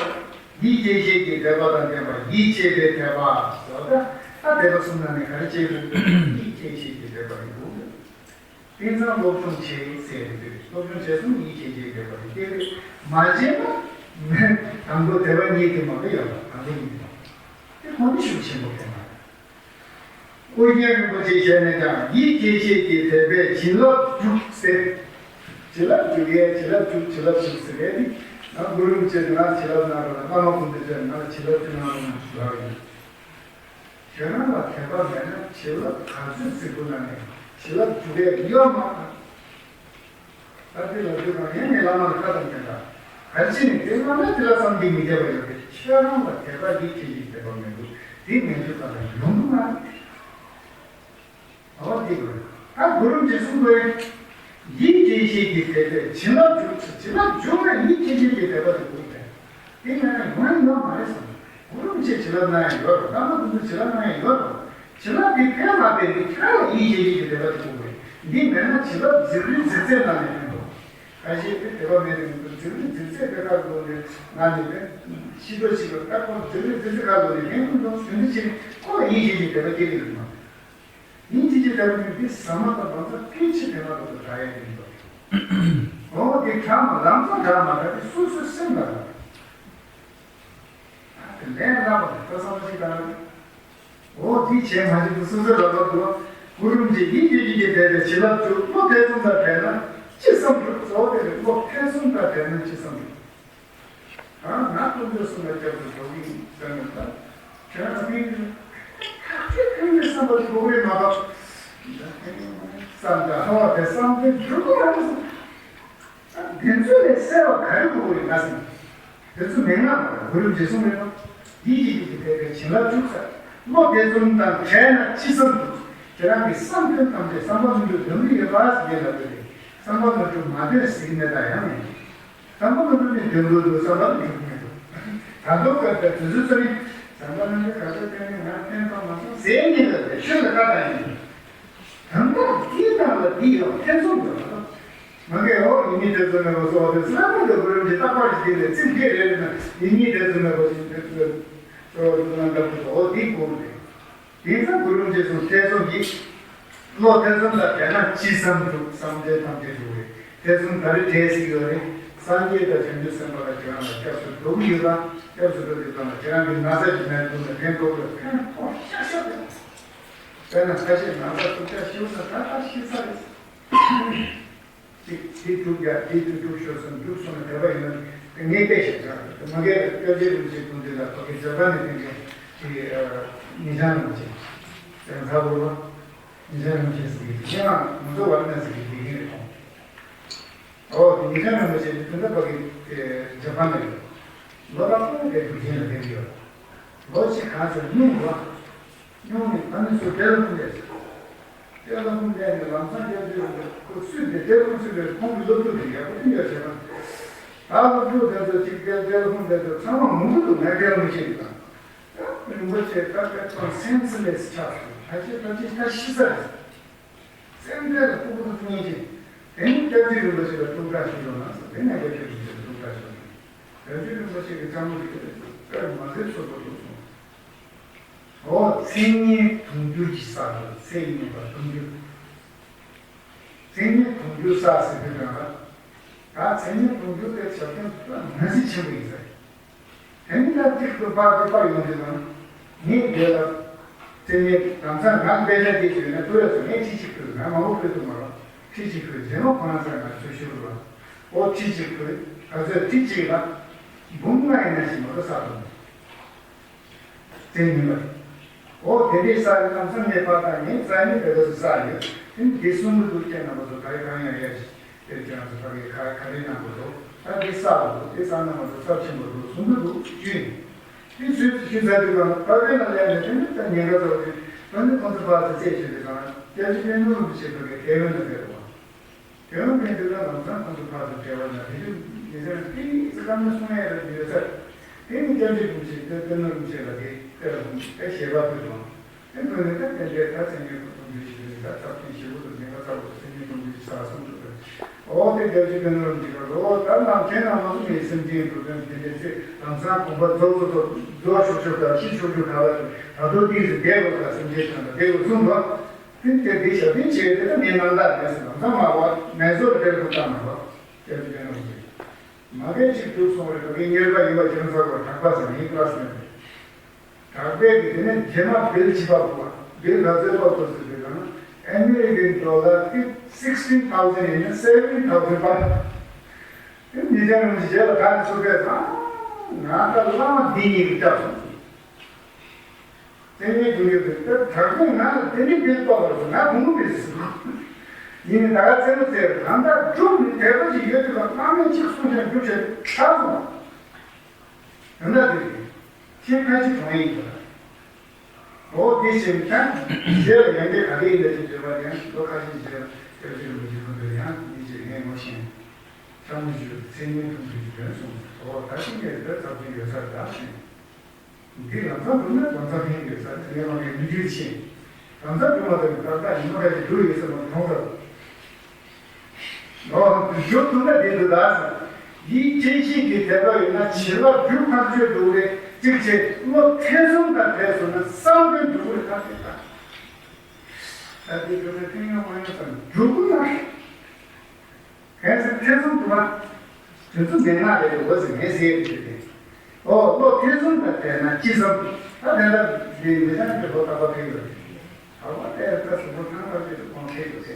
ཡིད་ཀྱི་ཁྱེད་ཀྱི་དད་པ་དང་ལྡན་པ་ཡིད་ཆེས་པའི་དད་པ་ཟེར་བ། ད་དད་པ་གསུམ་ནང་ནས་ག་རེ་བྱེད་དགོས། ཡིད་ཀྱི་ཁྱེད་ཀྱི་དད་པ་ཡིན་དགོས། དེང་སང་སློབ་སྦྱོང་བྱེད་ཟེར་རེད། སློབ་སྦྱོང་བྱས་སོང་ཡིད་ཆེས་བྱེད་དགོས་པ་རེད། དེ་རེད། མ་བྱས་ན་དང་པོ་དད་པ་གཉིས་དེ་མ་གཏོགས་ཡོད་པ་དང་པོ་གཉིས་དེ་མ་གཏོགས་དེ་གོ་གནས་ཤུགས་ཆེན་པོ་ཕན་མ་རེད། ཨོ་རྒྱན་རིན་པོ་ཆེ་ཞལ་ནས་ཀྱང་ཡིད་ཆེས་ཤེས་ཀྱི་དད་པས་བྱིན་རླབས་འཇུག་ཟེར། བྱིན་རླབས་འཇུག་ཡས་བྱིན་རླབས་འཇུག་བྱིན་རླབས་འཇུག་ཟེར་རེད། དེ་ང་གུ་རུ་རིན་པོ་ཆེ་ང་ལ་བྱིན་རླབས་གནང་རོགས་གནང་། བླ་མ་ཀུན་ཏུ་བྱོན་ང་ལ་བྱིན་རླབས་ཅིག་གནང་རོགས་གནང་ཞུ་བ་ཡིན། ཁྱེད་རང་ལ་དད་པ་མེད་ན་བྱིན་རླབས་ག་ཚོད་བརྩི་དགོས་ན་ནས་བྱིན་རླབས་འཇུག་ཡས་ཡོད་མ་རེད། ད་དེ་ལ་དུས་གང་ཡིན་ནས་བླ་མ་ལ་བཀའ་དང་མཉམ་པ། གལ་སྲིད་ནས་དེ་བླ་མ་དེ་ལ་བསམ་གྱིས་མི་ཁྱབ་པ་ཡོད་པས་ཁྱེད་རང་ལ་དད་པ་ཡིད་ཆེས་ཀྱི་དད་པ་མེད་འདུག་དེ་མེད་དུས་ག་ལ་ཡོང་གི་མ་རེད། འོ་དེ་རེད། ད་གུ་རུ་རྗེས་གསུང་དུ་ཡིད་ཆེས་ཤེས་ཀྱི་དད་པས་བྱིན་རླབས་འཇུག་བྱིན་རླབས་འཇུག་ན་ཡིད་ཆེས་ཤེས་ཀྱི་དད་པ་དེ་དགོས་པས། དེ་མེད་ན་ཡོང་ཡང་ཡོང་མ་རེད་བསམ། གུ་རུ་རིན་པོ་ཆེས་བྱིན་རླབས་གནང་ཡ་ཡོད་རེད། བླ་མ་དེ་ཚོས་བྱིན་རླབས་གནང་ཡ་ཡོད་རེད། བྱིན་རླབས་དེ་ཕན་མ་ཕན་དེ་ཁྱེད་རང་ལ་ཡིད་ཆེས་ཀྱི་དད་པ་དེ་དགོས་རེད། འདི་མེད་ན་བྱིན་རླབས་རྫིག་རུས་རྫིག་ཚད་ནང་ནས་ཕན་འགྲོ། ཁ་ཤས་དེ་དད་པ་མེད་དེ་རྫིག་རུས་རྫིག་ཚད་དེ་ཁ་ལོ་ནས་ནང་ནས་ཕན། ཤི་དོ་ཤི་དོ་ཁ་ཁོ་རྫིག་རུས་རྫིག་ཚད་ཁ་ལོ་ནས་ཕན་གྱི་འདུག་དེ་འདི་ཕྱིར་ཁོ་ལ་ཡིད་ཆེས་ཀྱི་དད་པ་སྐྱེ་གི་ཡོད་མ་རེད། ཡིན་གཅིག་གིས་ལྟ་བུ་ནི་འདི་ཟ་མ་དང་ལམ་སང་སྐད་ཆ་དེ་མ་གཏོགས་དྲག་ཡ་ཡིན་པ། འོ་དེ་དྲག་མ་ལམ་སང་དྲག་མ་དྲག་དེ་སོ་སོའི་སེམས་ལ་རག་དེ་ལས་སླ་པོ་རེད། ད་བསམ་བློ་ཞིག་བཏང་རོགས། འོ་དེ་བྱས་མ་བྱས་དེ་སོ་སོའི་རག་ལ་འདུག་གུ་རུ་རིན་པོ་ཆེ་ཡིད་ཆེས་ཀྱི་དད་པས་བྱིན་རླབས་འཇུག་བློ་ཐེ་ཚོམ་དང་བྲལ་ན་ཅི་བསམ་འགྲུབ། གཙོ་བོ་དེ་རེད། བློ་ཐེ་ཚོམ་དང་བྲལ་ན་ཅི་བསམ་འགྲུབ། ཨ་ང་དཀོན་མཆོག་གསུམ་ལ་སྐྱབས་སུ་འགྲོ་གི་ཡིན་ཟེར་ནས་ད་ཁྱེད་རང་ཚོ་ཡིན་གྱི་རེད། བསམ་པ་ཞིག་དགོས་རེད་མ་གཏོགས། བསམ་དང་ཧ་བ་དེ་བསམ་དོན་འགྲུབ་ཀྱི་མ་རེད་བསམ། དེ་ཚོ་ལས་གསལ་བ་ག་རེ་དགོས་རེད་ང་བསམ། དེ་ཚོ་མན་ངག་མ་རེད། གོ་རིམ་རྗེས་གསུང་རེད་པ། འདི་ཡིད་ཀྱི་དེ་དེ་བྱིན་རླབས་འཇུག་ས། བློ་དེ་ཚོ་དང་བྲལ་ན་ཅི་བསམ་འདུག་ཁྱེད་རང་གི་བསམ་དོན་ཐམས་ཅད་བསམ་པ་ནོར་འཁྲུལ་དོན་གྱི་ཡོད་པ་ཟེར་ལབ་པ་རེད། བསམ་པ་ནོར་འཁྲུལ་མ་དོན་ཟེར་གྱི་མེད་ད་ཡང་མིན། བསམ་པ་ནོར་འཁྲུལ་ནི་དོན་དགོས་འདུག་བསམ་པ་ནོར་འཁྲུལ་མེད་འདུག་ད་དུང་སྐབས་དེ་དུས་ཚོད་ཚོ་ནི་བསམ་པ་ནོར་འཁྲུལ་ག་ཚོད་བསྟན་ནས་ང་བསྟན་ཐོག་མ་སོང་ཟེར་ཉིན་ལ་དེ་ཆོས་ལ་བཀའ་བཏང་ཡིན། དོན་དག་འདིའི་ནང་ལ་འདི་ཡང་ཐེ་ཚོམ་ཡོད་པ་དང་། མ་གི་འོ་ཡིད་གཉིས་ཐེ་ཚོམ་མེད་པ་སོགས་དེ་ཚོ་ལ་མི་འདུག་གོ་རིམ་གྱི་རྟག་པར་ཞིག་དེ་ལས་ཚིག་འགྲེལ་རེ་རེ་ན་ཡིད་གཉིས་ཐེ་ཚོམ་མེད་པ་ཞིག་དེ་ཚོ་ལ་འདབ་ཏུ་འོ་འདི་དགོངས་ཏེ། དེང་སང་གོ་རིམ་རྗེས་གསུང་ཐེ་ཚོམ་གྱིས། བློ་ཐེ་ཚོམ་དང་བྲལ་ན་ཅི་བསམ་འགྲུབ། བསམ་དོན་ཐམས་ཅད་འགྲུབ་རེད། ཐེ་ཚོམ་ག་རེ་བྲལ་སྲིད་ཡོད་རེད། སངས་རྒྱས་དང་བྱང་ཆུབ་སེམས་དཔའ་ལ་ཁྱེད་རང་ལ་སྐྱབས་སུ་འགྲོ་གི་ཡོད་པ། སྐྱབས་སུ་འགྲོ་དུས་ཙམ་ལ་ཁྱེད་རང་གི་ན་ཚ་ཇི་ལྟར་འདུག་ན་ཕན་ཐོགས་ཡོད། ཕན་ཐོགས་ཤག་ཤག་རེད། དཔེར་ན་ཁ་ཤས་ན་ཚ་སྡུག་ཅག་ཤི་བ་ན་ད་ལྟ་ཤི་ས་རེད། གཅིག་དེ་དཀྲུག་ཡ་དེ་དཀྲུག་དཀྲུག་ཤོར་སོང་དཀྲུག་སོང་ན་དད་པ་ཡིན་ན་ངས་བལྟས་ཤག་ཅག་མ་གས་སྐྱབས་རྗེ་རིན་པོ་ཆེ་སྐུ་མདུན་ལ་ཕ་གི་འཇར་པན་ནས་ཕེབས་མཁན་གྱི་ཉེ་ཆར་རིན་པོ་ཆེ་ཟེར་ན་ཚ་བོར་བ། ཉེ་ཆར་རིན་པོ་ཆེ་ཟེར་གྱི་ཁྱེད་རང་ང་ཚོ་བར་ན་ཟེར་གྱི་དགེ་རྒན་རེད་ཁོང་། ཨོ་དེ་ཉེ་ཆར་རིན་པོ་ཆེ་དེ་དུས་ད་ཕ་གི་འཇར་པན་ནས་ཡོད། ལོ་རབས་གསུམ་གྱི་དུས་ཆེན་ལ་ཕེབས་ཡོད། ལོ་གཅིག་གང་ཚར་སྙུང་བ། སྙུང་ནས་ད་ནི་སུ་ཏེ་ལོ་ཁུངས་ལས་ཟེར། ཏེ་ལོ་ཁུངས་ལས་ནས་ལམ་སང་སྐྱབས་རྗེ་རིན་པོ་ཆེ་ཁོ་སུས་ཏེ་ཏེ་ལོ་ཁུངས་ལས་ཁོང་གི་སློབ་ཕྲུག་དེ་ཡག་པོ་ཐུག་ཡོད་ཟེར་ན། ད་སློབ་ཕྲུག་དེ་ཚོ་གཅིག་ཏེ་ཏེ་ལོ་ཁུངས་དེ་ཚོ་ཚང་མ་ངུ་གི་འདུག་ང་ཏེ་ལོ་ཁུངས་ཤེས་ཀྱི་དང་། རིན་པོ་ཆེ་ད་ཏེ་ཚང་སེམས་སི་ལེ་སི་ཆགས་སོང་ད་ཅི་ད་ཅི་ད་ཤི་ས་རེད། སེམས་ཁྲལ་ལ་ཕྲུ་གུ་ཚོ་སྙིང་རྗེ། དེ་ནི་སྐྱབས་རྗེ་རིན་པོ་ཆེ་ལ་ཐུགས་ཁྲལ་ཞུ་རོགས་གནང་ཟེར་དེ་ནས་སྐྱབས་རྗེ་རིན་པོ་ཆེ་ལ་ཐུགས་ཁྲལ་ཞུ་རོགས་གནང་། སྐྱབས་རྗེ་རིན་པོ་ཆེ་གི་བཅའ་མོ་རིག་པའི་དཔེ་མ་ཟད་ཚོད་དཔག་ཏུ་སོང་། འོ་མཚན་སྙན་དུང་འགྱུར་གྱི་ས་དང་མཚན་སྙན་པ་དུང་འགྱུར། མཚན་སྙན་དུང་འགྱུར་ས་ཟེར་དུས་གང་ལ། ད་མཚན་སྙན་དུང་འགྱུར་དེ་ཞབས་བརྟན་དཔེ་མ་ཟད་ཆེན་པོ་ཡིན་ས་རེད། དེ་ནི་ད་ཅིག་ཏུ་པར་དེ་པར་ཡོང་དུས་ཙམ། ངས་དེ་ལ། དེ་ནས་ལམ་སང་ང་དཔེ་ཆ་དེ་བྱོས་ན་ཕུལ་ཡ་ཚོ་ངས་ཁྲི་གཅིག་ཕུལ་ང་མང་པོ་ཕུལ་ཐུབ་མ་རེད། ཁྲི་གཅིག་ཕུལ་རྗེས་མ་ཁོ་རང་ཚོས་ང་ཚོས་ཤོར་བ། ཨོ་ཁྲི་གཅིག་ཕུལ་ང་ཚོས་ཁྲི་གཅིག་ལ། འབུམ་ལྔ་ཡིན་ན་ཞིག་མ་གཏོགས་ས་ཐོབ། དེ་ཉིན་པ། ཨོ་དེ་འདྲའི་ས་རི་ལམ་སང་ངས་ཕར་དང་ངས་རྩ་ནས་དེ་ག་སུ་ས་ཡོད། དེ་ནི་དེ་གསུང་གི་འདུག་ཁྱེད་རྣམ་པ་ཚོ་ད་རེས་གང་ཡང་ཡ་ཞིག་དེར་ཁྱེད་རང་ཚོ་ཕ་གིའི་ཁ་ཁ་རེ་གནང་དགོས་འདུག་ད་འདི་གསར་པ་འདུག་དེ་གསར་གནང་བ་འདུག་ཚབས་ཆེན་པོ་འདུག་གསུང་གི་འདུག་ཞུས་ནས། དེ་ཚོས་ཞུས་ཚར་དུས་གང་ཕ་གི་ལ་སླེབས་ནས་དེ་ནི་ད་ཉེན་ཁ་ཚ་བ་དེ་ད་ནི་ཁོང་ཚོ་ཕར་ཚུར་རྩད་ཆོད་དེ་གང་སྐྱབས་རྗེ་དཔལ་ནོར་རིན་པོ་ཆེ་ཕ་གིའི་ཐེ་ཝན་ལ་ཕེབས་པ། ཐེ་ཝན་ཕེབས་དུས་ལ་ལམ་སང་ཁོང་ཚོ་ཕར་ཚུར་འབྲེལ་བ་ན་དེ་དུས་ཉེ་ཆར་དེ་ཚོ་བཀའ་མོལ་གསུང་ཡས་རེ་ཡོད་ཚར། དེ་ནི་སྐྱབས་རྗེ་རིན་པོ་ཆེ་དཔལ་ནོར་རིན་པོ་ཆེ་ལ་དེ་ལྟར་དེ་ཞལ་པར་ཕུལ་དང་། དེ་ཐོག་ནས་ད་དེ་འདྲའི་ད་མཚན་སྙན་གྱི་དུང་འགྱུར་ཞིག་རེད། ད་ཚབས་ཆེན་ཞེ་པོ་འདུག་ཉེན་ཁ་ཚ་པོ་འདུག་མཚན་སྙན་དུང་འགྱུར་ཞིག་ཟ་གསུངས་འདུག་ག་ཨོ་དེ་རྒྱལ་སྤྱི་དཔོན་སློབ་འདི་ག་ལོ་ད་ནམ་མཁའི་ནང་མ་གསུངས་པའི་སེམས་ཅན་འགྲོ་དོན་དེ་འདྲའི་ཚེ་ལམ་སང་དགོངས་པ་རྫོགས་རྫོགས་རྫོགས་ཆོག་ཆོག་དང་ཤི་ཆོག་ཆོག་ག་ལ་ད་དུང་ཏིག་ཙམ་བསྡད་དགོས་ད་སེམས་ཅན་ཐམས་ཅད་བསྡད་དགོས་གསུངས་འདུག་དེ་དེ་དེ་ཞབས་བརྟན་བྱས་ཏེ་ད་ངའི་རྣམ་ཐར་རེད་ཟེར་ལམ་སང་མ་བ་མེ་སོར་དེར་དུ་བཏང་མ་བ་རྒྱལ་སྤྱི་དཔོན་སློབ་འདི་མ་གལ་ཅིག་འདུག་སོང་རེད། ད་ངའི་གཉེར་པ་ཡིན་པ་ཁྱེད་རང་ཚོ་གོ་དྲག་པ་ཟེར་ངའི་ཀླ་སི་མེད་རེད། དྲག་པས་ཀྱི་དེ་ནས་རྗེས་མ་བིལ་བྱིས་པ་བུ་བ་བིལ་ག་ཚོད་པ་བུ་ཟེར་དུས་ཙམ་ཨ་མི་རི་ཀན་ཌོ་ལར་ཏི་sixteen thousand ཡིན་ན་seventeen thousand པ། དེ་ཉིས་བརྒྱ་རིང་ཞེ་ལ་ད་ནི་ཚུར་ཕེབས་ཙང་ང་ད་བླ་མ་འདི་གཉིས་ཀྱིས་བསྐྱབས་སོང་། དེ་ནས་དུ་ཡོད་པའི་དེ་དྲག་པོས་ང་ལ་དེ་ནི་བིལ་གཏོགས་པར་སོང་ང་བུ་མོ་བིལ་ཟེར། ཡིན་ནི་ད་ག་རྩེད་མོ་རྩེ་གང་ལྟར་སྒྲུབ་ནི་དད་པ་ཞིག་ཡོད་དུས་ལ་བླ་མས་གཅིག་གསུང་ཞིང་སྒྲུབ་བྱས་ཚར་སོང་། ཡང་ན་དེ་རེད། ཁྱེད་ཕལ་ཆེར་གྲོངས་ཡིན་ཁྱོད་ལ། འོ་དེ་བཞིན་ཀྱང་རྗེས་ལ་ཡང་དེ་ག་རེ་ཡིན་ལ་ཅེས་བརྗོད་པ་དེ་ཡང་ལོ་ཁ་ཤས་རྗེས་ལ་སྐྱབས་རྗེ་རིན་པོ་ཆེ་ཁོང་ཚོས་ཡང་ཉིད་ཀྱིས་ངས་ངོ་ཤེས། ཁྲ་མོ་བཞུར་མཚན་སྙན་དུང་འགྱུར་གྱི་དོན་གསུངས་སོ། འོ་ད་ཅི་ངས་དེ་ཚབ་ཏུ་ཡོད་ས་རེད་ད་ཞུས། འདི་ལམ་སང་སྒྲུབ་ན་ལམ་སང་ཕན་ཡོད་ས་རེད་ངས་མ་ངས་མི་འགྱུར་ཕྱིན། ལམ་སང་སྒྲུབ་མ་ཐུབ་པའི་ཏག་ཏག་ཉི་མ་ཁ་ཅིག་འགྲོ་ཡོད་ས་མ་མཐོང་རབས། ཨོ། འཇུག་ཐུབ་ན་བདེ་འདུག་ད་ཟེར། ཡིད་ཆེས་ཤིང་གི་དད་པ་ཡོད་ན་བྱིན་རླབས་རྒྱུ་ཐག་ཆོད་འདུག་རེད་གཅིག་བྱས་བློ་ཐེ་ཚོམ་དང་བྲལ་སོང་ན་བསམ་དོན་འགྲུབ་རེད་ཐག་ཆོད་ད། ད་དེ་འགྲུབ་ན་ཕན་ཡོང་མ་ཡོང་བསམ་འགྲུབ་ཀྱི་མ་རེད། གལ་སྲིད་ཐེ་ཚོམ་འདུག་ན། དུས་ཚོད་མི་མངགས་རེད་འོ་ཟེར་ངས་ཟེར་རེད་དེ། ཨོ་བློ་ཐེ་ཚོམ་དང་བྲལ་ན་ཅི་བསམ་འདུག་ད་དེ་འདྲ་འདི་མི་ཚང་གི་ལོ་རྟག་པར་ཕེབས་ཡོད་རེད། ད་བ་དེ་ལྟ་སུ་པོ་ཐང་པ་ཅིག་ཏུ་ཁོང་ཕེབས་ཡོད་དེ།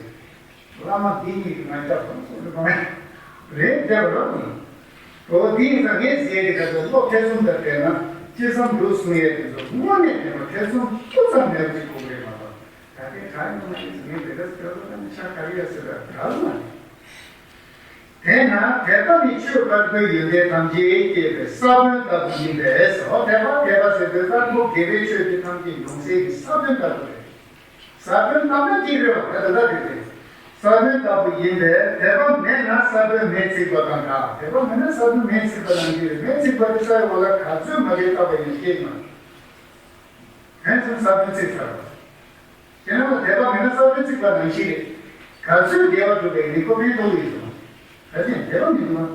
བླ་མ་འདི་གཉིས་ཀྱིས་ང་སྐྱབས་སོང་གསུངས་ཏེ་གོང་ནས་རེད་བསྡད་པ་རོགས་གཉིས། འོ་འདི་ཡིན་ཙང་ངས་ཟེར་དེ་ག་ཚོད་བློ་ཐེ་ཚོམ་དང་བྲལ་ན་ཅི་བསམ་འདུག་གསུང་ཡས་དེ་ཚོ་དངོས་གནས་བདེན་པ་ཐེ་ཚོམ་སྤུ་ཙམ་མེད་པ་ཅིག་དགོས་ཀྱི་རེད་མ་གཏོགས། ག་ཡོང་མ་ཡིན་ངས་དེ་ག་ཟེར་བ་ནི་ཆ་ག་རེ་ཡ་ཟེར་བ་ག་ལ་མ་ཡིན། དེས་ན་དད་པ་ནི་ཆོས་དཀར་པོའི་ཡོན་ཏན་ཐམས་ཅད་སྐྱེད་པའི་ས་བོན་ལྟ་བུ་ཡིན་པས་སོ། དད་པ་དད་པ་ཟེར་དུས་དཀར་པོ་དགེ་བའི་ཆོས་དེ་ཐམས་ཅད་ཡོང་སའི་གི་ས་བོན་ལྟ་བུ་རེད། ས་བོན་ལྟ་བུ་གཅིག་རེད་བ་ད་ལྟ་དེ་རེད། ས་བོན་ལྟ་བུ་ཡིན་པས་དད་པ་མེད་ན་ས་བོན་མེས་ཚིག་པ་དང་འདྲ། དད་པ་མེད་ན་ས་བོན་མེས་ཚིག་པ་ནང་བཞིན་རེད། མེས་ཚིག་པ་དེ་ས་ཡི་འོག་ལ་ག་ཚོད་མ་རེད་བཏབ་པ་ཡིན་སྐྱེས་མ། དེ་ཚོ་ས་བོན་ཚིག་ཚར་བ། དེ་ནང་ལ་དད་པ་མེད་ན་ས་བོན་ཚིག་པ་ནང་བཞིན་རེད། ག་ཚོད་དགེ་བ་སྒྲུབ་པའི་ནི་ཁོ་ཕན་ཐོགས་ཡོད་དམ། ག་ཚོད་དད་པ་མི་འདུག་ན།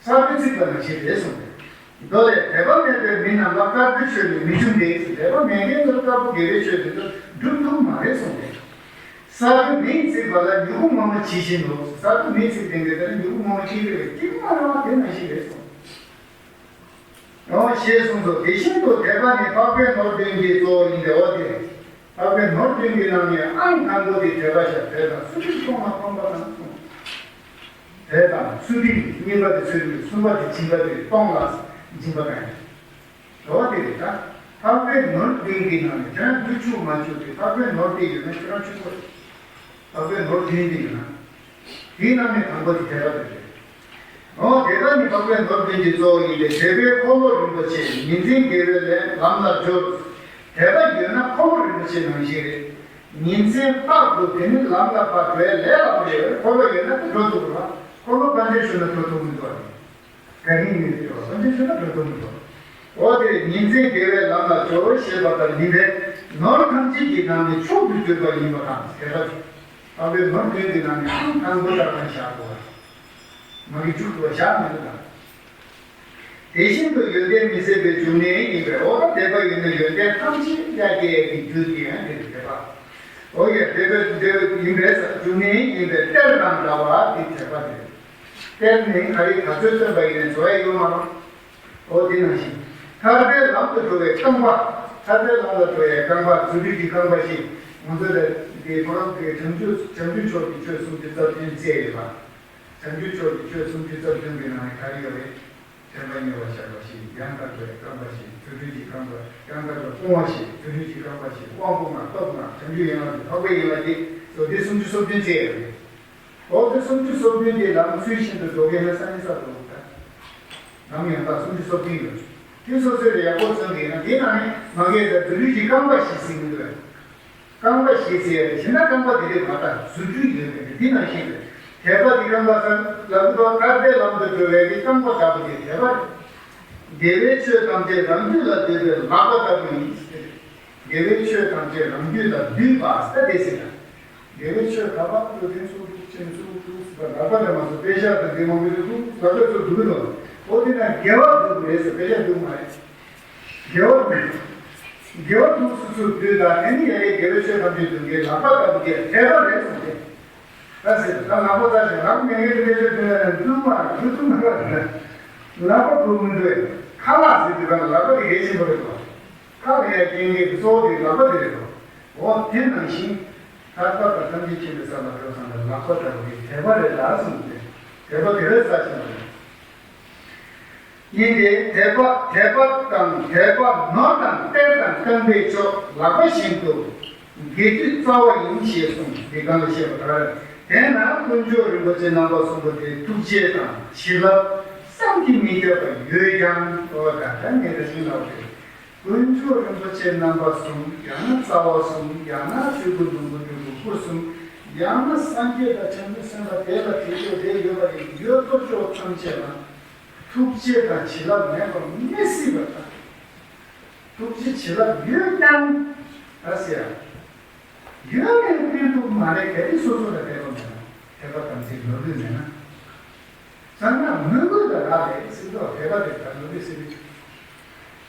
ས་བོན་ཚིག་པ་ནང་བཞིན་རེད་གསུངས་ཏེ། མདོ་ལས་དད་པ་མེད་པའི་མི་རྣམས་ལ་དཀར་པོའི་ཆོས་ནི་མི་འབྱུང་སྟེ། དད་པ་མེད་མཁན་ཚོར་དཀར་པོ་དགེ་བའི་ཆོས་དེ་ཚོ་སྒྲུབ་ཐུབ་མ་རེད་གསུངས་ཏེ། ས་བོན་མེས་ཚིག་པ་ལ་མྱུ་གུ་མང་པོ་ཇི་བཞིན་དུ། ས་བོན་མེས་ཚིག་ལྡན་དགོས་ན་མྱུ་གུ་མང་པོ་ཅི་རེད་ཅི་མ་རེད་བ་དེ་ནང་བཞིན་རེད་གསུངས། འོ་ཞེས་གསུངས་སོ། དེ་བཞིན་དུ་དད་པ་ནི་འཕགས་པའི་ནོར་བདུན་གྱི་གཙོ་བོ་ཡིན་ཏེ། འོ་དེ་རེད། འཕགས་པའི་ནོར་བདུན་གྱི་ནང་ནས་ཨང་དང་པོ་དེ་དད་པ་ཤར་དད་དང་ཚུལ་ཁྲིམས་སྲུང་བ་ཕོངས་པ་དང་གསུངས། དད་དང་ཚུལ་ཁྲིམས་གཉིས་པ་དེ་ཚུལ་ཁྲིམས། གསུམ་པ་དེ་སྦྱིན་པ་དེ་གཏོང་ལ་སྦྱིན་པ་དང་ཡིན། འོ་དེ་རེད་ད། འཕགས་པའི་ནོར་བདུན་གྱི་ནང་ནས་ཁྱེད་རང་བདུད་ཕྱུག་མ་ཕྱུག་དེ་འཕགས་པའི་ནོར་དེ་ཡོད་ན་ཁྱེད་རང་ཕྱུག་པོ་རེད། འཕགས་པའི་ནོར་བདུན་དེ་ཡོད་ན། དེའི་ནང་ནས་དང་པོ་དེ་དད་པ་དེ་རེད། འོ་དད་པ་ནི་འཕགས་པའི་ནོར་བདུན་གྱི་གཙོ་བོ་ཡིན་ཏེ། དད་པས་འཁོར་ལོ་རིན་པོ་ཆེ་ཉིན་མཚན་དགེ་བའི་ལས་ལམ་ལ་སྦྱོར། དད་པ་ཡོད་ན་འཁོར་ལོ་རིན་པོ་ཆེ་ནང་བཞིན་རེད། ཉིན་མཚན་རྟག་ཏུ་དེ་ནི་ལམ་ལ་ཕར་འགྲོ་བའི་ལས་ལ་འགྲོ་བའི་འཁོར་ལོ་ཡོད་ན་དེ་འགྲོ་ཐུབ་དགོས་པ། འཁོར་ལོ་ཕར་འགྲོ་ཞུ་ན་འགྲོ་ཐུབ་མི་འདུག་ཨ། ག་རེ་ཡིན་ཟེར་བ་སངས་རྒྱས་ཆོས་ལ་འགྲོ་དོན་མི་འདུག་འོ་དེ་ཉིན་མཚན་དགེ་བའི་ལམ་ལ་སྦྱོར་ཞེས་པ་ལྟར་ཡིན་པས། ནོར་ཐམས་ཅད་ཀྱི་ནང་ནས་མཆོག་ཏུ་གྱུར་པ་ཡིན་པ་དང་། དེ་ལྟར་འཕགས་པའི་ནོར་བདུན་གྱི་ནང་ནས་ཨང་དང་པོ་ལྟར་ན་བཞག་དགོས་པ། མ་གི་མཇུག་ཏུ་བཞག་མི་འདུག་དང་། དེ་བཞིན་དུ་ཡོན་ཏན་མི་ཟད་པའི་འབྱུང་གནས་ཡིན་པས། འོ་ན་དད་པ་ཡོད་ན་ཡོན་ཏན་ཐམས་ཅད་ཡར་རྒྱས་ཀྱི་རྒྱུ་དེ་ཡང་དེ་དད་པ། འོ་ཡ་དད་པ་དད་པ་ཡིན་པས་འབྱུང་གནས་ཡིན་པས་གཏེར་དང་འདྲ་བ་དེ་དད་པ་དེ། གཏེར་ནི་ག་རེ་ག་ཚོད་བཏོན་པ་ཡིན་ནའི་འཛོལ་ཡ་ཡོད་མ་རུང་། འོ་དེ་ནང་བཞིན། ཐར་པའི་ལམ་དུ་འགྲོ་བའི་རྐང་པ། ཐར་པའི་ལམ་ལ་འགྲོ་བའི་རྐང་པ་རྫུ་འཕྲུལ་གྱི་རྐང་པ་ཞིག་ང་ཚོ་ལ་དེ་ཁོ་རང་གི་བྱང་ཆུབ་བྱང་ཆུབ་མཆོག་གི་ཆོས་སུམ་ཅུ་རྩ་བདུན་བཙལ་ཡོད་པ། བྱང་ཆུབ་མཆོག་གི་ཆོས་སུམ་ཅུ་རྩ་བདུན་གྱི་ནང་ནས་ག་རེ་ཡོད་རེད། དྲན་པ་ཉེ་བར་བཞག་པ་ཞིག་ཡང་དག་པའི་རྐང་པ་ཞིག་རྫུ་འཕྲུལ་གྱི་རྐང་པ། ཡང་དག་པའི་སྤོང་བ་ཞིག་རྫུ་འཕྲུལ་གྱི་རྐང་པ་ཞིག་དབང་པོ་ལྔ་སྟོབས་ལྔ་བྱང་ཆུབ་ཡན་ལག་བདུན་འཕགས་པའི་ཡན་ལག་བརྒྱད་སོགས་ཏེ་སུམ་ཅུ་སོ་བདུན་བཙལ་ཡོད་རེད། འོ་དེ་སུམ་ཅུ་སོ་བདུན་དེ་ལམ་ཚུལ་བཞིན་དུ་འགྲོ་མཁན་ལ་སང་ཉིན་གསར་དུ་འོང་ད། ལམ་ཡང་དག་སུམ་ཅུ་སོ་བདུན་ཡོད། དེ་སོ་སོའི་ལ་ཡག་པོ་བརྩོན་གྱི་ཡིན་ན་དེ་ནང་ནས་མ་གས་ད་རྫུ་འཕྲུལ་གྱི་རྐང་པ་ཞིག་ཟིན་གྱི་འདུག་རྐང་པ་ཞིག་ཟེར་ཡ་རེད་ཟེར་ན་རྐང་པ་དེ་རེད་མ་གཏོགས་རྫུ་འཕྲུལ་ཡོད་མེད་རེད། འདི་ནང་བཞིན་རེད། དད་པ་འདི་རྐང་པ་ཟེར་ལབ་འདུག་དཀར་པོའི་ལམ་དུ་འགྲོ་བའི་གི་རྐང་པ་ལྟ་བུ་དེ་དད་པ་རེད། དགེ་བའི་ཆོས་ཐམས་ཅད་རང་རྒྱུད་ལ་འདུས་པའི་ལག་པ་ལྟ་བུ་ཡིན། དགེ་བའི་ཆོས་ཐམས་ཅད་རང་རྒྱུད་ལ་འདུས་པ་ཟེར་དེ་ཟེར་ན། དགེ་བའི་ཆོས་ག་པར་འདུག་དེ་ཚོ་འདུག་ཅན་ཚོ་འདུག་ཟེར་ལག་པ་ལ་མ་སོ་དཔེ་ཤག་དང་དེ་མང་པོ་འདུག་ལག་པ་ཚོ་འདུག་གི་འདུག་འོ་དེ་ན་དགེ་བ་འདུག་རེད་ཟེར་དཔེ་ཤག་འདུག་མ་རེད། དགེ་བ་དགེ་བ་དུ་སུ་སུ་དུས་དང་དེ་ནི་ཡ་ཡའི་དགེ་བའི་ཆོས་ཐམས་ཅད་དུ་དགེ་ལག་པ་ལྟ་བུ་དགེ་དད་པ་རེད་གསུངས་ཏེ། ད་ཟེར་ད་ལག་པ་ལྟ་ཞིག་ལག་མེད་མཁན་དེ་ཆོས་དུ་ན་བཏུ་མ་བཏུ་ཐུབ་མ་རེད། ལག་པ་དུ་མི་འདུག་ཁ་ལག་ཟེར་དུས་ག་ལ་ལག་པ་དེ་གལ་ཆེན་པོ་རེད་དོ། ཁ་ལ་ཡ་རྐྱེན་ངན་གྱི་གཙོ་བོ་དེ་ལག་པ་དེ་རེད་དོ། འོ་དེ་ནང་བཞིན་ད་ལྟ་དང་ཐམས་ཅད་མཁྱེན་པའི་ས་ལ་འགྲོ་ཚང་ལ་ལག་པ་ལྟ་བུ་དེ་དད་པ་རེད་ལ་གསུངས་ཏེ་དད་པ་དེ་རེད་ས་ཆེན་པོ་རེད། ཡིན་ཏེ། དད་པ་དད་པ་དང་དད་པ་ནོར་དང་གཏེར་དང་རྐང་པའི་མཆོག་ལག་པ་བཞིན་དུ་དགེ་སྡིག་རྩ་བ་ཡིན་ཞེས་གསུངས། འདི་གང་ལ་བཤད་པ་ལྟར། དེས་ན་དཀོན་མཆོག་རིན་པོ་ཆེ་རྣམ་པ་གསུམ་པོ་དེ་ཐུགས་རྗེ་དང་བྱིན་རླབས་བསམ་གྱིས་མི་ཁྱབ་པ་ཡོད་ཀྱང་། ཨོ་ད་ལྟ་ངས་ད་ཅིག་ལབ་པ་རེད། དཀོན་མཆོག་རིན་པོ་ཆེ་རྣམ་པ་གསུམ་ཡང་ན་རྩ་བ་གསུམ་ཡང་ན་ཆོས་སྐུ་ཟླུམ་པོ་སྤྲུལ་སྐུ་སྐུ་གསུམ་ཡང་ན་སངས་རྒྱས་དང་བྱང་ཆུབ་སེམས་དཔའ་དེ་ལ་དེ་ཚོ་དེ་ཡོད་པ་ཡིན་ཡོད་དོ་ཅོག་ཐམས་ཅད་ལ། ཐུགས་རྗེ་དང་བྱིན་རླབས་མེད་པ་མི་སྲིད་པ་དང་། ཐུགས་རྗེ་བྱིན་རླབས་ཡོད་ཀྱང་། ད་ཟེར་ཡ། ཡོད་ནས་ཕན་ཐོགས་མ་རེད། གལ་ཏེ་སོ་སོ་ལ་དད་པ་མེད་ན། དད་པ་དམ་ཚིག་ནོར་འཁྲུལ་མེད་ན། བསམ་ན་མོས་གུས་ལ་རག་ལས་སྲིད་དོ། དད་པ་དེ་ད་ནོར་འཁྲུལ་སྲིད་པའི།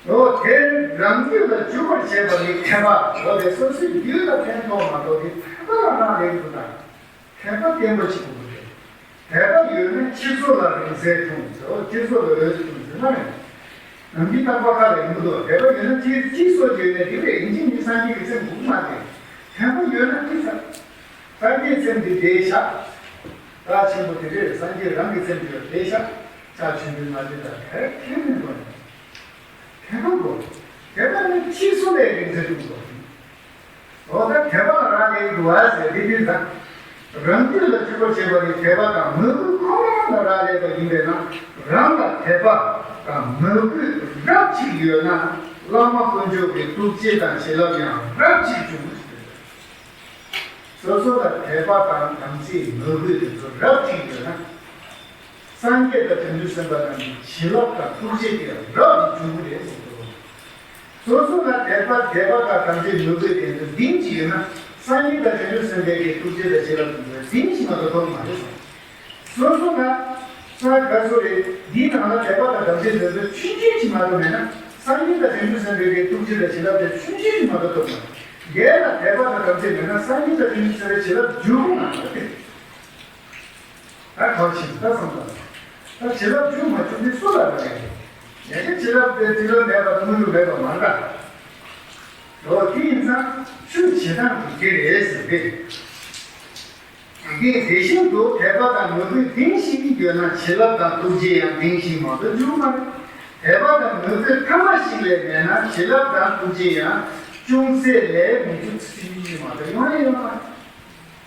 འོ་དེ་རང་རྒྱུད་ལ་འཇུག་པར་བྱེད་པ་ནི་དད་པ། འོ་དེ་སོ་སོའི་རྒྱུད་ལ་ཕན་ཐོགས་མ་གཏོགས་དེ་དད་པ་ལ་རག་ལས་འདུག་ད། དད་པ་བརྟན་པོ་ཞིག་དགོས་ཀྱི་རེད། དད་པ་ཡོད་ན་སྤྱི་ཚོགས་ལ་རིང་བསྲེལ་འཁྲུངས་ཟེར་བ། སྤྱི་ཚོགས་ལ་འོས་འཁྲུངས་ཟེར་ན་རེད། ནམ་རྒྱུན་རྟག་པར་ཁ་ལ་ཡོང་གི་འདུག་དད་པ་ཡོད་ན་སྤྱི་སྤྱི་ཚོགས་ཀྱི་ཡོད་ན་དེ་རེད། ཡིན་གཅིག་མིན་གཅིག་སངས་རྒྱས་ཀྱི་སེམས་སྒུག་མ་དེ། དད་པ་ཡོད་ན་དེ་ཚར། སངས་རྒྱས་སེམས་དེ་བདེ་བཞག་རྩ་ཆེན་པོ་དེ་རེད། སངས་རྒྱས་རང་གི་སེམས་དེ་བདེ་བཞག་རྩ་ཆེན་པོའི་ང་ཚོས་ད་གལ་ཁེལ་མི་འདུག་དད་པ་དགོས། དད་པ་ནི་སྤྱི་ཚོགས་ལས་རིང་བསྲེལ་འཁྲུངས་དགོས། འོ་ད་དད་པ་ལ་རག་ལས་འདུག་བ་ཟེར་དེ་དུས་ད། རང་རྒྱུད་ལ་འཇུག་པར་བྱེད་པ་ནི་དད་པ་དང་མོས་གུས་ཁོ་ན་ལ་རག་ལས་པ་ཡིན་པས་ན། རང་ལ་དད་པ་དང་མོས་གུས་རབ་ཅིག་ཡོད་ན། བླ་མ་དཀོན་མཆོག་གི་ཐུགས་རྗེ་དང་བྱིན་རླབས་ཡང་རབ་ཅིག་འབྱུང་། སོ་སོ་ལ་དད་པ་དང་དམ་ཚིག་མོས་གུས་དེ་ཚོ་རབ་ཅིག་ཡོད་ན། སངས་རྒྱས་དང་བྱང་ཆུབ་སེམས་དཔའ་རྣམས་ཀྱི་བྱིན་རླབས་དང་ཐུགས་རྗེ་དེ་རབ་ཏུ་འབྱུང་གི་རེད་གསུངས་འདུག། སོ་སོ་ལ་དད་པ་དད་པ་དང་དམ་ཚིག་མོས་གུས་དེ་ཚོ་ལྡན་གྱི་ཡོད་ན། སངས་རྒྱས་དང་བྱང་ཆུབ་སེམས་དཔའི་གི་ཐུགས་རྗེ་དང་བྱིན་རླབས་དེ་ཚོ་ལྡན་གྱི་མ་གཏོགས་ཐོབ་མ་རེད་གསུངས། སོ་སོ་ལ་ས་ག་སོ་རེད། འདིའི་ནང་ལ་དད་པ་དང་དམ་ཚིག་དེ་ཚོ་ཆུང་ཆུང་ཅིག་མ་གཏོགས་མེད་ན། སངས་རྒྱས་དང་བྱང་ཆུབ་སེམས་དཔའི་གི་ཐུགས་རྗེ་དང་བྱིན་རླབས་དེ་ཆུང་ཆུང་ཅིག་མ་གཏོགས་ཐོབ་མ་རེད། དེ་ལ་དད་པ་དང་དམ་ཚིག་མེད་ན་སངས་རྒྱས་དང་བྱང་ཆུབ་སེམས་དཔའི་བྱིན་རླབས་འཇུག་གི་མ་རེད། ད་གང་ཕྱིན་ད་བསམ་པ། ད་བྱིན་རླབས་འཇུག་མ་བཅུག་ནི་སུ་ལ་རག་ཡིན། ཡ་གི་བྱིན་རླབས་དེ་བྱིན་རླབས་མེད་པ་དང་དངོས་ལུགས་མེད་པ་མ་འདྲ། འོ་དེ་ཡིན་ཙང་ཆོས་བྱེད་སྟངས་དེ་དེ་རེད་ཟེར་ཏེ། དེ་དེ་བཞིན་དུ་དད་པ་དང་མོས་གུས་ལྡན་ཞིང་ཡོད་ན་བྱིན་རླབས་དང་ཐུགས་རྗེ་ཡང་ལྡན་ཞིང་མང་དུ་འཇུག་མ་རེད། དད་པ་དང་མོས་གུས་ཐ་མ་ཞིག་ལས་མེད་ན་བྱིན་རླབས་དང་ཐུགས་རྗེ་ཡང་ཅུང་ཟད་ལས་མི་འཇུག་ཚུལ་མ་རེད། ཡོང་ཡ་ཡོང་མ་རེད།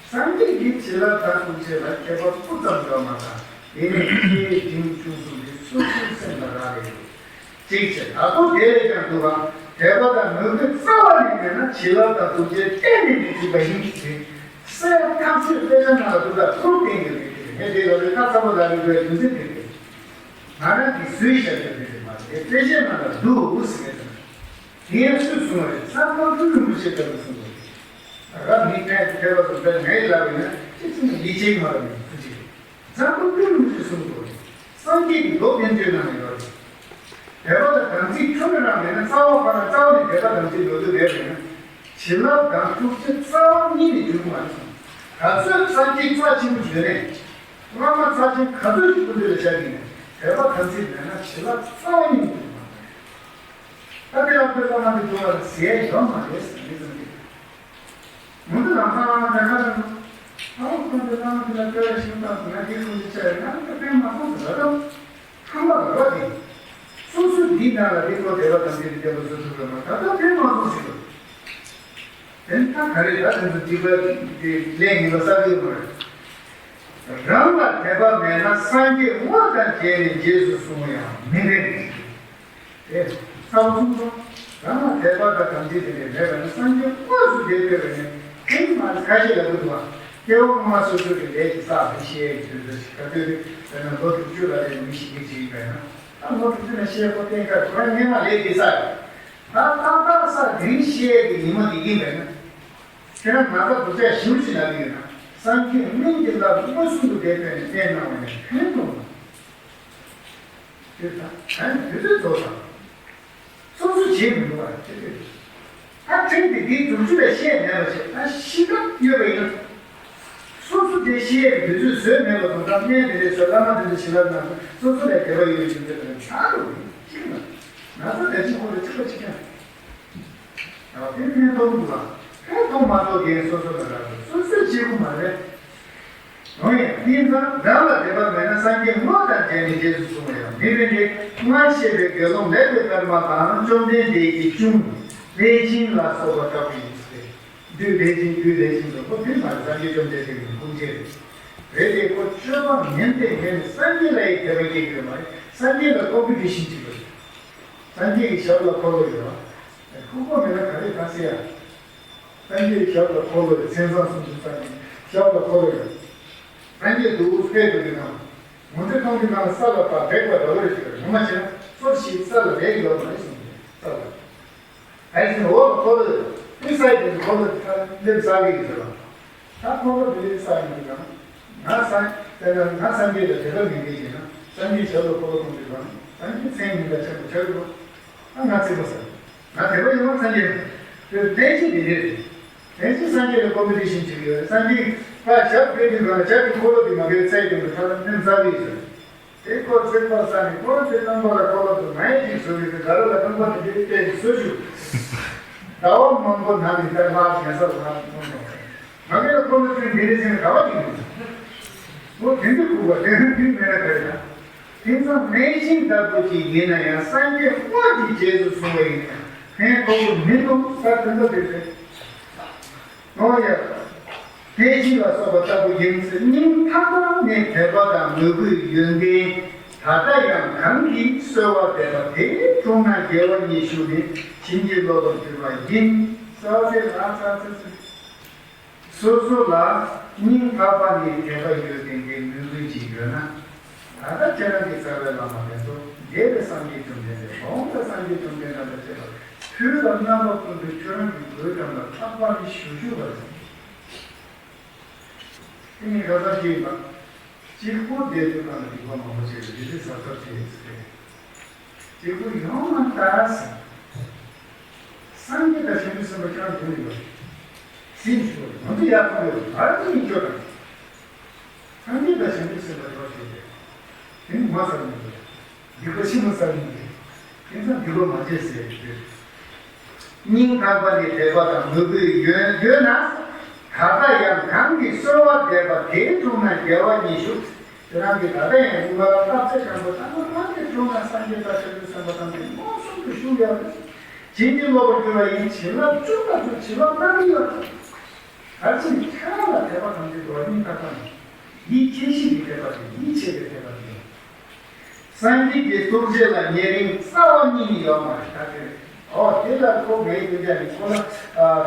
སངས་རྒྱས་ཀྱི་བྱིན་རླབས་དང་ཐུགས་རྗེ་ལ་མཁས་པ་སྤུ་ཙམ་འདྲ་མ་དང་དེ་ནས་ལྷའི་འབྲིང་ཆུང་གསུམ་གྱི་སོ་སོའི་སེམས་ལ་རག་ལས་ཡོད། གཅིག་བྱས་ད་དུང་དེ་ལས་ཀྱང་སྡུག་པ། དད་པ་དང་མོས་གུས་རྩ་བ་ནས་མེད་ན་བྱིན་རླབས་དང་ཐུགས་རྗེ་གཏན་ནས་མི་འཇུག་པ་ཡིན་ཟེར། གསལ་ཐག་ཆོད་དཔེ་ཆ་ནང་ལ་འདུག་ད་ཁུར་བསྟན་གྱི་རེད། དེ་ངས་དེ་ལ་ལས་ཁ་ཚ་པོ་ལ་རིག་པའི་རྒྱུ་མཚན་དེ་རེད། ང་རང་གིས་བཟོས་བཞག་རྒྱུ་དེ་རེད་མ་རེད། དཔེ་ཆའི་ནང་ལ་འདུག་ཟེར་ནས། དེ་ཡང་སུས་གསུངས་པ་རེད། ཚ་པོ་ཀུན་རིན་པོ་ཆེ་ལྟ་བུ་གསུངས་པ་རེད། ད་ག་མི་ཕན་ཕལ་བ་དང་ཕན་ངའི་ལབ་ཡིན་ན་ཅི་ཙམ་ཡིད་ཆེས་མ་རེད་མི་ཁུ་ཅི་རེད། ཚ་པོ་ཀུན་རིན་པོ་ཆེ་གསུངས་པ་རེད། སངས་རྒྱས་ཀྱི་མདོ་པཎ་ཆེན་ནང་ལ་ཡོད་རེད། དད་པ་དང་དམ་ཚིག་ཁྱོན་ནས་རང་མེད་ན། རྩ་བ་ཁོ་ན་རྩ་བ་ནས་དད་པ་དམ་ཚིག་མོས་གུས་མེད་པ་ཡིན་ན། བྱིན་རླབས་དང་ཐུགས་རྗེ་རྩ་བ་ཉིད་ནས་འཇུག་གི་མ་རེད་གསུངས། ག་ཚོད་སངས་རྒྱས་རྩ་ཆེན་པོ་ཞིག་ཡོད་ནས། བླ་མ་རྩ་ཆེན་ག་ཚོད་ཅིག་སྐུ་མདུན་ལ་བཞག་གིན་ནས་དད་པ་དམ་ཚིག་མེད་ན་བྱིན་རླབས་རྩ་བ་ཉིད་ནས་འཇུག་གི་མ་རེད། ད་དེ་ལ་ཁོའི་བླ་མ་དེ་འགྲོ་བ་ལ་ཟེར་ཡ་ཡོད་མ་རེད་ཟེར་མི་ཙམ་གྱིས། མུ་མཐུད་ལམ་སང་བླ་མ་དེ་ཁ་ལ་འགྲོ། ཨའོ་ཁོང་དེ་བླ་མ་དེ་ལ་སྐད་ཆ་ཞིག་བཏང་སོང་ན་དེ་ཁོང་དེ་ཆ་ཡོད་ན་ད་དཔེ་མ་སོང་ཟེར་ར་དང་། ཁང་པ་ར་བ་དེ། སོ་སོའི་འདིའི་ནང་ལ་དེ་ཁོ་དད་པ་དམ་ཚིག་གི་རྒྱབ་ལ་བཟོ་ཐུབ་པ་མ་ད་ལྟ་དཔེ་མ་སོང་ཟེར་རོ། དེ་ད་ག་རེ་ད་དེ་ཚོ་སྡིག་པ་དེ་ལས་ངན་པ་བསགས་ཡོད་མ་རེད། རང་ལ་དད་པ་མེད་ན་སངས་རྒྱས་དངོས་དང་མཇལ་ནས་རྗེས་སུ་བཟུང་བ་ཡང་མི་འགྲིག་དེ་ས་བོ་གསུམ་སོང་། རང་ལ་དད་པ་དང་དམ་ཚིག་དེ་འདྲ་མེད་པ་ནི་སངས་རྒྱས་དངོས་སུ་མཇལ་ཕོད་པ་ནི་ཕན་མ་ཁ་ཤས་ལ་གུ་འདུག་བ། སྐྱེ་བ་སྔོན་མ་སོ་སོ་གི་ལས་ཀྱི་བསགས་པའི་ཤེས་ཡ་གི་དུས་ཚོད་ཞིག་ག་དུས་དེ་ན་ལོ་དྲུག་ཅུ་ལ་ལས་མི་ཤི་གི་ཅིག་ཡིན་པས་ན། ད་ལོ་དྲུག་ཅུ་ན་ཤེས་པོ་བསྟན་ཁ་ཁོ་རང་སྔོན་མ་ལས་ཀྱི་བསགས། ད་ཏག་ཏག་ས་དེ་རིང་ཤེས་ཡ་གི་ཉིན་མོ་དེ་ཡིན་པས་ན། ཁྱེད་རང་ང་ཚོ་སྡུག་ཅག་ཞེ་པོ་ཞིག་ལབ་ཀྱི་ཡོད་ན། སངས་རྒྱས་སྨན་གྱི་བླ་མ་མངོན་སུམ་དུ་བསྟན་པས་ནི་བསྟན་གནང་བ་ནི་ཕན་ཐོགས་མ། དེ་ད་ད་ནི་དུས་ཚོད་རྫོགས་དང་། སོ་སོ་བྱེད་མི་འདུག་པ་དེ་དུས། ད་ཁྲིམས་དེ་འདིའི་དྲུག་ཅུ་ལ་བཤད་མེད་པ་བྱས་ད་ཤི་ཁ་ཡོད་པ་ཡིན་ན། སོ་སོ་དེ་ཤི་ཡས་ཀྱི་དུས་ཚོད་བཟོས་མེད་པ་དང་ད་སྨན་དེ་འདྲས་བཟོས་བླ་མ་དེ་ཚོ་ཞི་ལབ་ན་སོ་སོ་ལས་དད་པ་ཡོད་ཡོད་མེད་པ་ནི་ཆགས་འགྲོ་གི་ཡིན་གཅིག་ན། ང་ཚོ་ད་ཅི་ཁོ་ལ་གཅིག་པ་གཅིག་རྐྱང་། ཡང་དེ་ཕན་ཐོགས་འདུག་ལ། ཕན་ཐོགས་མ་ཐོགས་རྒན་སོ་སོ་ལ་རག་སོ་སོས་བྱེད་དགོས་མ་རེད། འོན་ཡང་དེ་ཙང་རང་ལ་དད་པ་མེད་ན་སངས་རྒྱས་དངོས་དང་མཇལ་ནས་རྗེས་སུ་བཟུང་བ་ཡང་མི་ཕན་ཏེ། སྔར་བཤད་པའི་དགེ་སློང་ལེགས་པའི་སྐར་མ་དང་བཅོམ་ལྡན་འདས་ཀྱི་གཅུང་ལྷས་བྱིན་ལ་སོགས་པ་དྲག་པོ་ཡིན་ཟེར། བདུད་ལྷས་བྱིན་བདུད་ལྷས་བྱིན་སོགས་པོ་དེ་མ་རེད། སངས་རྒྱས་བཅོམ་ལྡན་འདས་ཀྱི་སྐུ་མཆེད་རེད། རེད་དེ་ཁོ་སྤྱོད་པ་ངན་ཏེ་ངན་ནས་སངས་རྒྱས་ལ་ཡི་དད་པ་སྐྱེ་གི་ཡོད་མ་རེད། སངས་རྒྱས་ལ་ཀོམ་པི་ཊི་ཤན་བྱེད་དགོས་རེད། སངས་རྒྱས་ཀྱི་ཞབས་ལ་འཁོར་ལོ་ཡོད། ཁོ་ཁོ་མེད་ན་ག་རེ་ག་ཟེར་ཡ། སངས་རྒྱས་ཀྱི་ཞབས་ལ་འཁོར་ལོ་ཡོད། མཚན་བཟང་སུམ་ཅུ་རྩ་གཉིས་ཞབས་ལ་འཁོར་ལོ་ཡོད། སངས་རྒྱས་འདུག་ཕེབས་འདུག་གི་ནང་། ངོ་ཚ་གཏོང་གི་ནང་ས་ལ་བབས་རེག་པ་འདྲ་བོ་རེ་ཞིག་རེད། ངོ་མ་བྱས་ན་སོར་ཞིག་ས་ལ་རེག་ཡོད་མ་རེད་གསུངས་ས་ལ། ཨ་ནི་འོག་ལ་འཁོར་ལོ་ཡོད། ཨི་ས་ཡི་འཁོར་ལོ་ལེབ་ས་གི་ཡོད་ཟེར་བ། ད་ཁོ་བོ་དེ་ལས་ས་ཡིན་ན། ང་ས་དེ་ལ་ང་སངས་རྒྱས་ལ་དད་པ་མི་འདྲེན་ཡིན་ན། སངས་རྒྱས་ཞབས་ལ་ཁོ་བོ་གཏོང་དུས་ང་སངས་རྒྱས་མཚན་ཉིད་ལ་ཆགས་པ་ཆགས་རོ། ཨ་ང་ཚིག་པ་ཟེར། ང་དད་པ་ཡོད་ན་སངས་རྒྱས་དེ་ལྷས་བྱིན་དེ་འདྲས་རེད། ལྷས་བྱིན་སངས་རྒྱས་ལ་ཀོམ་པི་ཊི་ཤན་བྱེད་ཀྱི་ཡོད་རེད། སངས་རྒྱས་ཀ་ཞབས་ཕེབས་དུས་ང་ཞབས་ཀྱི་འཁོར་ལོ་དེ་མ་ཕེབས་ཚད་ཀྱི་མི་ཁ་ལ་ནེམ་ས་བི་ཟེར། དེ་ཁོ་ཚེ་འཕགས་ས་ནས་ཁོ་རང་ཚེ་རྣམ་པ་ལ་ཁོ་ལ་དུ་ང་ཡི་གཅིག་བཟོ་བའི་གི་ག་ར་ལ་རྣམ་པ་དེ་འདྲའི་སྟེང་གི་བཟོ་ཞུ། ཟླ་བ་མང་པོ་ནང་ནས་ད་ལྷག་ཉལ་ས་ལ་ལྷག་མཐོང་མ་རེད། ང་གི་ལ་ཁོ་ལ་ཚུན་འདི་རེ་ཟིན་ག་བ་ཡིན། ཁོ་དེ་འདྲ་ཁུག་པ་དེ་འདྲ་དུས་མེད་ན་ག་རེ་ད། དེང་སང་ལྷས་བྱིན་ལྟ་བུ་ཅིག་ཡིན་ན་ཡང་སངས་རྒྱས་དངོས་ཀྱི་རྗེས་སུ་བཟུང་བ་ཡིན་ན་ཕན་ཐོགས་མི་འདུག་ས་དོན་དག་དེ་རེད། ཨོ་ཡ། དེ་བཞིན་ལ་སོགས་པ་ལྟ་བུ་ཡིན་ཚེ་སྙིང་ཐག་པ་ནས་དད་པ་དང་མོས་གུས་ཡོན་ཏན་ད་ལྟ་ཡང་གང་གིས་གསོལ་བ་འདེབས་པ་དེ་འཁྲུངས་ན་དགེ་བ་ཉི་ཤུ་ནི་བྱིན་གྱིས་རློབ་པར་འགྱུར་བ་ཡིན། ས་དེ་ལ་ཚ་ཚ་ཚ། སོ་སོ་ལ་སྙིང་ཐག་པ་ནས་དད་པ་ཡོད་ལྡན་གྱི་མོས་གུས་ཅིག་ཡོད་ན། ད་ལྟ་ཁྱེད་རང་གི་རྩ་བའི་བླ་མ་དེ་ཚོ་རྒྱལ་བའི་སངས་རྒྱས་བཅོམ་ལྡན་འདས་མ་འོངས་པའི་སངས་རྒྱས་བཅོམ་ལྡན་འདས་དང་བཅས་པ་དུས་དང་རྣམ་པ་ཀུན་ཏུ་ཁྱོད་རང་གི་གོས་ཀྱང་ལ་ལྷག་པར་ཞུ་ཞུ་བ་རེད། དེ་ནི་ག་ས་ཞིག་ལ་གཅིག་པོ་བསྡད་དུས་གང་ལ་སྡིག་པ་མང་པོ་བྱས་ཏེ་དེ་དུས་གཟབ་གཟབ་བྱས་ཟེར། དེ་ཚོ་ཡོང་མ་ལྟ་ཟེར། སངས་རྒྱས་དང་བྱང་ཆུབ་སེམས་དཔའ་ཁྱོད་རང་དེ་ནས་ཡོད། སེམས་ཞུ་བ་ང་ཚོ་ཡག་པོ་ཡོད་མ་རེད་ཡིན་ཁྱོད་རང་། སངས་རྒྱས་དང་བྱང་ཆུབ་སེམས་དཔའ་ཁྱོད་ཞུ་བས། དེ་ནི་མ་ཟེར་མི་འདུག་སྡིག་པ་ཆེན་པོ་བསགས་ཡིན་ཏེ། དེང་སང་སྡིག་པ་མ་བྱེད་ཟེར་ཡོད། སྙིང་ཐག་པ་ནས་དད་པ་དང་མོས་གུས་ཡོད་ཡོད་ན། ད་ལྟ་ཡང་གང་གིས་གསོལ་བ་འདེབས་པ་དེ་འཁྲུངས་ན་དགེ་བ་ཉི་ཤུ། ཁྱེད་རང་གིས་ད་ལྟ་ཡང་ང་ལ་བརྟག་དཔྱད་བྱང་བུ་ད་ང་རང་གི་འཁྲུངས་ན་སངས་རྒྱས་དང་བྱང་ཆུབ་སེམས་དཔའ་དང་དེ་མངོན་སུམ་དུ་བཞུགས་ཡོད་རེད། བྱིན་གྱིས་རློབ་པར་འགྱུར་བ་ཡིན། བྱིན་རླབས་བཅུ་དང་བཅུ་བྱིན་རླབས་རྣམ་པ་ཡོད་རེད། གལ་སྲིད་ཁྱེད་རང་ལ་དད་པ་དམ་ཚིག་འདུག་པ་སྙིང་ཐག་པ་ནས་ཡིད་ཆེས་ཤིང་གི་དད་པ་དེ་ཡིད་ཆེས་པའི་དད་པ་དེ་ཡིན། སངས་རྒྱས་ཀྱི་ཐུགས་རྗེ་ལ་ཉེ་རིང་རྩ་བ་ཉིད་ནས་ཡོད་མ་རེད་ད་དེ། ཨོ་དེ་ལ་ཁོ་ངའི་སྐྱོན་ཆ་ནི་ཁོ་ལ་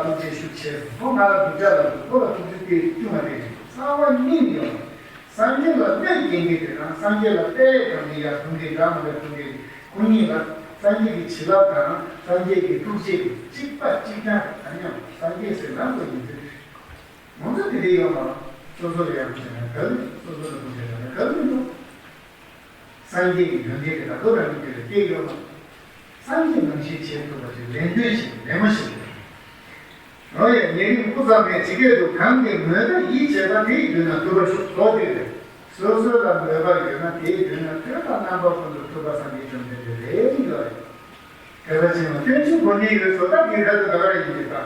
ཐུགས་རྗེ་ཤུགས་ཆེ་ཁོ་ང་ལ་སྡུག་ཅག་ལ་ཁོ་ལ་ཐུགས་རྗེ་དེ་ཅུང་མ་རེད་རྩ་བ་ཉིད་ནས་ཡོད་མ་རེད། སངས་རྒྱས་ལ་གནོད་སྐྱེལ་མཁན་དེ་དང་སངས་རྒྱས་ལ་དཔེ་དང་དེ་ཡར་ཐུག་མཁན་འདྲ་མི་འདྲ་ཐུག་མཁན་ཁོ་གཉིས་ལ་སངས་རྒྱས་ཀྱི་བྱིན་རླབས་དང་སངས་རྒྱས་ཀྱི་ཐུགས་རྗེ་གཅིག་པ་གཅིག་རྐྱང་རེད་ད་སྙམ། སངས་རྒྱས་ཟེར་ན་ཁོ་ཡིན་ཚུལ་རེད། ང་ཚོ་དེ་འདྲའི་ཡོད་མ་རེད། སོ་སོ་ལ་ཡང་བྱས་ན་གལ་སོ་སོ་ལ་ཐུགས་རྗེ་ཆེ་ན་གལ་མི་འདུག་སངས་རྒྱས་ཀྱི་ཡོན་ཏན་དེ་ད་གདོད་ནས་མི་སྐྱེ་བའི་སྐྱེ་ཡོད་མ་རེད། སངས་རྒྱས་ནང་བཞིན་བྱེད་ཐུབ་པ་ཞིག་ལས་འདུན་ཞིག་ལས་མ་ཞིག་རེད། ང་ཡང་ཉེ་རིང་སྐུ་ཚབ་ནས་ཇི་སྐད་དུ་གང་གིས་མོས་པ་ཡིད་བྱེད་པ་དེའི་མདུན་ན་ཐུབ་པ་ཞུ་ལོ་དེ་རེད། སོ་སོ་ལ་མོས་པ་ཡོད་ན་དེའི་མདུན་ན་དུས་དང་རྣམ་པ་ཀུན་ཏུ་ཐུབ་པ་སངས་རྒྱས་བཅོམ་ལྡན་འདས་རེ་རེ་ཡོད་རེད། དད་པ་ཆེན་མོ་སྟོན་ཆུང་སྒོ་ཉེ་ཡོད་ཚོ་ད་དེ་ལྟར་དུ་ག་ར་ཡིན་གྱི་ད།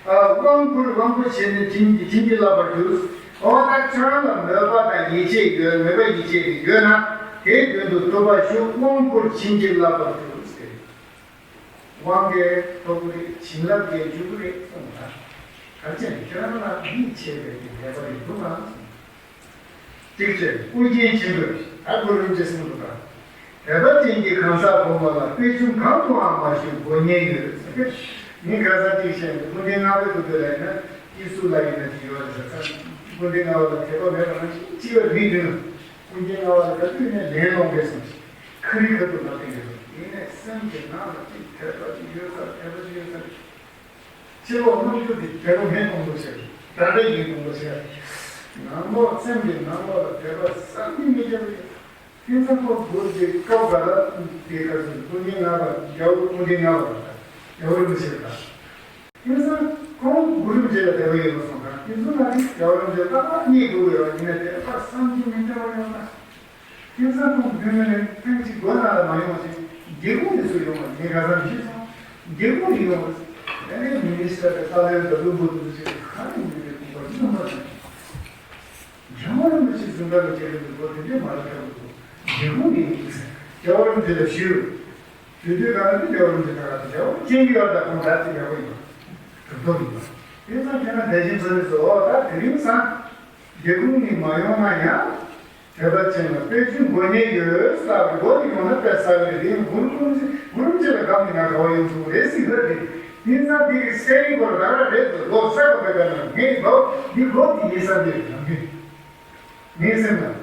དབང་བསྐུར་དབང་བསྐུར་བྱས་ནས་བྱིན་གྱིས་བྱིན་གྱིས་བརླབ་པར་འགྱུར། འོ་ད་ཁྱོད་རང་ལ་མོས་པ་དང་ཡིད་ཆེས་ཡོད་མོས་པ་ཡིད་ཆེས་དེ་ཡོད་ན་དེའི་མདུན་དུ་ཐུབ་པ་ཞུ་དབང་བསྐུར་བྱིན་གྱིས་བརླབ་པར་འགྱུར་ཟེར། དབང་གིས་ཐོབ་ཀྱི་རེད། བྱིན་རླབས་ཀྱིས་འཇུག་གི་རེད་གསུངས་པ། གལ་ཆེན་ཁྱེད་རང་ལ་ཡིད་ཆེས་པའི་གི་དད་པ་རེ་འདུག་གམ་གསུངས། གཅིག་བྱས་ཀུན་མཁྱེན་ཆེན་པོས་ད་གུ་རུ་རིན་པོ་ཆེ་གསུངས་འདུག་ག་དད་པ་ཅན་གྱི་གང་ཟག་ཕོ་མོ་ལ་དཔེ་ཆུང་གང་དུའང་མ་ཞུགས་དགོས་ངེས་ཡོད། ངས་ཁ་སང་གཅིག་བཤད་འདུག་ཀུན་ལྡན་ལྔ་པའི་སྐུ་དུས་ལ་ཡིན་ན་ཅི་སུ་ལ་ཡིན་ན་ཅི་ཡོད་རེད་ཟེར་ཙང་ཀུན་ལྡན་ལྔ་པ་ལ་དད་པ་མེད་པ་ནང་བཞིན་ཅི་ཡོད་མི་འདུག་ཀུན་མཁྱེན་ལྔ་པ་ལ་ག་དུས་ནས་ལན་སློང་གི་སོང་ཞིག་ཁ་རི་ཁ་ཐུག་ལ་བསྟན་གྱི་རེད། ཡིན་ནའི་སེམས་ཀྱི་ནང་ལ་ཅིག་དད་པ་ཅིག་ཡོད་ས་དད་པ་ཅིག་ཡོད་ས་རེད། ཕྱི་ལོགས་རྣམ་འགྱུར་དེ་དད་པ་མེད་གཏོང་དགོས་ཟེར། དགྲ་འདྲེ་ཡིན་གཏོང་དགོས་ཟེར། ནང་ལོགས་སེམས་ཀྱི་ནང་ལོགས་ལ་དད་པ་བསམ་གྱིས་མི་ཁྱབ་པ་ཡོད། དེང་སང་ཁོ་སྒོ་དེ་སྐབས་འགའ་ལ་དེ་ག་ཚོད་ཀུན་མཁྱེན་ལྔ་པ་རྒྱལ་བ་ཀུན་མཁྱེན་ལྔ་པ་དང་རྒྱལ་བ་རིན་པོ་ཆེ་དང་། དེང་སང་ཁོང་གུ་རུ་རིན་པོ་ཆེ་ལ་དད་པ་ཡོད་པ་སོང་ཙང་དེ་ཚོ་ལ་ནི་རྒྱལ་བ་རིན་པོ་ཆེ་ལྷག་པར་རྙེད་དགོས་ཀྱི་ཡོད་ཡིན་ན་དད་པ་བསམ་གྱིས་མི་ཁྱབ་པ་ཡོད་ན། དེང་སང་ཁོང་བདུན་ནས་ཐེངས་གཅིག་སྒོ་ནང་ལ་མ་ཡོང་བ་ཞིག་སྒེའུ་ཁུང་ནས་ཚུར་ཡོང་བ་ངས་ཁ་སང་ཞུས་སོང་། སྒེའུ་ཁུང་ནས་ཡོང་བ། ཨ་ནི་མི་ནི་སི་ཊར་དང་ས་ལེ་དང་ལུང་པོ་དེ་ཚོ་ཞིག་ག་རེ་ཡིན་མིན་པའི་ཁུངས་པ་ཅི་ཙམ་མ་ཐོན། རྒྱལ་བ་རིན་པོ་ཆེ་གཟིམ་ཁང་ལ་བཅར་གྱི་འདུག་གོ་དེ་འདྲའི་མ་ར་ཐོན་གྱི་འདུག་སྒེའུ་ཁུང་ནས་ཡིན་ཟེར་རྒྱལ་བ་རིན་པོ་ཆེ་ལ་ཞུས། ཞུ་དུས་གང་ལ་ནི་རྒྱལ་བ་རིན་པོ་ཆེ་ད་ག་ཚོད་རྒྱལ་བ་ཅན་གྱི་ཡོད་ད་ཁོང་ད་ཅི་ཡག་པོ་ཡིན་པ་གྲུབ་ཐོབ་ཡིན་པ། དེ་ཙམ་ཁྱེད་རང་དད་ཅན་ཚོ་ནི་ཚོ་ད་དེ་རིང་སང་སྒེའུ་ཁུང་ནས་མ་ཡོང་ན་ཡང་། དད་པ་ཅན་ལ་དཔེ་ཆུང་དགོས་ངེས་ཡོད་ས་རེད། སྒོ་ནས་ཡོང་ན་དཔེ་ས་རེད། དེ་ཡང་གུ་རུ་ཀུན་གུ་རུ་མཆེད་ལ་སྒམ་ནི་ང་ག་བ་ཡོང་ཐུབ་རེད་ཟེར་གི་རེད། དེ་ཡིན་ཙང་དེ་གི་སེ་རིང་སྐོར་ལ་ར་རེད་ཟེར་ལོ་གསར་པ་དེ་ག་ན་ངས་ལོ་འདི་ལོ་དེ་ཡིན་ས་འདི་རེད་ནམ་རྒྱུན། ངའི་སེམས་ལ་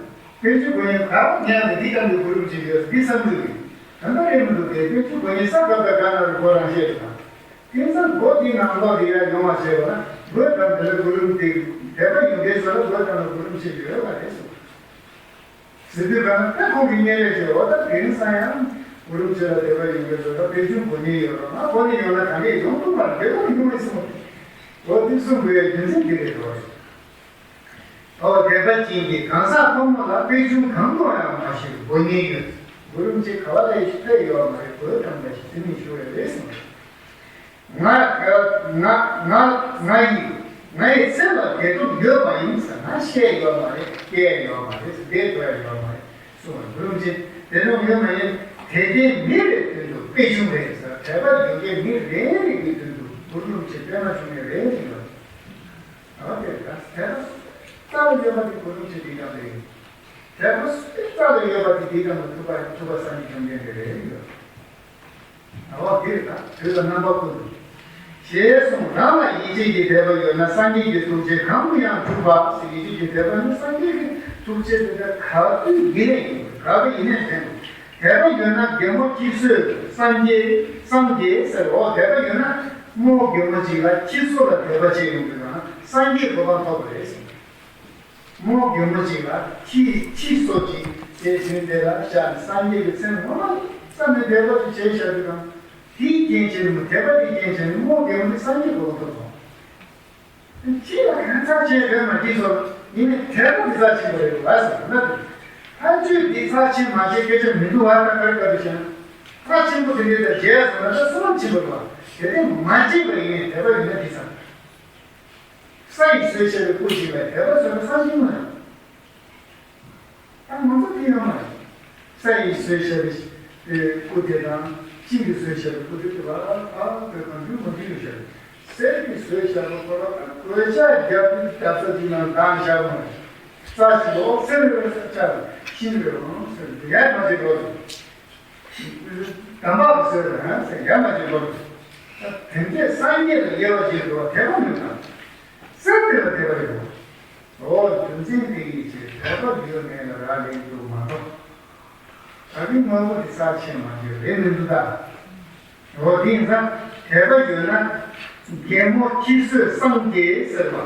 དཔེ་ཆུང་དགོས་ངེས་ག་བ་ངས་ནི་འདི་ལྟ་བུའི་གུ་རུ་མཆེད་ཡོད་འདི་བསམ་གི་རེད། ད་ལྟ་རེད་མི་འདུག་དེ་དཔེ་ཆུང་དགོས་ངེས་ས་ག་ད་ག་ན་རུ་ཁོ་རང་བཤད་རེད་དང་། དེང་སང་སྒོ་འདི་ནང་ལོགས་ལ་ཡར་ཡོང་བ་བྱས་པ་ན་སྒོའི་གམ་དེ་ལ་གུ་རུ་དེ་དད་པ་ཡོད་མཁན་ཚོ་ལ་སྒོའི་གམ་ལ་གུ་རུ་མཆེད་ཡོད་པ་རེད་གསུངས། ཟེར་དུས་གང་ལྟར་ཁོང་གི་བརྙན་ལས་བྱས་འོ་ད་དེང་སང་ཡང་གུ་རུ་མཆེད་ལ་དད་པ་ཡོད་མཁན་ཚོ་ལ་དཔེ་ཆུང་གོ་ཉེན་ཡོད་རོགས་ང་གོ་ནས་ཡོང་ན་གང་གས་ཡོང་ཐུབ་མ་རེད་དཔེ་ཁོང་ཡོང་མི་སྲིད་མོད། འོ་དེ་གསུང་དགོས་ཡ་རྒྱུ་མཚན་དེ་རེད་འགྲོ་བ་རེད། ཨོ་དད་པ་ཅན་གྱི་གང་ཟག་ཕོ་མོ་ལ་དཔེ་ཆུང་གང་དུ་ཡང་མ་ཞུགས་དགོས་ངེས་ཡོད། གུ་རུ་མཆེད་ག་བ་ལ་ཡི་ཕེ་ཡོད་མ་རེད་གོས་དྲངས་པ་ཞིག་དེ་ནི་ཞུ་བས་རེད་གསུངས། ང་ང་ང་ང་ཡི་ང་ཡི་སེམས་ལ་བདེ་སྡུག་ཡོད་པ་ཡིན་ཟེར་ན་བཤད་ཡོད་མ་རེད་སྐྱེས་ཡོད་མ་རེད་བསྡད་དགོས་ཡ་ཡོད་མ་རེད་གསུངས་པ་གུ་རུ་མཆེད་བདེ་སྡུག་ཡོད་མ་ཡིན་དད་ལྡན་མི་རེའི་དོན་དུ་དཔེ་ཆུང་རེད་ཟེར་དད་པ་ཡོད་མཁན་མི་རེ་རེ་གི་དོན་དུ་གུ་རུ་མཆེད་དཔེ་མ་ཆུང་ངེས་རེ་རེ་ཡོད། ཡོད་པ་དེ་གོ་རིམ་བྱེད་དེ་ཀྱང་རེད། དད་པ་སུ་རྩ་ལ་ཡོད་པ་དེ་དེ་ཀྱང་ཐུབ་པ་ཐུབ་པ་སངས་རྒྱས་བཅོམ་ལྡན་འདས་རེད་ཡོད། འོ་དེ་ལ་དུས་ལ་རྣམ་པ་ཀུན་ཏུ། ཞེས་གསུངས། རང་ལ་ཡིད་ཆེས་ཀྱི་དད་པ་ཡོད་ན་སངས་རྒྱས་ཀྱི་ཐུགས་རྗེ་གང་དུ་ཡང་འཇུག་པ་ཟེར། ཡིད་ཆེས་ཀྱི་དད་པ་ནི་སངས་རྒྱས་ཀྱི་ཐུགས་རྗེ་དེ་ལྟར་ག་དུས་ཡིན་ནའི་ཡིན་ག་དུས་ཡིན་ནའི་ལྡན་དགོས། དད་པ་ཡོད་ན་རྒན་མོ་ཁྱི་གསོས་སངས་རྒྱས་སངས་རྒྱས་ཟེར། འོ་དད་པ་ཡོད་ན་རྨོ་རྒན་མོ་ཅིག་ལ་ཁྱི་གསོ་ལ་དད་པ་བྱེད་ཡོང་དུས་ན་སངས་རྒྱས་གོ་འཕང་ཐོབ་པ་རེད་ཟེར། རྨོ་རྒན་མོ་ཅིག་ལ་ཁྱི་ཁྱི་གསོ་ཅིག་དེ་དུས་དེ་ལ་བཞག་ནས་སངས་རྒྱས་ཀྱི་མཚན་ངོ་མ་རྩ་ནས་དད་པ་ཅིག་བྱས་བཞག་དུས་ན་དེའི་རྐྱེན་བྱས་ནས་མོ་དད་པ་དེའི་རྐྱེན་བྱས་ནས་རྨོ་རྒན་མོ་དེ་སངས་རྒྱས་གོ་འཕང་ཐོབ་སོང་། ཁྱི་ལ་གང་ཚར་ཆེན་རེད་མ་ཁྱི་ཚོ་ཡིན་ནའི་དད་པ་འདི་ཚར་ཆེན་པོ་རེད་བ་ཟེར་ན། ཕན་ཆོས་འདི་ཚར་ཆེན་མ་བྱས་སྐད་ཆ་མི་འདུག་བ། ད་ག་རེ་ག་རེ་བྱས་ན་ཚར་ཆེན་པོ་དེ་འདྲའི་ལ་རྒྱས་སོང་ན་ད་བསོད་ནམས་ཆེན་པོ་རེད་བ། དེ་ནས་མ་བྱས་པ་ཡིན་ནའི་དད་པ་ཡིན་ན་འདི་ཚར། ས་ཡིས་བཟོས་བྱས་པའི་སྐུ་ཞིག་ལ་དད་པ་བཟོས་ན་བསམ་གྱིས་མི་ལོངས། ད་ང་ཚོ་དེ་ཡོད་མ་རེད། ས་ཡིས་བཟོས་བྱས་པའི་སྐུ་དེ་དང་ཤིང་གིས་བཟོས་བྱས་པའི་སྐུ་དེ་དེ་བར་ཨ་དེ་གང་དུས་མ་དུས་ཡོད་བྱས། གསེར་གྱིས་བཟོས་བྱས་པ་ཁོ་རང་གོས་ཆ་རྒྱབ་དུས་རྒྱབ་ས་དེ་ནང་འདང་བཞག་མ་རེད། ས་ཞིག་འོ་གསེར་རེད་ས་ཆ་ཤིང་རེད་འོ་གསེར་རེད་ཡར་མ་བྱེད་དགོས། དམ་པ་གི་ཟེར་བ་ཡང་ཟེར་ཡ་མ་བྱེད་དགོས། དེ་འདྲས་སངས་རྒྱས་ལ་དབྱེ་བ་ཕྱེ་དགོས་དད་པ་མེད་ན། གསེར་དེ་ལ་དད་པ་ཡོད། འོ་རྒྱུ་མཚན་དེ་ཡིན་ཕྱིར་དད་པ་ཡོད་མེད་ལ་རག་ལས་འདུག་མ་གཏོགས། ད་གིན་དངོས་པོ་དེ་རྩ་ཆེན་མ་བྱེད་རེད་མི་འདུག་ད། འོ་དེ་ཡིན་ཙང་དད་པ་ཡོད་ན། རྒན་མོ་ཁྱི་གསོས་སངས་རྒྱས་ཟེར་བ།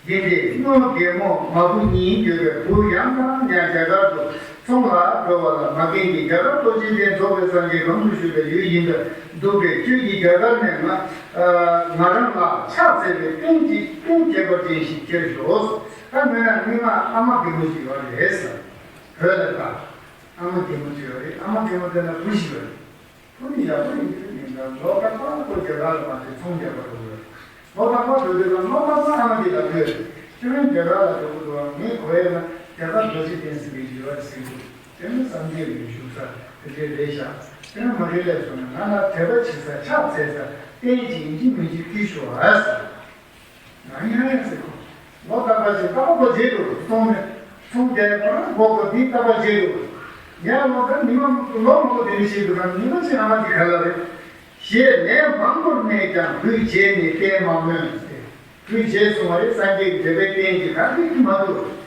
དེ་འདྲའི་སྔོན་རྒན་མོ་མ་བུ་གཉིས་ཡོད་པའི་བུ་ཡང་དང་ཡང་རྒྱ་གར་དུ་ཚོང་ལ་འགྲོ་བ་ལ་མ་རྒན་གྱིས་རྒྱ་གར་ལྟོ་ཆས་ལྡན་རྫོགས་པའི་སངས་རྒྱས་གང་དུ་བཞུགས་པའི་ཡུལ་ཡིན་པར་འདུག་པས་ཁྱོད་ཀྱིས་རྒྱ་གར་ནས་ང་ང་རང་ལ་ཕྱག་འཚལ་བའི་རྟེན་གྱི་རྟེན་ཁྱད་པར་ཅན་ཞིག་ཁྱེར་ཤོག་ད་མོས་ན་སྔོན་མ་ཨ་མ་རྒན་མོ་ཞིག་ཡོད་རེད་ཟེར། བོད་ལ་ད་ཨ་མ་རྒན་མོ་ཞིག་ཡོད་རེད། ཨ་མ་རྒན་མོ་དེ་ན་བུ་ཞིག་ཡོད་རེད། ཁོ་ནི་ཡག་པོ་ཡིན་གྱི་མིན་ན་ལོ་རྟག་པར་ཁོ་རྒྱ་གར་ལ་མ་ཆེ་ཚོང་རྒྱག་པར་འགྲོ་གི་ཡོད། ལོ་རྟག་པར་འགྲོ་དུས་ལ་ལོ་རྟག་པར་ཨ་མ་དེ་ལ་ལྟོས། ཁྱོད་རང་རྒྱ་གར་ལ་འགྲོ་གི་འདུག་ངས་གོ་ཡས་ན་རྒྱ་གར་རྡོ་རྗེ་གདན་ཟེར་བའི་ཡུལ་བ་ཟེར་གི་འདུག་དེ་ནི་སངས་རྒྱས་ཀྱི་བཞུགས་ས་དེ་འདྲས་རེད་ཤག་དེ་ནི་མ་རེད་ལབ་སོང་ན་ང་ལ་དད་པ་བྱེད་ས་ཕྱག་འཚལ་ས་རྟེན་ཅིག་ཡིན་གཅིག་མིན་གཅིག་ཁྱེར་ཤོག་ཨ་ཟེར། ང་ཡང་ཡང་ཟེར་གོ། ལོ་རྟག་པར་ཞིག་རྟག་པར་ཁོ་བརྗེད་འགྲོ་གི་ཚོང་ནས་ཚོང་རྒྱག་ཡས་ཁོ་རང་གོ་གོ་འདི་རྟག་པར་བརྗེད་འགྲོ་གི། ཡང་ལོ་ལྟར་ཉི་མ་ལོ་མང་པོ་དེ་འདྲ་ཞིག་འདུག་གམ་ཉི་མ་ཅིག་ཨ་མ་གིས་ག་ལ་རེད། ཞེས་ལན་མང་པོར་སྨྲས་ཀྱང་བུས་བརྗེད་ནས་བསྟན་མ་སྨོས་ཏེ། བུས་བརྗེད་སོང་བ་རེད། སངས་རྒྱས་ཀྱི་འགྲེལ་པའི་རྟེན་གྱི་གང་གིས་མ་ཐུབ།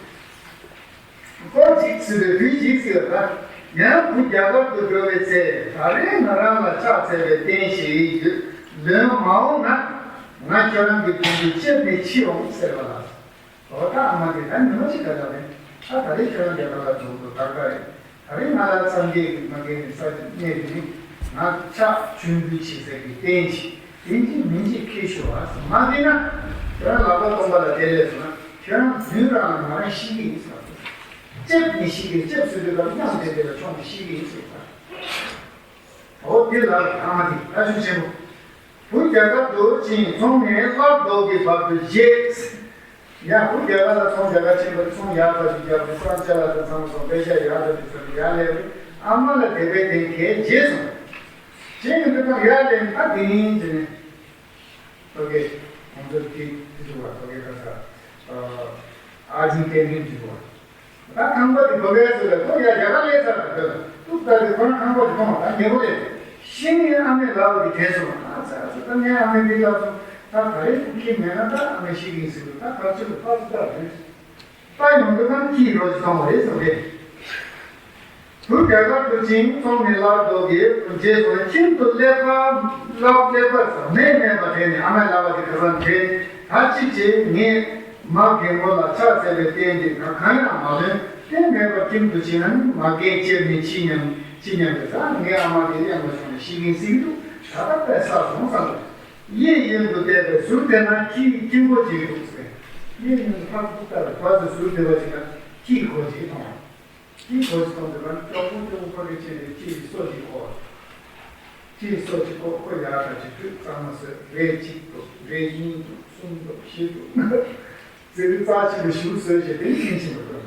སྐོར་ཅིག་ཟེར་བའི་དུས་ཅིག་ཟེར་བ། ཡང་བུ་རྒྱ་གར་དུ་འགྲོ་བའི་ཚེ་ད་རེས་ང་རང་ལ་ཕྱག་འཚལ་བའི་རྟེན་ཞིག་ཡོད། ལོན་མ་འོངས་ན་ང་ཁྱོད་རང་གི་དོན་དུ་ལྕེབས་ནས་འཆི་འོང་ཟེར་བ་ལ། འོ་ད་ཨ་མ་དེ་ད་ཉི་མ་གཅིག་ག་ལ་རེད། ད་ད་རེས་ཁྱོད་རང་རྒྱ་གར་ལ་འགྲོ་འདུག་ད་ག་རེད། ད་རེས་ང་ལ་སངས་རྒྱས་ཀྱི་མ་རྒན་གྱི་ས་ཅིག་གནས་དེ་ནི་ང་ཕྱག་མཆོད་འབུལ་བྱེད་སའི་གི་རྟེན་ཅིག་ཡིན་གཅིག་མིན་གཅིག་ཁྱེར་ཤོག་ཨ་ཟེར། མ་བསྟན་ན་ཁྱོད་རང་ལག་པ་སྟོང་པ་ལ་བསྡད་ལས་སོང་ན་ཁྱོད་རང་དུས་རང་ལ་ང་རང་ཤི་གི་ཡིན་ཟེར། ལྕེབས་ནས་ཤི་གི་ལྕེབས་ཟེར་དུས་ཀ་མཉམ་དེ་དེ་ལ་མཆོངས་ནས་ཤི་གི་ཡིན་ཟེར། འོ་དེ་ལ་ཨ་མ་དེ་ད་ཤུགས་ཆེན་པོ། བུ་རྒྱ་གར་དུ་ཕྱིན་ཚོང་ནས་སླར་ལྡོག་གི་བར་དུ་བརྗེད། ཡང་བུ་རྒྱ་གར་ལ་ཚོང་རྒྱ་གར་ཕྱིན་པ་ཚོང་ཡག་ཐག་ཆོད་རྒྱག་པའི་སང་ཆ་ལ་དང་ཚང་མ་སོང་པེ་ཤ་ཡག་ཐག་ཆོད་ཚོང་ཡག་ལས་རེད། ཨ་མ་ལ་དད་པའི་རྟེན་གལ་བརྗེད་སོང་། བརྗེད་ནས་འདུག་གམ་ཡར་ལེན་ད་དེ་ཡིན་ཟེར་ནས། ཐོ་གེ་ཁོང་ཚོ་དེ་དེ་ཚོ་བ་ཐོ་གེ་ཁ་ས་ཨ་ཇིན་ཏེ་མིན་དེ་ཚོ་བ། ད་ཁང་པ་དེ་བོ་གའི་ཚོ་ལ་ཁོ་ཡ་རྒྱ་གར་སླེབས་ཚར་ར་འདོད་ཏུག་ད་དེ་ཁོ་རང་ཁང་པ་དེ་མཐོང་བ་ད་ཉེ་པོ་རེད། ཤི་ནས་ཨ་མའི་ལག་པ་དེ་དྲན་སོང་བ། ཨ་ཙི་ཨ་ཙི་ད་ངའི་ཨ་མའི་མི་ལབ་སོང་། ད་ག་རེ་ཁྱི་མེད་ན་ད་ཨ་མའི་ཤི་གི་ཡིན་ཟེར་དུས་ད་གར་ཆེ་རུ་ཕར་ཚུར་ལྟ་རེད། ལྟ་ཡོང་དུས་ཁང་ཁྱིའི་རོ་ཞིག་མཐོང་བ་རེད་ཟེར་བས། བུ་རྒྱ་གར་དུ་ཕྱིན་ཚོང་ནས་སླར་ལྡོག་གི་རྗེས་སུ་ཁྱིམ་དུ་སླེབས་པ་སླར་སླེབས་པར་མེ་མེད་པ་དྲན་ནས་ཨ་མའི་ལག་པ་དེ་ག་ས་དྲན། ད་ཅི་བྱེད། ངས་མ་རྒན་མོ་ལ་ཕྱག་འཚལ་བའི་རྟེན་དེ་གང་གང་ཡང་མ་ལོན། རྟེན་མེད་པར་ཁྱིམ་དུ་ཕྱིན་ན་ནི་མ་རྒན་ལྕེབས་ནས་འཆི་སྙམ་འཆི་སྙམ་པས། ད་ངའི་ཨ་མ་དེ་གཡང་ལ་ཤོང་ནས་ཤི་གིན་སྲིད་འདུག་ད་ལྟ་དཔེ་བསགས་སོང་བསམ་པས། གཡས་གཡོན་དུ་བལྟས་པས་ཟུར་དེ་ན་ཁྱིའི་དཀྱིལ་འཁོར་ཅིག་འདུག་ཟེར། གཡས་གཡོན་དུ་ཕར་ཚུར་ལྟ་བས་ཕར་ཚུར་ཟུར་བལྟས་པ་ཅིག་ན་ཁྱིའི་འཁོར་ཅིག་མཐོང་བ། ཁྱིའི་འཁོར་ཅིག་མཐོང་དུས་ན་ཅོག་པུ་ཅོག་པུ་ཕ་གི་ཕྱིན་ཏེ་ཁྱིའི་སོ་ཅིག་བཀོག་ཁྱིའི་སོ་ཅིག་བཀོག་ཁོ་ཡར་ད་ཅིག་ཕུད་གཙང་མ་བཟོས། རས་གཅིག་འདུག་རས་གཉིས་འདུག་གསུམ་འདུག་བཞི་འདུག་ཟེར་དུས་རྩ་ཆེན་པོ་ཞིག་བཟོས་བྱས་དེ་ནི་ཕྱིན་ཕྱིན་པ་འདུག་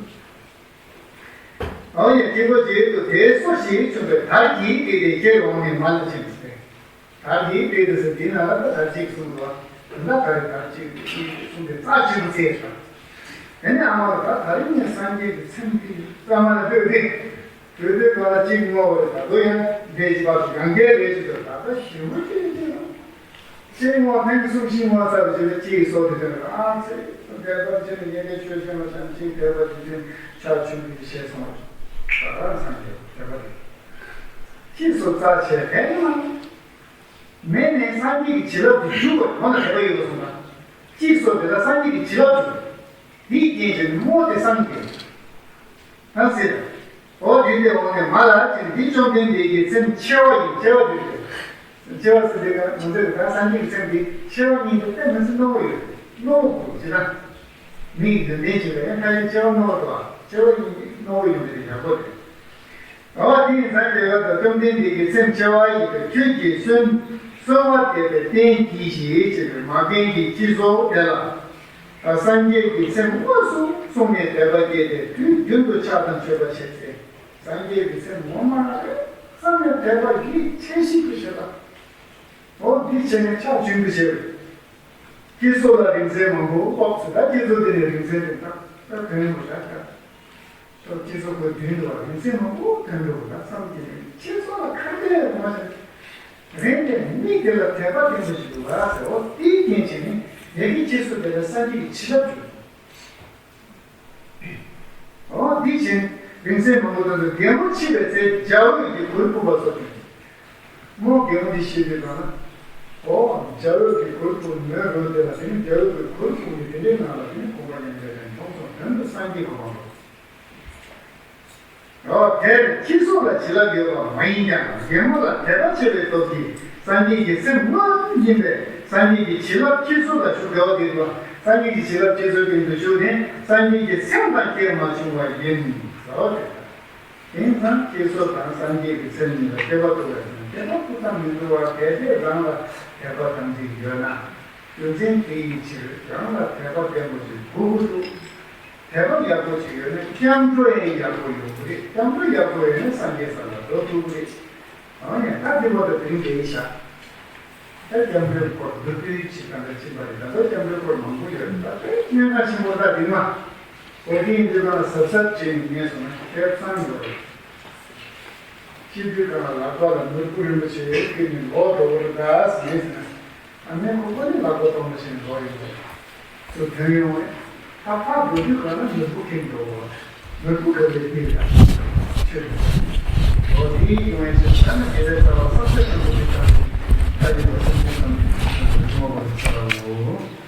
ཨོ་ཡ་སྐྱེ་བོ་རྗེས་སུ་དེའི་སོ་ཞིག་བྱུང་བས་དར་གྱིས་བཏེགས་ཏེ་ཁྱེར་འོངས་ནས་མ་ལ་ཕྱིན་ཏེ། དར་གྱིས་བཏེགས་ཏེ་ཟེར་དེ་ན་ལ་ད་དར་གཅིག་གསུངས་འདུག་བ། ད་དར་དར་གཅིག་གསུངས་ཏེ་རྩ་ཆེན་པོ་བཙལ་ཞིང་། དེ་ནས་ཨ་མ་ལ་ད་ད་རིང་ངས་སངས་རྒྱས་ཀྱི་ཚེམས་འདི་ཨ་མ་ལ་ལྟོས་ཏེ། དུས་དུས་གང་ལ་གཅིག་བསྔོ་བ་རེད། ད་དུང་ཡང་འདས་ཀྱི་བར་དུ་ཡང་འདས་རེད་ཅེས་ད་ལྟ་ཞིམ་པོ་ཅིག་ཅིག་ལ། གཅིག་བསྔོ་ཐེངས་གསུམ་བཞི་བསྔོ་ཚར་བའི་རྗེས་ལ་གཅིག་གི་སྲོག་དེ་དོན་ལ་ཨ་ཚེ་དེ་བར་ཅིག་ལ་ཉེ་གའི་ཆོས་ཅན་ལ་ཅང་གཅིག་དེ་བར་ཅིག་ཅིག་ཕྱག་མཆོད་ཀྱི་ཞེས་གསུངས་པ། ད་ག་རང་སངས་རྒྱས་དེ་བར་རེད། གཅིག་སྲོག་རྩ་ཆེ་གས་ཡིན་ན། མེད་ནས་སངས་རྒྱས་ཀྱི་བྱིན་རླབས་ཀྱི་རྒྱུ་བར་ཁོང་ལ་དད་པ་ཡོད་པ་སོང་ན། གཅིག་སྲོག་དེ་ལ་སངས་རྒྱས་ཀྱི་བྱིན་རླབས་ཀྱི། དེའི་རྐྱེན་གྱིས་རྨོངས་ཏེ་སངས་རྒྱས། ན་ཟེར། འོ་དེ་འདྲའི་འོག་ནས་མ་ལ་ཅིག་འདི་བཅོམ་ལྡན་འདས་ཀྱི་ཚེམས་ཆེ་བ་ཡིན། ཆེ་བ་དེ་རེད། ཆེ་བ་ཟེར་དེ་ག་ང་ཚོས་ད་སངས་རྒྱས་ཀྱི་ཚེམས་འདི་ཆེ་བ་ཡིན་དུ་དཔེ་མི་སྲིད་རྣོ་བོ་ཡོད། རྣོ་བོ་ཅི་ལ། མིག་ཡོན་ཏན་ཅིག་ལ་ཡང་ཁ་ཡིན་ཆེ་བ་རྣོ་བོ་དང་ཆེ་བ་ཡིན་རྣོ་བོ་ཡོད་མེད་དེ་ཡག་པོ་རེད། འོ་དེ་ཡིན་ཙང་དེ་ག་ད་བཅོམ་ལྡན་འདས་ཀྱི་ཚེམས་ཆེ་བ་ཡིན་པས་ཁྱོད་ཀྱིས་གསོལ་གསོལ་བ་འདེབས་པའི་རྟེན་གྱིས་ཤིག་ཅེས་པའི་མ་རྒན་གྱི་སྤྱི་ཚོགས་དེ་ལ། སངས་རྒྱས་ཀྱི་ཚེམས་དངོས་སུ་གསུངས་ནས་དད་པ་སྐྱེས་ཏེ་དུས་རྒྱུན་དུ་ཕྱག་དང་མཆོད་པ་བྱས་ཏེ། སངས་རྒྱས་ཀྱི་ཚེམས་ངོ་མ་རེད་བསམ་ནས་དད་པ་ཡིད་ཆེས་ཤིག་ཏུ་བྱེད་པ། འོ་འདི་བྱས་ནས་ཕྱག་རྒྱུན་དུ་བྱེད་པ། སྤྱི་ཚོགས་ལ་རིག་འཛིན་མང་པོ་དཔོག་ཚུལ་ད་སྤྱི་ཚོགས་འདི་ནས་རིག་འཛིན་དེ་དག་ད་དོན་ཡོད་པ་ད་ད། ཕྱོགས་གཅིག་སོགས་པའི་མདུན་དུ་རིག་འཛིན་མང་པོ་ཐོན་འགྲོ་བ་བསམ་གྱི་རེད། སྤྱི་ཚོགས་ལ་ཁ་གཏད་ཡོད་མ་རེད། རེད་དེ་མིག་དེ་ལ་དད་པ་ལྡན་པ་ཞིག་འདུག་ལ་ཟེར། འོ་དེའི་རྐྱེན་བྱས་ནས་ཡ་གི་སྤྱི་ཚོགས་དེ་ལ་སངས་རྒྱས་ཀྱི་བྱིན་རླབས་འཇུག་འོ་དེ་བཞིན་རིག་འཛིན་མང་པོ་ཐོན་འདུག་རྒན་མོ་འཆི་བའི་ཚེ་འཇའ་འོད་ཀྱི་གུར་ཕུབ་པ་སོགས་ཀྱིས། སྔོན་རྒན་མོ་འདི་ཤི་དུས་གང་ན། འོ་འཇའ་འོད་ཀྱི་གུར་ཕུབ་མོའི་རོལ་དེ་ལ་དེ་ནི་འཇའ་འོད་ཀྱི་གུར་ཕུབ་ནས་དེ་འདྲའི་ནང་ལ་དེ་ནི་དགོངས་པ་མཉམ་པའི་རིང་མཐོང་སོང་དོན་དུ་སངས་རྒྱས་དགོངས་པ་འགྲོ། འོ་དེར་སྤྱི་ཚོགས་ལ་བྱིན་རླབས་ཡོད་པ་མ་ཡིན་ཀྱང་རྒན་མོ་ལ་དད་པ་ཆེ་བའི་སྟོབས་ཀྱིས་སངས་རྒྱས་ཀྱི་སེམས་མངོན་ཡིན་པས་སངས་རྒྱས་ཀྱི་བྱིན་རླབས་སྤྱི་ཚོགས་ལ་ཞུགས་དགོས་པ་དེ་ལ་སངས་རྒྱས་ཀྱི་བྱིན་རླབས་སྤྱི་ཚོགས་སྟེང་དུ་ཞུགས་ནས་སངས་རྒྱས་ཀྱི་སེམས་དང་སྐྱེས་མ་བྱུང་བ་ཡིན་ཟེར་བ་དེ་ལྟར། དེང་སང་སྤྱི་ཚོགས་དང་སངས་རྒྱས་ཀྱི་སེམས་གཉིས་ལ་དད་པ་ཐུག་པ་ཡིན་ན་དད་པ་ཐུག་ཙམ་མི་འདུག་བ། གལ་ཏེ་རང་ལ་དད་པ་དམ་ཚིག་ཡོད་ན། རྒྱུ་མཚན་དེ་ཡི་ཕྱིར་རང་ལ་དད་པ་བརྟན་པོ་ཞིག་དགོས་ཀྱི་འདུག་དད་པ་ཡག་པོ་ཞིག་ཡོད་ན་སྐྱབས་འགྲོ་ཡང་ཡག་པོ་ཡོང་གི་རེད། སྐྱབས་འགྲོ་ཡག་པོ་ཡོད་ན་སངས་རྒྱས་ས་ལ་འགྲོ་ཐུབ་ཀྱི་རེད། འོ་ཡ་ད་དེ་བར་དུ་དེ་རིང་འདིར་བཞག་ད་སྐྱབས་འགྲོའི་སྐོར་མདོར་བསྡུས་ཅིག་གང་འདྲ་ཕྱིན་པ་རེད། ད་ལྟ་སྐྱབས་འགྲོའི་སྐོར་མང་པོ་ཡོད་རེད། ད་དཔེ་སྙན་ངག་ཆེན་པོ་ད་འདི་མ། འོ་དེ་ཡིན་དུས་གང་ལ་གཟབ་གཟབ་བྱས་ནས་ཉན་སོང་ན་ཁེ་བཟང་ཡོད་རེད། སྤྱི་འཐུས་གང་ལ་ལག་པ་ལ་ནོར་བུ་རིན་པོ་ཆེ་ཁྱེར་ནས་ལོག་འགྲོ་གི་རེད་ད་ཟེར་ནས་ཟེར་ན། ཨ་ནེ་ཁོ་ཁོ་ནི་ལག་པ་སྟོང་པ་བྱས་ནས་ལོག་ཡོང་གི་རེད། ཚུར་ཐོན་ཡོང་བས། ད་ཕར་འགྲོ་དུས་གང་ལ་ནོར་བུ་ཁྱེར་འགྲོ་གི་རེད། ནོར་བུ་ག་ལས་ཕུལ་ཡོད་ད། ཆོས་འོ་དེའི་ཡོང་བའི་ཕྱིར་ད་ནི་དགེ་བའི་རྩ་བ་བསམ་གཏན་དང་པོ་དེ་ལྟར་ད་ཡོད་པ་སེམས་ཅན་ཐམས་ཅད་ཀྱི་བསྔོ་བར་བྱའོ།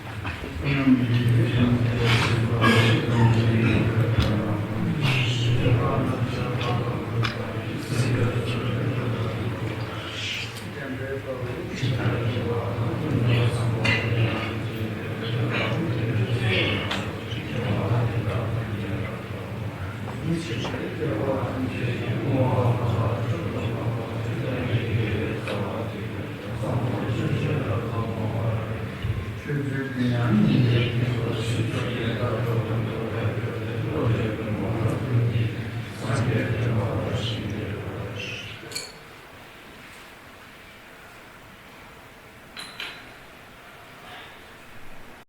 ཆོས་ཚུལ་དེ་ཡང་ཉིད་ལས་སྐྱེས་པ་ཕྱིར་ཆོས་ཀྱི་བདག་ཏུ་སྟོན་